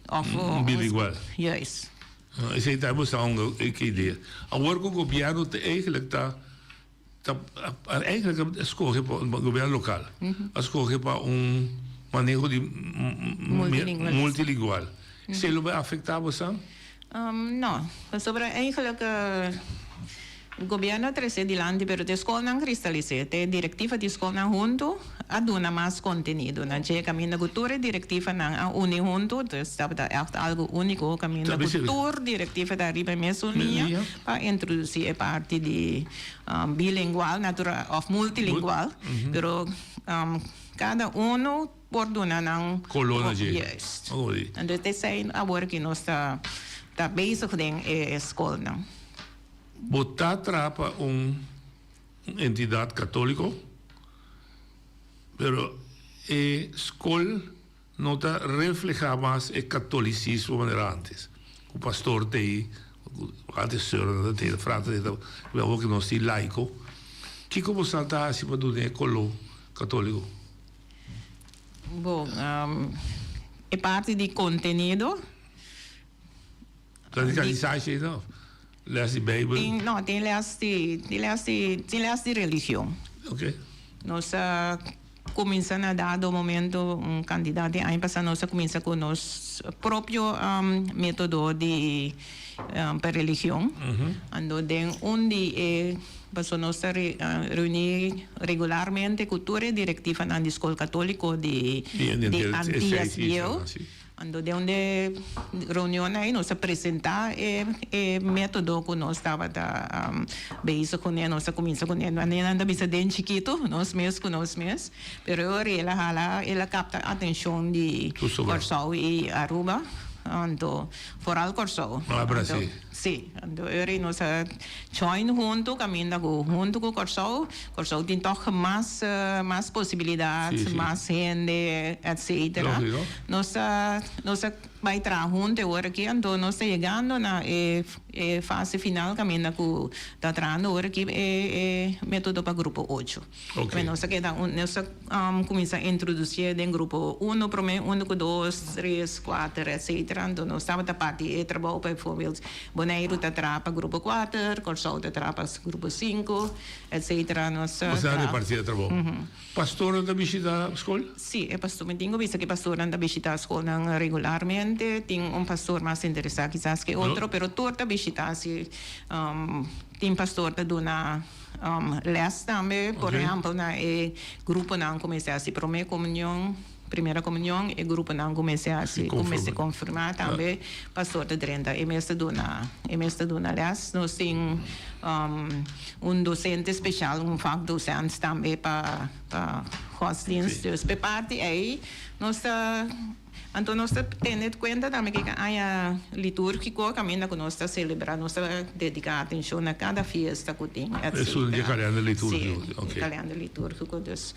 òf Un biligual. Juist. Esei ta bo sa hunga ke idea. Awor ku gobièrnu ta eigentlik ta ta eigenlijk a scoge pa gobierno local a scoge pa un maneho di multilingual. Esey lo bay afecta bosan? No, pasobra eigenlijk gobierno a trece dilanti pero te scolnan cristalis'e, te directiva di scolnan hunto a duna mas contenido na dje caminda cu tur e directivanan a uni hunto, dus tabata echt algo unico caminda cu tur directiva ta riba e mesun liña. Pa introduci e parti di bilingual natural of multilingual, pero cada uno por duna nan Color na dje. Juist. Entonces esey awor ki nos ta ta bezig den e scolnan. Bo ta traha pa un entidad catolico, pero e scol No ta reflehá mas e katolicismo manera antes, ku pastor ta ei, ku antes seurnan ta tei, fraternan ta ei, awor ku nos tin laiko. Kiko boso ta hasi pa duna e koló katoliko? Bon, e parti di kontenido. Radikalisashi ei no? Les di Beibel? Tin, no, tin les di, tin les di, tin les di religion. Oké. Nos a kuminsá na dado momento un kantidat di aña pasá nos a kuminsá ku nos propio método di pa religion. Anto den un di e, pasobra nos ta reuní regularmente ku tur e direktivanan di skol katóliko di di Antias Bieu. Anto den un de reunion ei nos a presenta e e metodo ku nos tabata bezig kuné, nos a kuminsa kuné. Manera nan ta bisa den chikitu, nos mes ku nos mes, pero e ora el a hala, el a kapta atenshon di Kòrsou i Aruba. Anto foral Kòrsou. Ah, Brasil. Sí, anto ora nos a join huntu kaminda ku huntu ku Kòrsou, Kòrsou tin tòg mas mas posibilidat, mas hende, etcetera. Nos a nos a bai traha huntu e ora aki, anto nos ta yegando na e e fase final kaminda ku ta trahando ora aki e e metodo pa grupo ocho. Ok. Nos a keda un, nos a cuminsa introducié den grupo uno prome, uno cu dos, tres, cuater, etcetera. Anto nos tabata parti e trabou, bijvoorbeeld Boneiru ta traha pa grupo cuater, Corsou ta traha pa grupo cinco, etcetera. Nos a Boso a traha. reparti e trabou. Pastornan ta bishita scol? Si, e pastor, mi tin cu bisa cu e pastornan ta bishita scolnan regularmente. Tin un pastor mas interesa kisas que otro, pero tur ta bishita si. Tin pastor ta duna. Les tambe, por ehempel na e gruponan ku mester hasi prome komunion, primera komunion, e gruponan ku mester hasi, ku mester konfirmá tambe pastor ta drenta e mes ta duna, e mes ta duna les. Nos tin un dosente speshal, un vakdosent tambe pa pa godsdienst. Dus p'e parti ei nos ta. Anto nos ta tene kuenta tambe ku e aña litúrgiko kaminda ku nos ta selebrá, nos ta dediká atenshon na kada fiesta ku tin, etcetera. Esun di e kalender litúrgiko, Sí, oke. e kalender litúrgiko. Dus,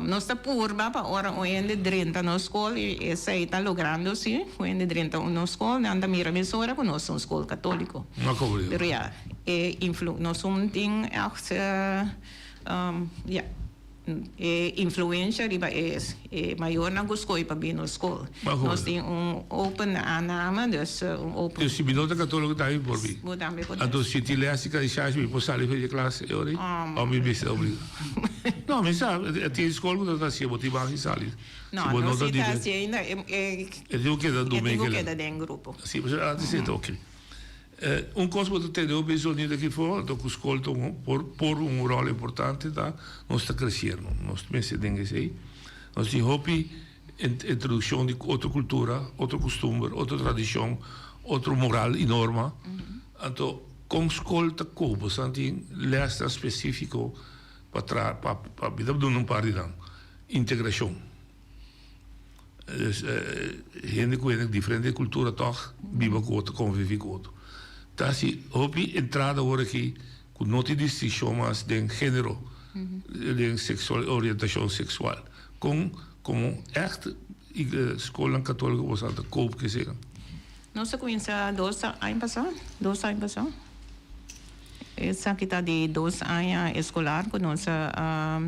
nos ta purba pa ora un hende drenta nos skol, i esei ta logrando sí, un hende drenta nos skol, nan ta mira mesora ku nos ta un skol katóliko. No komo. Pero ya, e influ, nos un tin ègt, ya. E influencia riba e mayornan cu scoy pa bini nos scol. Nos tin un open aanname, dus un open. Dus si mi no ta catolico tambe mi por bin? Bo tambe por. Anto si tin les di catecismo mi por sali for di e klas e ora ei? Of mi mester obliga? No, mi sa, tin scol cu ta ta hacié, bo tin mag di sali. No, no si ta hacié ainda. E tin cu keda E tin cu keda den grupo. Si, pasobra antes e ta oke. Un kos ku ta tene hopi zonido aki for, anto ku skol ta un por por un ròl importante ta nos ta kresiendo. Nos mester den esei. Nos tin hopi introdukshon di otro kultura, otro kustumber, otro tradishon, otro moral i norma. Anto kon skol ta kobo? Boso tin lèsnan spesífiko pa tra pa pa mi ta duna un par di nan. Integrashon. Dus hende ku hende diferente kultura tòg biba ku otro, konvivi ku otro. Ta hasi hopi entrada awor aki ku no tin distinshon mas den género, den seksual, orientashon seksual. Kon komo ègt skolnan katóliko boso a ta koop ku eseinan? Nos a kuminsá dos aña pasá, dos aña pasá. Esaki ta di dos aña eskolar ku nos a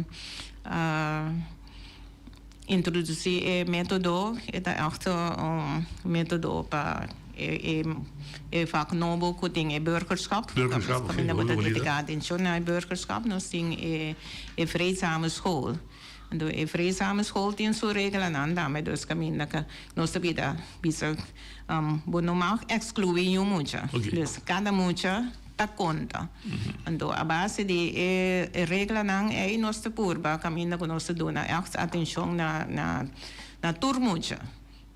Introdusí e método, e ta ègt un método pa e e vak nobo ku tin e burgerschap. Burgerschap, oké, Kaminda bo ta hopi bonita. dediká atenshon na e burgerschap, nos tin e e vreedzame school. Anto e vreedzame school tin su reglanan tambe, dus kaminda ku nos ta bida bisa bo no mag ekskluí niun mucha. Oké. Dus kada mucha ta konta. Anto a base di e reglanan ei nos ta purba kaminda ku nos ta duna ègt atenshon na na na tur mucha.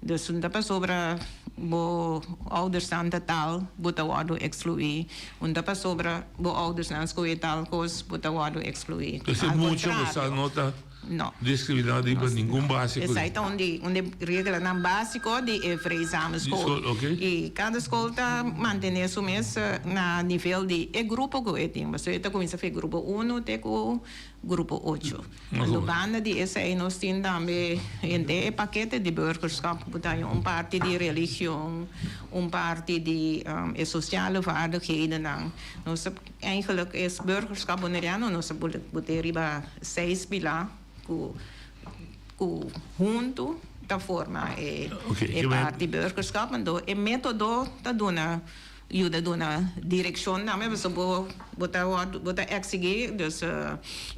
Dus un ta pasobra bo oudersnan ta tal bo ta wòrdu ekskluí, un ta pasobra bo oudersnan skohe tal kos bo ta wòrdu ekskluí. Dus e Al mucha bo sa kontrario. no ta No. Diskriminá riba ningun base ku. Esei ta un di un di reglanan básiko di e vreedzame Di skol. skol, oké. I kada skol ta mantené su mes na nivel di e grupo ku e tin. Pasobra e ta kuminsá for e grupo uno te ku grupo ocho. Anto banda di esei nos tin tambe henter e pakete di burgerschap ku ta un parti di religion, un parti di e sosiale vaardighedennan. Nos ta. Eigenlijk es burgerschap boneriano nos a bot'é riba seis pilá ku ku huntu ta forma e e parti burgerschap. Anto e metodo ta duna yuda duna direkshon tambe pasobra bo bo ta wòrdu bo ta eksigí dus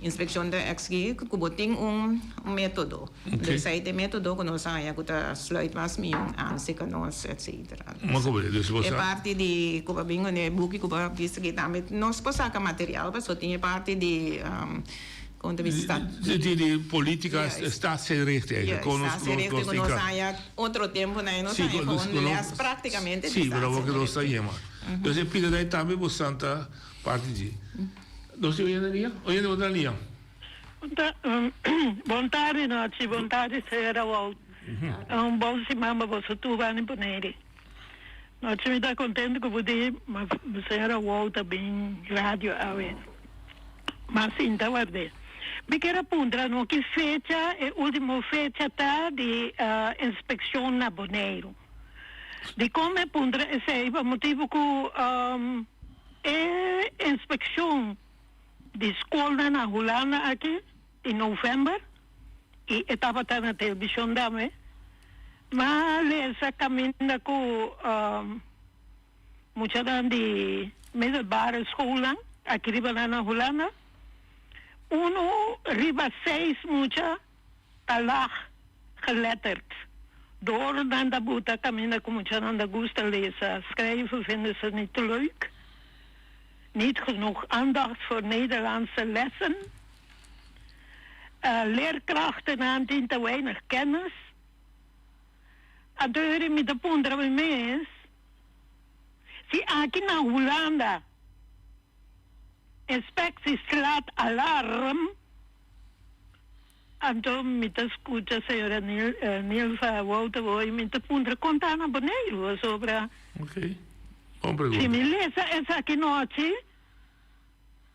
inspekshon ta eksigí ku bo tin un metodo. Dus esei ta e metodo ku nos a haña ku ta sluit mas mihó aan seka nos etsetera. E parti di ku bo a bin ku e buki ku bo a bisa aki tambe nos por saka material pasobra tin e parti di kon ta bisa Di di politica staatsgericht eigenlijk. Juist staatsgericht ku nos haña otro tempu na e nos haña gewoon les praktikamente di Si pero awor ku nos ta staatsgericht. yema. Dus e pida dai tambe bo santa parti dje. Nos tin oyente lia? Oyente bo ta lia? Nochi mi ta contento cu bo di ma señora Wou ta bin radio awe. Ma sinta ward'é. Mi kier a puntra no ki fecha e ultimo fecha ta di inspeccion na Boneiru. Dicon mi a puntra esey pa motibo cu e inspeccion di scolnan na Hulanda aki di november y e tabata na television tambe. M'a lesa caminda cu muchanan di middelbare schoolnan aki riba nan na Hulanda, uno riba seis mucha ta laag geletterd. Door nan ta buta caminda cu muchanan ta gusta lesa, schrijven vinden ze niet leuk, niet genoeg aandacht voor Nederlandse lessen. Leerkrachten tin te weinig kennis. Anto eri mi ta puntra mi mes si aki na Hulanda inspectie slaat alarm, anto mi ta scucha señora Nilva Wouter hoy mi ta puntra con ta na Boneiru pasobra si mi lesa esaki nochi.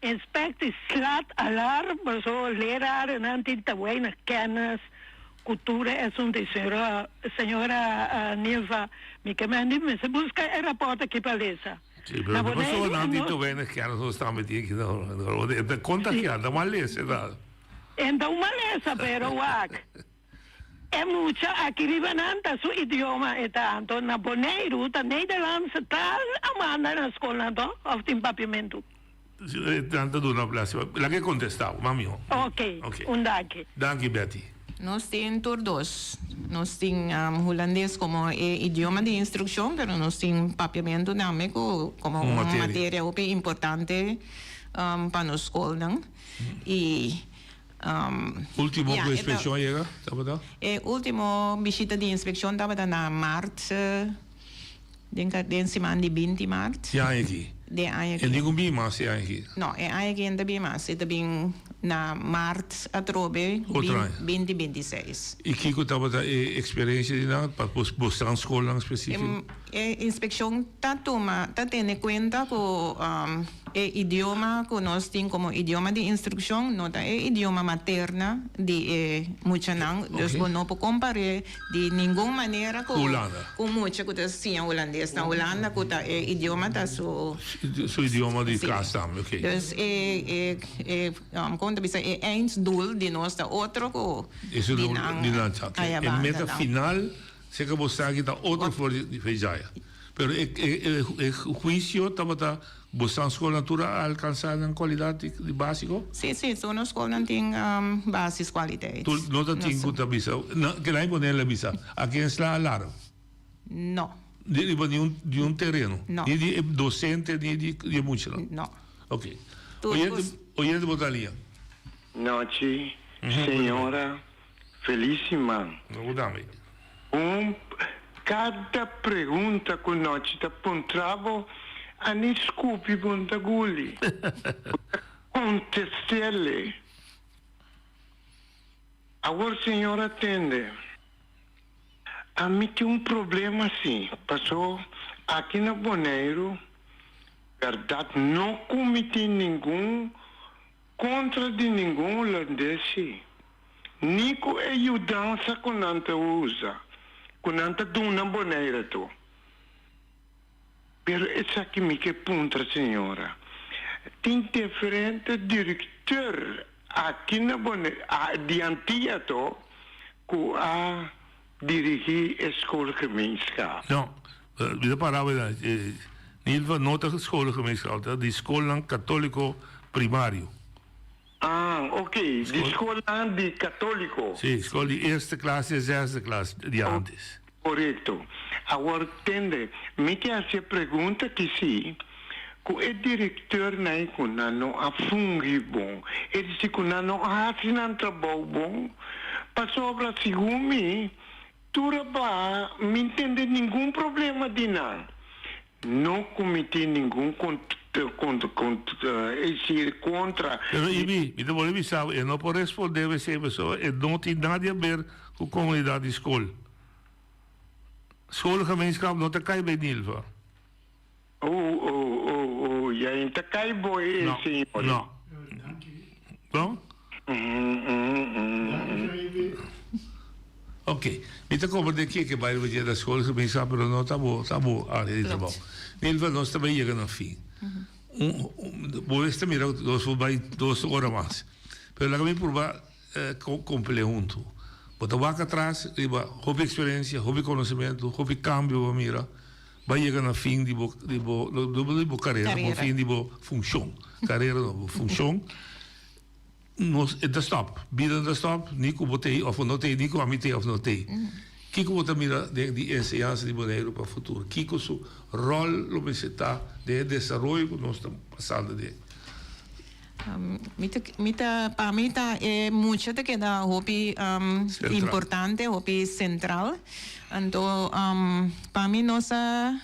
Inspectie slaat alarm paso lerarennan tin ta weinig kennis, cultura e asunto y señora señora Nilva mi ke mende mester busca e rapport aki pa lesa. Sí, pero no paso nan tin ta weinig kennis nos tambe tin aki no e ta contagia ta mal lesa ta. En ta un mal lesa pero wak e mucha aki riba nan ta su idioma e ta anto na Boneiru ta Nederlandse taal a manda na skolnan to of tin papiamentu? Nan ta duna les. Laga e contesta bo, mami ho. Ok, un danki. Danki Betty. Nos tin tur dos. Nos tin Hulandes como e idioma di instruccion, pero nos tin Papiamentu tambe cu como un materia hopi importante pa nos scolnan. Y Ultimo ku inspekshon a yega tabata? E ultimo bishita di inspekshon tabata na mart, den den siman di binti mart. Di aña aki? Den aña aki. E ningun bin mas e aña aki? No, e aña aki e no ta bin mas. E ta bin na mart atrobe Otro aña. binti bintiseis. I kiko tabata e eksperensia di nan pa bosnan skolnan spesifiko? E inspekshon ta tuma, ta tene kuenta ku e idioma ku nos tin komo idioma di instrukshon no ta e idioma materna di e muchanan, dus bo no por kompar'é di ningun manera ku ku mucha ku ta siña hulandes na Hulanda ku ta e idioma ta su Su idioma di kas tambe, oke. Dus e e e kon ta bisa e einddoel di nos ta otro ku di nan aya banda. E meta final. Seka bo sa ki ta otro for di Fejaya. Pero e e huisio tabata bo san skolnan tur a alkansa nan kualidat di basiko? Si, si, tur nos skolnan tin basiskwaliteit. Tur no ta tin ku ta bisa, kila imponel a bisa, aki en sla alarm? No. Di riba ni un ni un tereno? No. Ni di e dosente ni di e muchanan? No. Ok. Oyente oyente bo ta lia. Nochi, señora. Feliz siman. No dame. Un cada pregunta cu nochi ta puntra bo, a ni scupi bo n'ta guli. Bo ta contestele. Awor señor a tende. Ami tin un problema si, paso aki na Boneiru, berdad no cu mi tin ningun Kontra di ningun hulandes sí, ni ku e yudansa ku nan ta usa, ku nan ta duna Bonaire to. Pero esaki mi ke puntra señora, tin diferente direkteur aki na Bonaire, di Antia to, ku a dirigí e schoolgemeenschap? No, mi ta para wena, Nilva no ta schoolgemeenschap, ta di skolnan katoliko primario. Ah, ok, di skolnan di katoliko. Si, skol di eerste klas te zesde klas di antes. Korekto. Awor tende, mi ke hasi e pregunta ki si ku e direkteurnan ku nan no a fungi bon, es disi ku nan no a hasi nan trabou bon, pasobra segun mi tur a baha mi ntende ningun problema di nan. No ku mi tin ningun kont kont kont es disi kontra. Pero Ibi, mi ta bolbe bisa bo, e no por respondé esei pasobra e no tin nada di haber ku komunidat di skol. Schoolgemeenschap no ta kai bei Nilva. Oh, oh, oh, oh, ya ta kai boy, No, señor. no. Bon? Ok. Mi ta comprende ki ke bai riba na school gemeenschap, pero no ta bo, ta bo área di trabou. Nilva, nos ta bai yega na fin. Un, un, bo ta mira nos por bai dos ora mas. Pero laga mi purba eh, komple huntu. Bo ta wak atras riba hopi experiencia, hopi conocimiento, hopi cambio bo mira. Bai yega na fin di bo, di bo, di bo carera, bo fin di bo funcion. Carera no, bo funcion. Nos, e ta stop. Bida no ta stop, ni ku bo t'ei of bo no t'ei, ni ku ami t'ei of no t'ei. Kiko bo ta mira den di enseñansa di Boneiru pa futuro? Kiko su ròl lo mester ta den e desaroyo ku nos ta pasando den? Mi ta, mi ta, pa mi ta e mucha ta keda hopi importante, hopi sentral. Anto pa mi nos a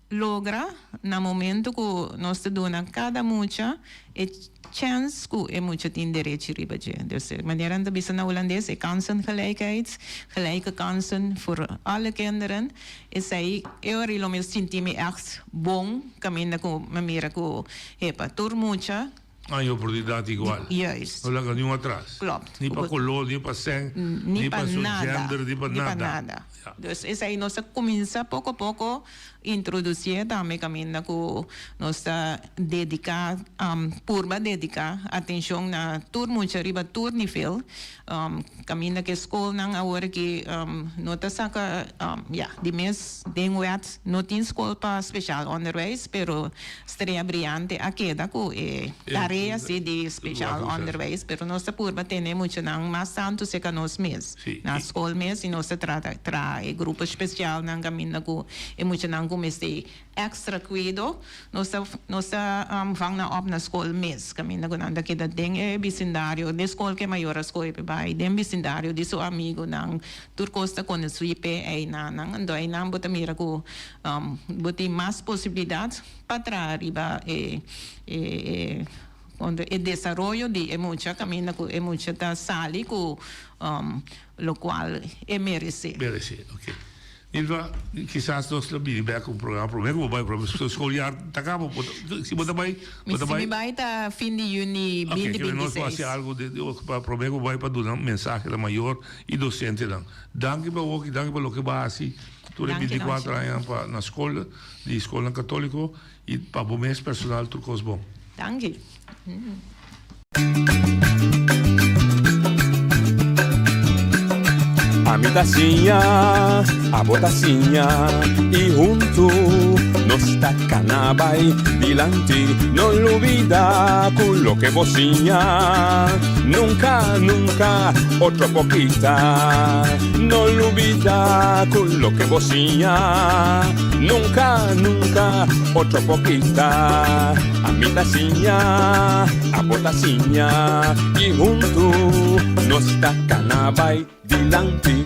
logra na momento ku nos ta duna kada mucha e chèns ku e mucha tin derechi riba dje. Dus manera nan ta bisa na hulandes e kansengelijkheid, gelijke kansen voor alle kinderen. Esei e ora lo mi sinti mi ègt bon kaminda ku mi mira ku hepa tur mucha. Haña oportunidat igual. Juist. No laga niun atras. Klopt. Ni pa koló, ni pa sèn, Ni pa su nada. gender, ni pa Ni pa nada. nada. Dus esei nos a kuminsá poko poko introdusié tambe kaminda ku nos ta dediká, purba dediká atenshon na tur mucha riba tur nivel. Kaminda ku e skolnan awor aki no ta saka, ya, di mes den wet no tin skol pa speciaal onderwijs, pero Strea Briante a keda ku e tarea si di speciaal onderwijs, pero nos ta purba tene e muchanan mas tantu serka nos mes, na skol mes, i nos ta trata traha e grupo spesialnan kaminda ku e muchanan ku mester Extra cuido, nos ta nos ta vang nan op na scol mes, caminda cu nan ta keda den e bisindario, den scol cu e mayor a scoge pe bay, den bisindario di su amigonan, tur cos ta conoci p'e eynanan, anto eynan bo ta mira cu bo tin mas posibilidad pa traha riba e e e desaroyo di e mucha, caminda cu e mucha ta sali cu locual e merece. Merece, ok. Nilva, kisas nos lo bini bek un programa prome ku bo bai prome schooljaar ta kaba bo si bo ta bai bo ta Si bai mi bai ta fin di juni Ok, binti ke binti nos por hasi seis. algu di pa prome ku bo bai pa duna mensahe na mayor i dosentenan. Danki pa woki, danki pa loke bo a hasi tur e Danki 24 Nonchi. aña pa na skol di skolnan katoliko i pa bo mes personal tur kos bon. Danki. Ami ta siña, abo ta siña y huntu nos ta cana bay dilanti. No lubida cu loke bo siña nunca, nunca otro por kita. No lubida cu loke bo siña nunca, nunca otro por kita. Ami ta siña, abo ta siña y huntu nos ta cana bay dilanti.